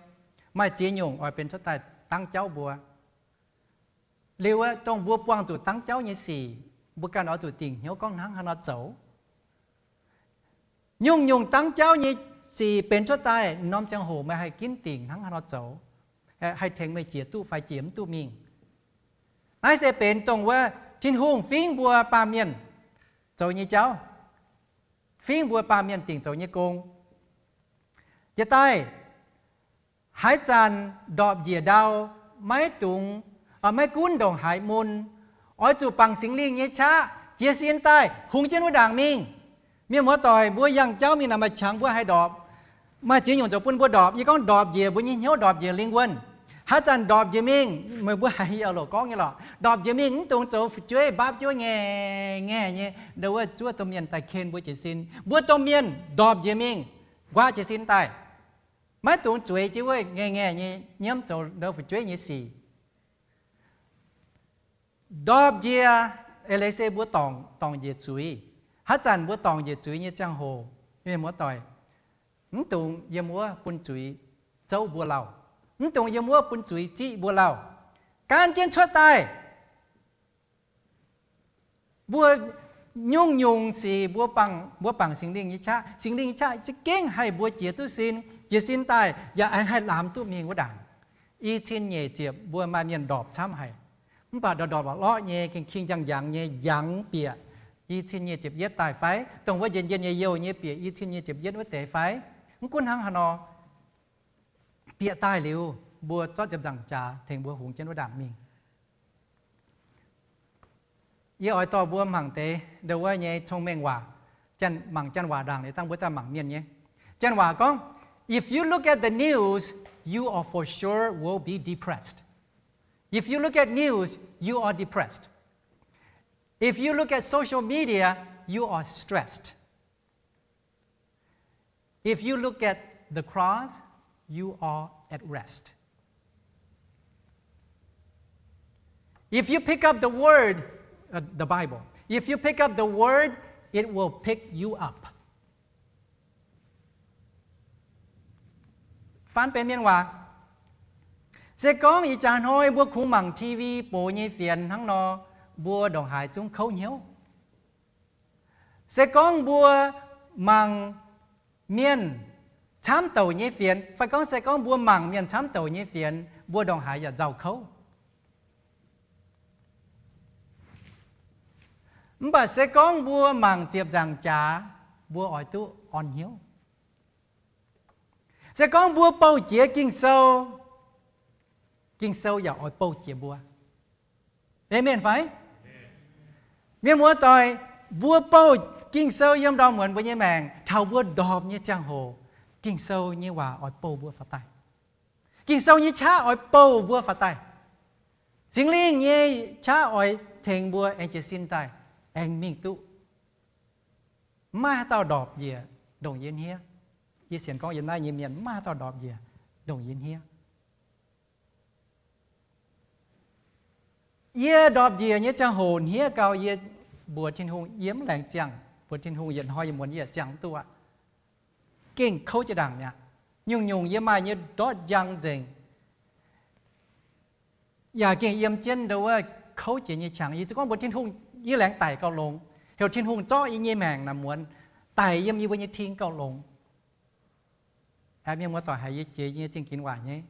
Maaih ziex nyungc oix benx cuotv daaih dangv jauv mbuo. Liuz aeqv, dongh mbuo buangh zuqc dangv jauv nyei sic, mbuo ganh oix zuqc dingc hnyouv gorngv hnangv haaix nor zoux. Nyungc-nyungc dangv jauv nyei sic benx cuotv daaih, norm ziangh hoc meih haih ginv dingc hnangv haaix nor zoux, haih tengx meih jiex duqv fai jiex mv duqv mingh. Naaiv se benx dongh wuov Tin-Hungh fingv mbuo baamh mienh zoux nyei jauv, fingv mbuo baamh mienh dingc zoux nyei gong. Yietc daaih, haaix zanc ndorpc njiec ndau, maiv dungx, maiv gunv ndongc haaix mun, oix zuqc bangc Singx Lingh nyei qaqv jiez sin daaih hungx jienv wuov ndaangc mingh. Mienh muoz-doic, mbuo yangh jauv mingh naaic maaih qangx mbuo haih ndorpc. Maaih ziex nyungc zoux bun mbuo ndorpc. Yie gorngv ndorpc njiec mbuo nyei hnyouv, ndorpc njiec lingh wuonh. Haaix zanc ndorpc njiec mingh, meih mbuo haiz yie loc gorngv nyei lorqc, ndorpc njiec mingh mv dungx zoux fu'jueiv mbaapv juov ngaengc ngaengc nyei, ndongc wuov zuov domh mienh daaih ken mbuo jiez sin. Mbuo domh mienh ndorpc njiec mingh, nquaqv jiez sin daaih. Maiv dungx zueiz jienv wuov ngaengc ngaengc nyei nyiemv zoux ndongc fu'jueiv nyei sic. Ndorpc njiec, eix leiz se mbuo dorngc, dorngc njiec zuiz. Haaix zanc mbuo dorngc njiec zuiz nyei ziangh hoc, mienh muoz-doic, mv dungx yiem wuov bun zuiz zouv mbuo lauh. Mv dungx yiem wuov bun zuiz ziqv mbuo lauh. Gan jienv cuotv daaih. Mbuo nyungc-nyungc sic mbuo bangc, mbuo bangc Singx Lingh nyei qaqv. Singx Lingh nyei qaqv za'gengh haih mbuo jiez duqv sin, jiez sin daaih yaac aengx haih lamz duqv mingh wuov ndaangc. I cin nyic ziepc mbuo maaih mienh ndorpc camv haic. Mv baac ndorpc ndorpc lorqc lorqc nyei, king-king njang-njang nyei, njangx bieqc i cin nyic ziepc yietv daaih fai? Dongh wuov njien-njien nyei youh nyei bieqc i cin nyic ziepc yietv wuov deix fai? Mv gunv hnangv haaix nor, bieqc daaih liuz, mbuo zorqv ziepc nzaangc jaax tengx mbuo hungx jienv wuov ndaangc mingh. Yie oix dorh mbuo mangc deix ndongc wuov nyei cong-mengh waac, mangc janx waac ndaangc liuz dangh mbuo daaih mangc mienh nyei. Janx waac gorngv, if you look at the news, you are for sure will be depressed. If you look at news, you are depressed. If you look at social media, you are stressed. If you look at the cross, you are at rest. If you pick up the word, uh, the Bible, if you pick up the word, it will pick you up. Faan benx mienh waac. Se gorngv ih jaax hnoi mbuo kungx mangc T V box nyei fienx hnangv nor, mbuo ndongc haaix zungv kouv hnyouv. Se gorngv mbuo mangc mienh camv douc nyei fienx, fai gorngv se gorngv mbuo mangc mienh camv douc nyei fienx, mbuo ndongc haaix yaac nzauh kouv. Mv baac se gorngv mbuo mangc ziepc nzaangc jaax, mbuo oix duqv orn hnyouv. Se gorngv mbuo bouh jiex Ging-Sou, Ging-Sou yaac oix bouh jiex mbuo. Aamen fai? Mienh muoz-doic, mbuo bouh Ging-Sou yiem ndorm muonz mbuo nyei maengc, taux mbuo ndorpc nyei ziangh hoc, Ging-Sou nyei waac oix bouh mbuo faaux daaih. Ging-Sou nyei qaqv oix bouh mbuo faaux daaih. Singx Lingh nyei qaqv oix tengx mbuo aengx jiez sin daaih, aengx mingh duqv. Maiv maaih haaix dauh ndorpc njiec ndongc yie hniev. Yie sienx gorngv yiem naaiv nyei mienh maiv maaih haaix dauh ndorpc njiec ndongc yie hniev. Yie ndorpc njiec nyei ziangh hoc hniev gau, yie mbuox Tin-Hungh yie mv laengz ziangh, mbuox Tin-Hungh yietc hnoi yietc muonz yie yaac ziangh mv duqv aqv. Gengh kouv jiex ndaangc mi'aqv. Nyungc-nyungc yie maaih nyei ndortv njang nzengc, yaac gengh yiem jienv ndo wuov kouv jiex nyei qangx. Yie zuqc gorngv mbuox Tin-Hungh yie laengz daic gauh longx, heuc Tin-Hungh zorqv yie nyei maengc naaic muonz daic yiem yie mbuo nyei ting gauh longx. Aeqv, mienh muoz-doic, haiz yie jiex yie nyei zingh ginx waac nyei.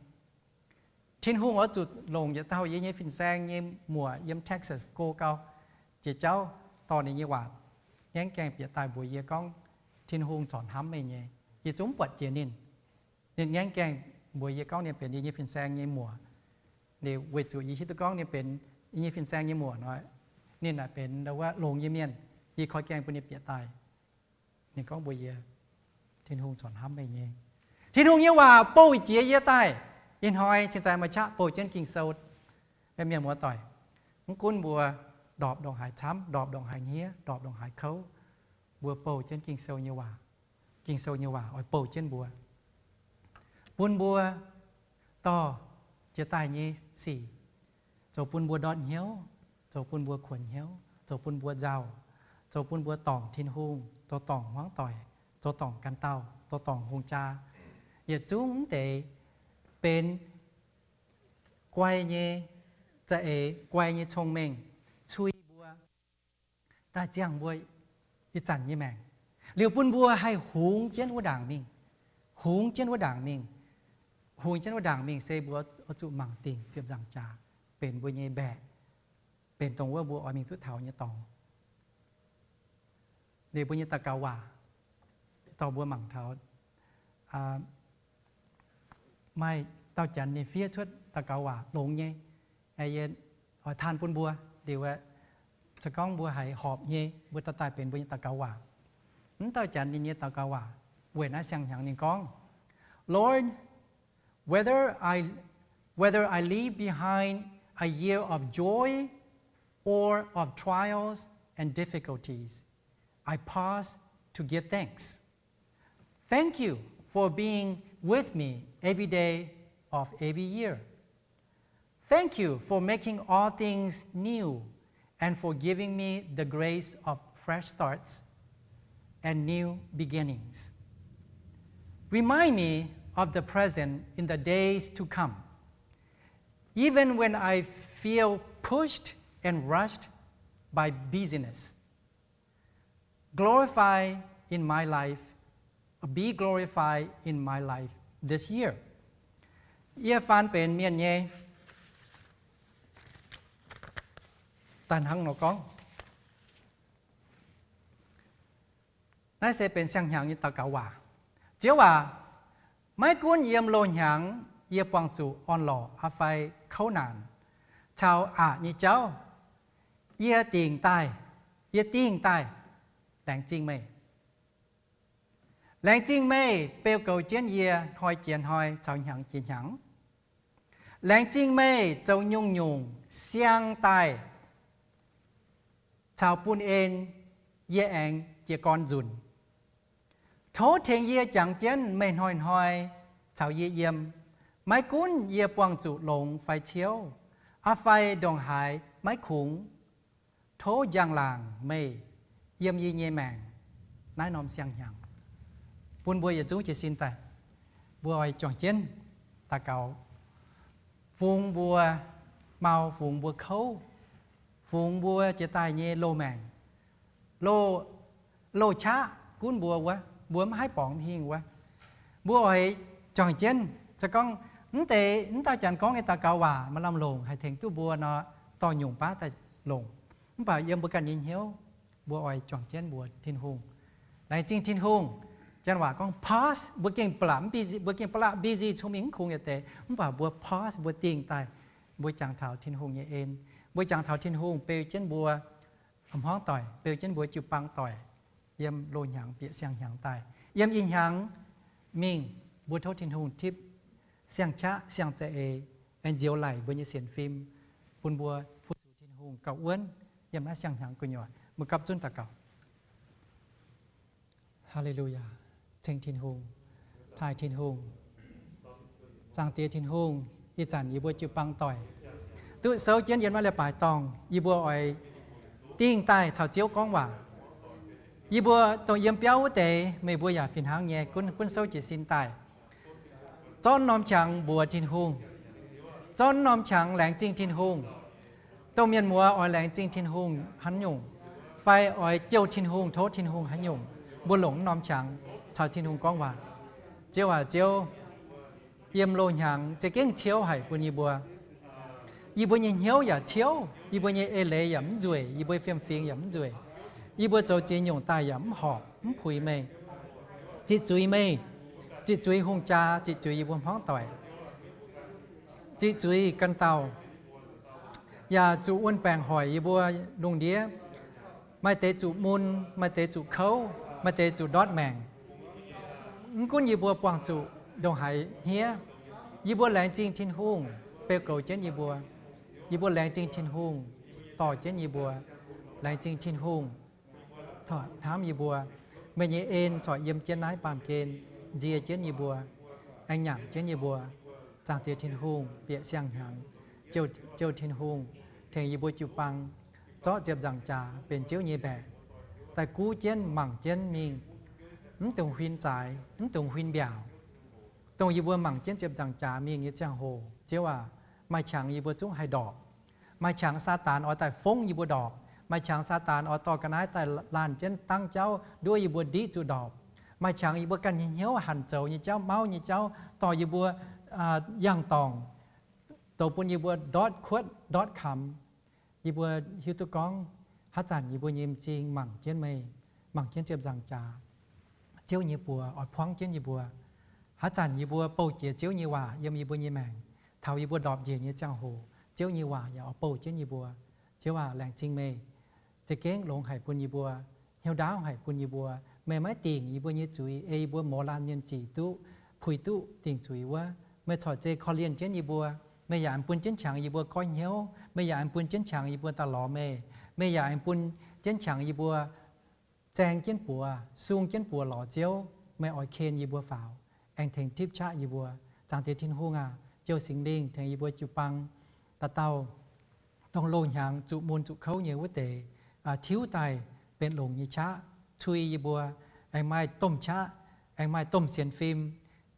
Tin-Hungh oix zuqc longc yietc dauh yie nyei fin-saeng nyei muoc yiem Texas go gau, jiex jauv dorh ninh nyei waac ngaengv gaengh bieqc daaih mbuox yie gorngv, Tin-Hungh corc hnamv meih nyei. Yie zungv buatc jiex ninh. Ninh ngaengv gaengh mbuox yie gorngv ninh benx yie nyei fin-saeng nyei muoc. Liuz weic zuqc yie hiuv duqv gorngv ninh benx yie nyei fin-saeng nyei muoc nor, ninh naaic benx ndo wuov longx nyei mienh, yie koi gaengh bun ninh bieqc daaih. Ninh gorngv mbuox yie, Tin-Hungh corc hnamv meih nyei. Tin-Hungh nyei waac bouh jiex yie daaih. Ih hnoi cingx daaih maaih qaqv bouh jienv Ging-Sou. Mienh muoz-doic, mv gunv mbuo ndorpc ndongc haaix camv, ndorpc ndongc haaix hniev, ndorpc ndongc haaix kouv, mbuo bouh jienv Ging-Sou nyei waac. Ging-Sou nyei waac oix bouh jienv mbuo, bun mbuo dorh jiex daaih nyei sic, zoux bun mbuo ndortv hnyouv, zoux bun mbuo kuonx hnyouv, zoux bun mbuo nzauh, zoux bun mbuo dorngc Tin-Hungh, zoux dorngc hmuangv doic, zoux dorngc ganh dauh, zoux dorngc hungh jaa, yietc zungv mv deix benx guai nyei za'eix, guai nyei cong-mengh cui mbuo, daaih ziangh mbuo ih zanc nyei maengc, liuz bun mbuo haih hungx jienv wuov ndaangc mingh. Hungx jienv wuov ndaangc mingh. Hungx jienv wuov ndaangc mingh se mbuo oix zuqc mangc dingc ziepc nzaangc jaax benx mbuo nyei mbaeqc, benx dongh wuov mbuo oix mingh duqv taux nyei dorngx. Liuz mbuo nyei daux gaux waac, dorh mbuo mangc taux maaih dauh janx ninh fiev cuotv daux gaux waac longx nyei. Yie oix taan bun mbuo. Liuz aeqv, se gorngv mbuo haiz horpc nyei, mbuo dorh daaih benx mbuo nyei daux gaux waac. Mv dauh janx ninh nyei daux gaux waac weic naaiv siang-hnyangx ninh gorngv, Lord, whether I, whether I leave behind a year of joy or of trials and difficulties, I pause to give thanks. Thank you for being with me every day of every year. Thank you for making all things new and for giving me the grace of fresh starts and new beginnings. Remind me of the present in the days to come, even when I feel pushed and rushed by busyness. Glorify in my life, be glorified in my life this year. Yie faan benx mienh nyei daaih hnangv nor gorngv. Naaiv se benx siang-hnyangx nyei daux gaux waac. Ziouv aac, maiv gunv yiem loz-hnyangx yie buangh zuqc orn-lorqc aqv fai kouv naanc caux aqc nyei jauv, yie dingc daaih, yie dingh daaih laengz zingh meih. Laengz zingh meih beu goux jienv yie hnoi jiex hnoi caux hnyangx jiex hnyangx. Laengz zingh meih zoux nyungc-nyungc siang daaih caux bun en yie aengx jiez gorn nzunc. Tov tengx yie jangx jienv meih hnoi-hnoi caux yie yiem, maiv gunv yie buangh zuqc longx fai ciouv, aqv fai ndongc haaix maiv kungx. Tov njang-laangc meih yiem yie nyei maengc naaiv norm siang-hnyangx. Bun mbuo yietc zungv jiez sin daaih, mbuo oix juangc jienv daux gaux, fungx mbuo mau, fungx mbuo kouv, fungx mbuo jiex daaih nyei loz-maengc, loz, loz-qaqv gunv mbuo wuov, mbuo maiv haih borngz hingh wuov. Mbuo oix juangc jienv, se gorngv mv deix, mv dauh janx gorngv nyei daux gaux waac maaih lamh longc haih tengx duqv mbuo nor, dorh nyungc baav daaih longc. Mv baac yiem mbuo ganh nyei hnyouv, mbuo oix juangc jienv mbuox Tin-Hungh, laengz zingh Tin-Hungh. Janx waac gorngv pause, mbuo gengh ba'laqc, mbuo gengh ba'laqc busy, cong-mengh mv kungx yietc deix, mv baac mbuo pause, mbuo dingh daaih, mbuo jangx taux Tin-Hungh nyei en, mbuo jangx taux Tin-Hungh beu jienv mbuo hmuangv doic, beu jienv mbuo jiu-baang doic, yiem loz-hnyangx bieqc siang-hnyangx daaih, yiem ih hnyangx mingh, mbuo tov Tin-Hungh tipv siang-qaqv siang-za'eix, aengx nzioux laic mbuo nyei sienx fim, bun mbuo fu-sux Tin-Hungh gauh wuonv yiem naaiv siang-hnyangx gu'nyuoz. Mbuo gapv zunv daux gaux. Haa^le^lu^yaa. Ceng Tin-Hungh, taaih Tin-Hungh. Zaangc Diex Tin-Hungh, ih zanc yie mbuo jiu-baang doic duqv souv jienv yiem naaiv leiz-baaix dorngh, yie mbuo oix dingh daaih caux Ziouv gorngv waac. Yie mbuo dongh yiem biauv wuov deix, meih mbuo yaac fih hnangv nyei gunv, gunv souv jiez sin daaih. Zorqv norm qangx mbuox Tin-Hungh, zorqv norm qangx laengz zingh Tin-Hungh. Dongh mienh muoz oix laengz zingh Tin-Hungh haaix nyungc, fai oix jouh Tin-Hungh, tov Tin-Hungh haaix nyungc, mbuo longc norm qangx caux Tin-Hungh gorngv waac. Ziouv aac, Ziouv, yiem loz-hnyangx za'gengh ciouv haic bun yie mbuo. Yie mbuo nyei hnyouv yaac ciouv, yie mbuo nyei eix leiz yaac mv nzueic, yie mbuo fiem-fingx yaac mv nzueic. Yie mbuo zoux ziex nyungc daaih yaac mv horpc, mv puix meih. Ziqc zuiz meih, ziqc zuiz hungh jaa, ziqc zuiz yie mbuo hmuangv doic, ziqc zuiz ganh dauh, yaac zuqc wuon-baengc hoic yie mbuo lungh ndiev. Maaih deix zuqc mun, maaih deix zuqc kouv, maaih deix zuqc ndortv maengc. Mv gunv yie mbuo buangh zuqc ndongc haaix hniev, yie mbuo laengz zingh Tin-Hungh beu goux jienv yie mbuo. Yie mbuo laengz zingh Tin-Hungh dorh jienv yie mbuo. Laengz zingh Tin-Hungh corc hnamv yie mbuo. Meih nyei en corc yiem jienv naaiv baamh gen nzie jienv yie mbuo, aengx nyanc jienv yie mbuo. Zaangc Diex Tin-Hungh, bieqc siang-hnyangx, Ziouv Tin-Hungh, tengx yie mbuo jiu-baang zorqv ziepc nzaangc jaax benx Ziouv nyei mbaeqc, daaih guv jienv mangc jienv mingh, mv dungx huin zaaix, mv dungx huin mbiaauc. Dongh yie mbuo mangc jienv ziepc nzaangc jaax mingh nyei ziangh hoc, Ziouv aac, maaih qangx yie mbuo zungv haih ndorpc. Maaih qangx Saadaan oix daaih fongv yie mbuo ndorpc. Maaih qangx Saadaan oix dorh ga'naaiv daaih laanh jienv dangv jauv nduov yie mbuo ndiqv zuqc ndorpc. Maaih qangx yie mbuo ganh nyei hnyouv hanc zoux nyei jauv, mauv nyei jauv, dorh yie mbuo yangh dorngc, douz bun yie mbuo ndortv kuotv ndortv kamx. Yie mbuo hiuv duqv gorngv, haaix zanc yie mbuo nyei m'zing mangc jienv meih, mangc jienv ziepc nzaangc jaax, Ziouv nyei buoz oix puangv jienv yie mbuo. Haaix zanc yie mbuo bouh jiex Ziouv nyei waac yiem yie mbuo nyei maengc, taux yie mbuo ndorpc njiec nyei ziangh hoc, Ziouv nyei waac yaac oix bouh jienv yie mbuo. Ziouv aac, laengz zingh meih za'gengh longx haic bun yie mbuo, hnyouv ndaauv haic bun yie mbuo. Meih maiv dingc yie mbuo nyei zuiz, ei yie mbuo mouz laanh mienh zic duqv, puix duqv dingc zuiz wuov. Meih corc zei korv-lienh jienv yie mbuo. Meih yaac aengx bun jienv qangx yie mbuo goiv hnyouv. Meih yaac aengx bun jienv qangx yie mbuo daaih lorz meih. Meih yaac aengx bun jienv qangx yie mbuo zaeng jienv buoz, sung jienv buoz lorz Ziouv. Meih oix ken yie mbuo faaux, aengx tengx tipv qaqv yie mbuo. Zaangc Diex Tin-Hungh aac, Ziouv Singx Lingh tengx yie mbuo jiu-baang dauh dauh dongh loz-hnyangx zuqc mun zuqc kouv nyei wuov deix, tiuv daaih benx longx nyei qaqv cui yie mbuo, aengx maaih domh qaqv, aengx maaih domh sienx fim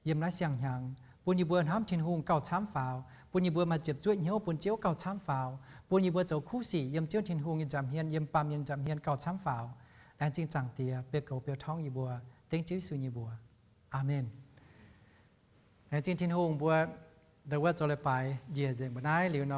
yiem naaiv siang-hnyangx, bun yie mbuo hnamv Tin-Hungh gauh camv faaux, bun yie mbuo maaih ziepc zuoqv hnyouv bun Ziouv gauh camv faaux, bun yie mbuo zoux kuv sic yiem Ziouv Tin-Hungh nyei nza'hmien, yiem baamh mienh nza'hmien gauh camv faaux. Laengz zingh Zaangc Diex, beu goux beu torngv yie mbuo, dengv Ziouv Yesu nyei mbuox. Aamen. Laengz zingh Tin-Hungh, mbuo ndau wuov zoux leiz-baaix njiec nzengc mbuo naaiv liuz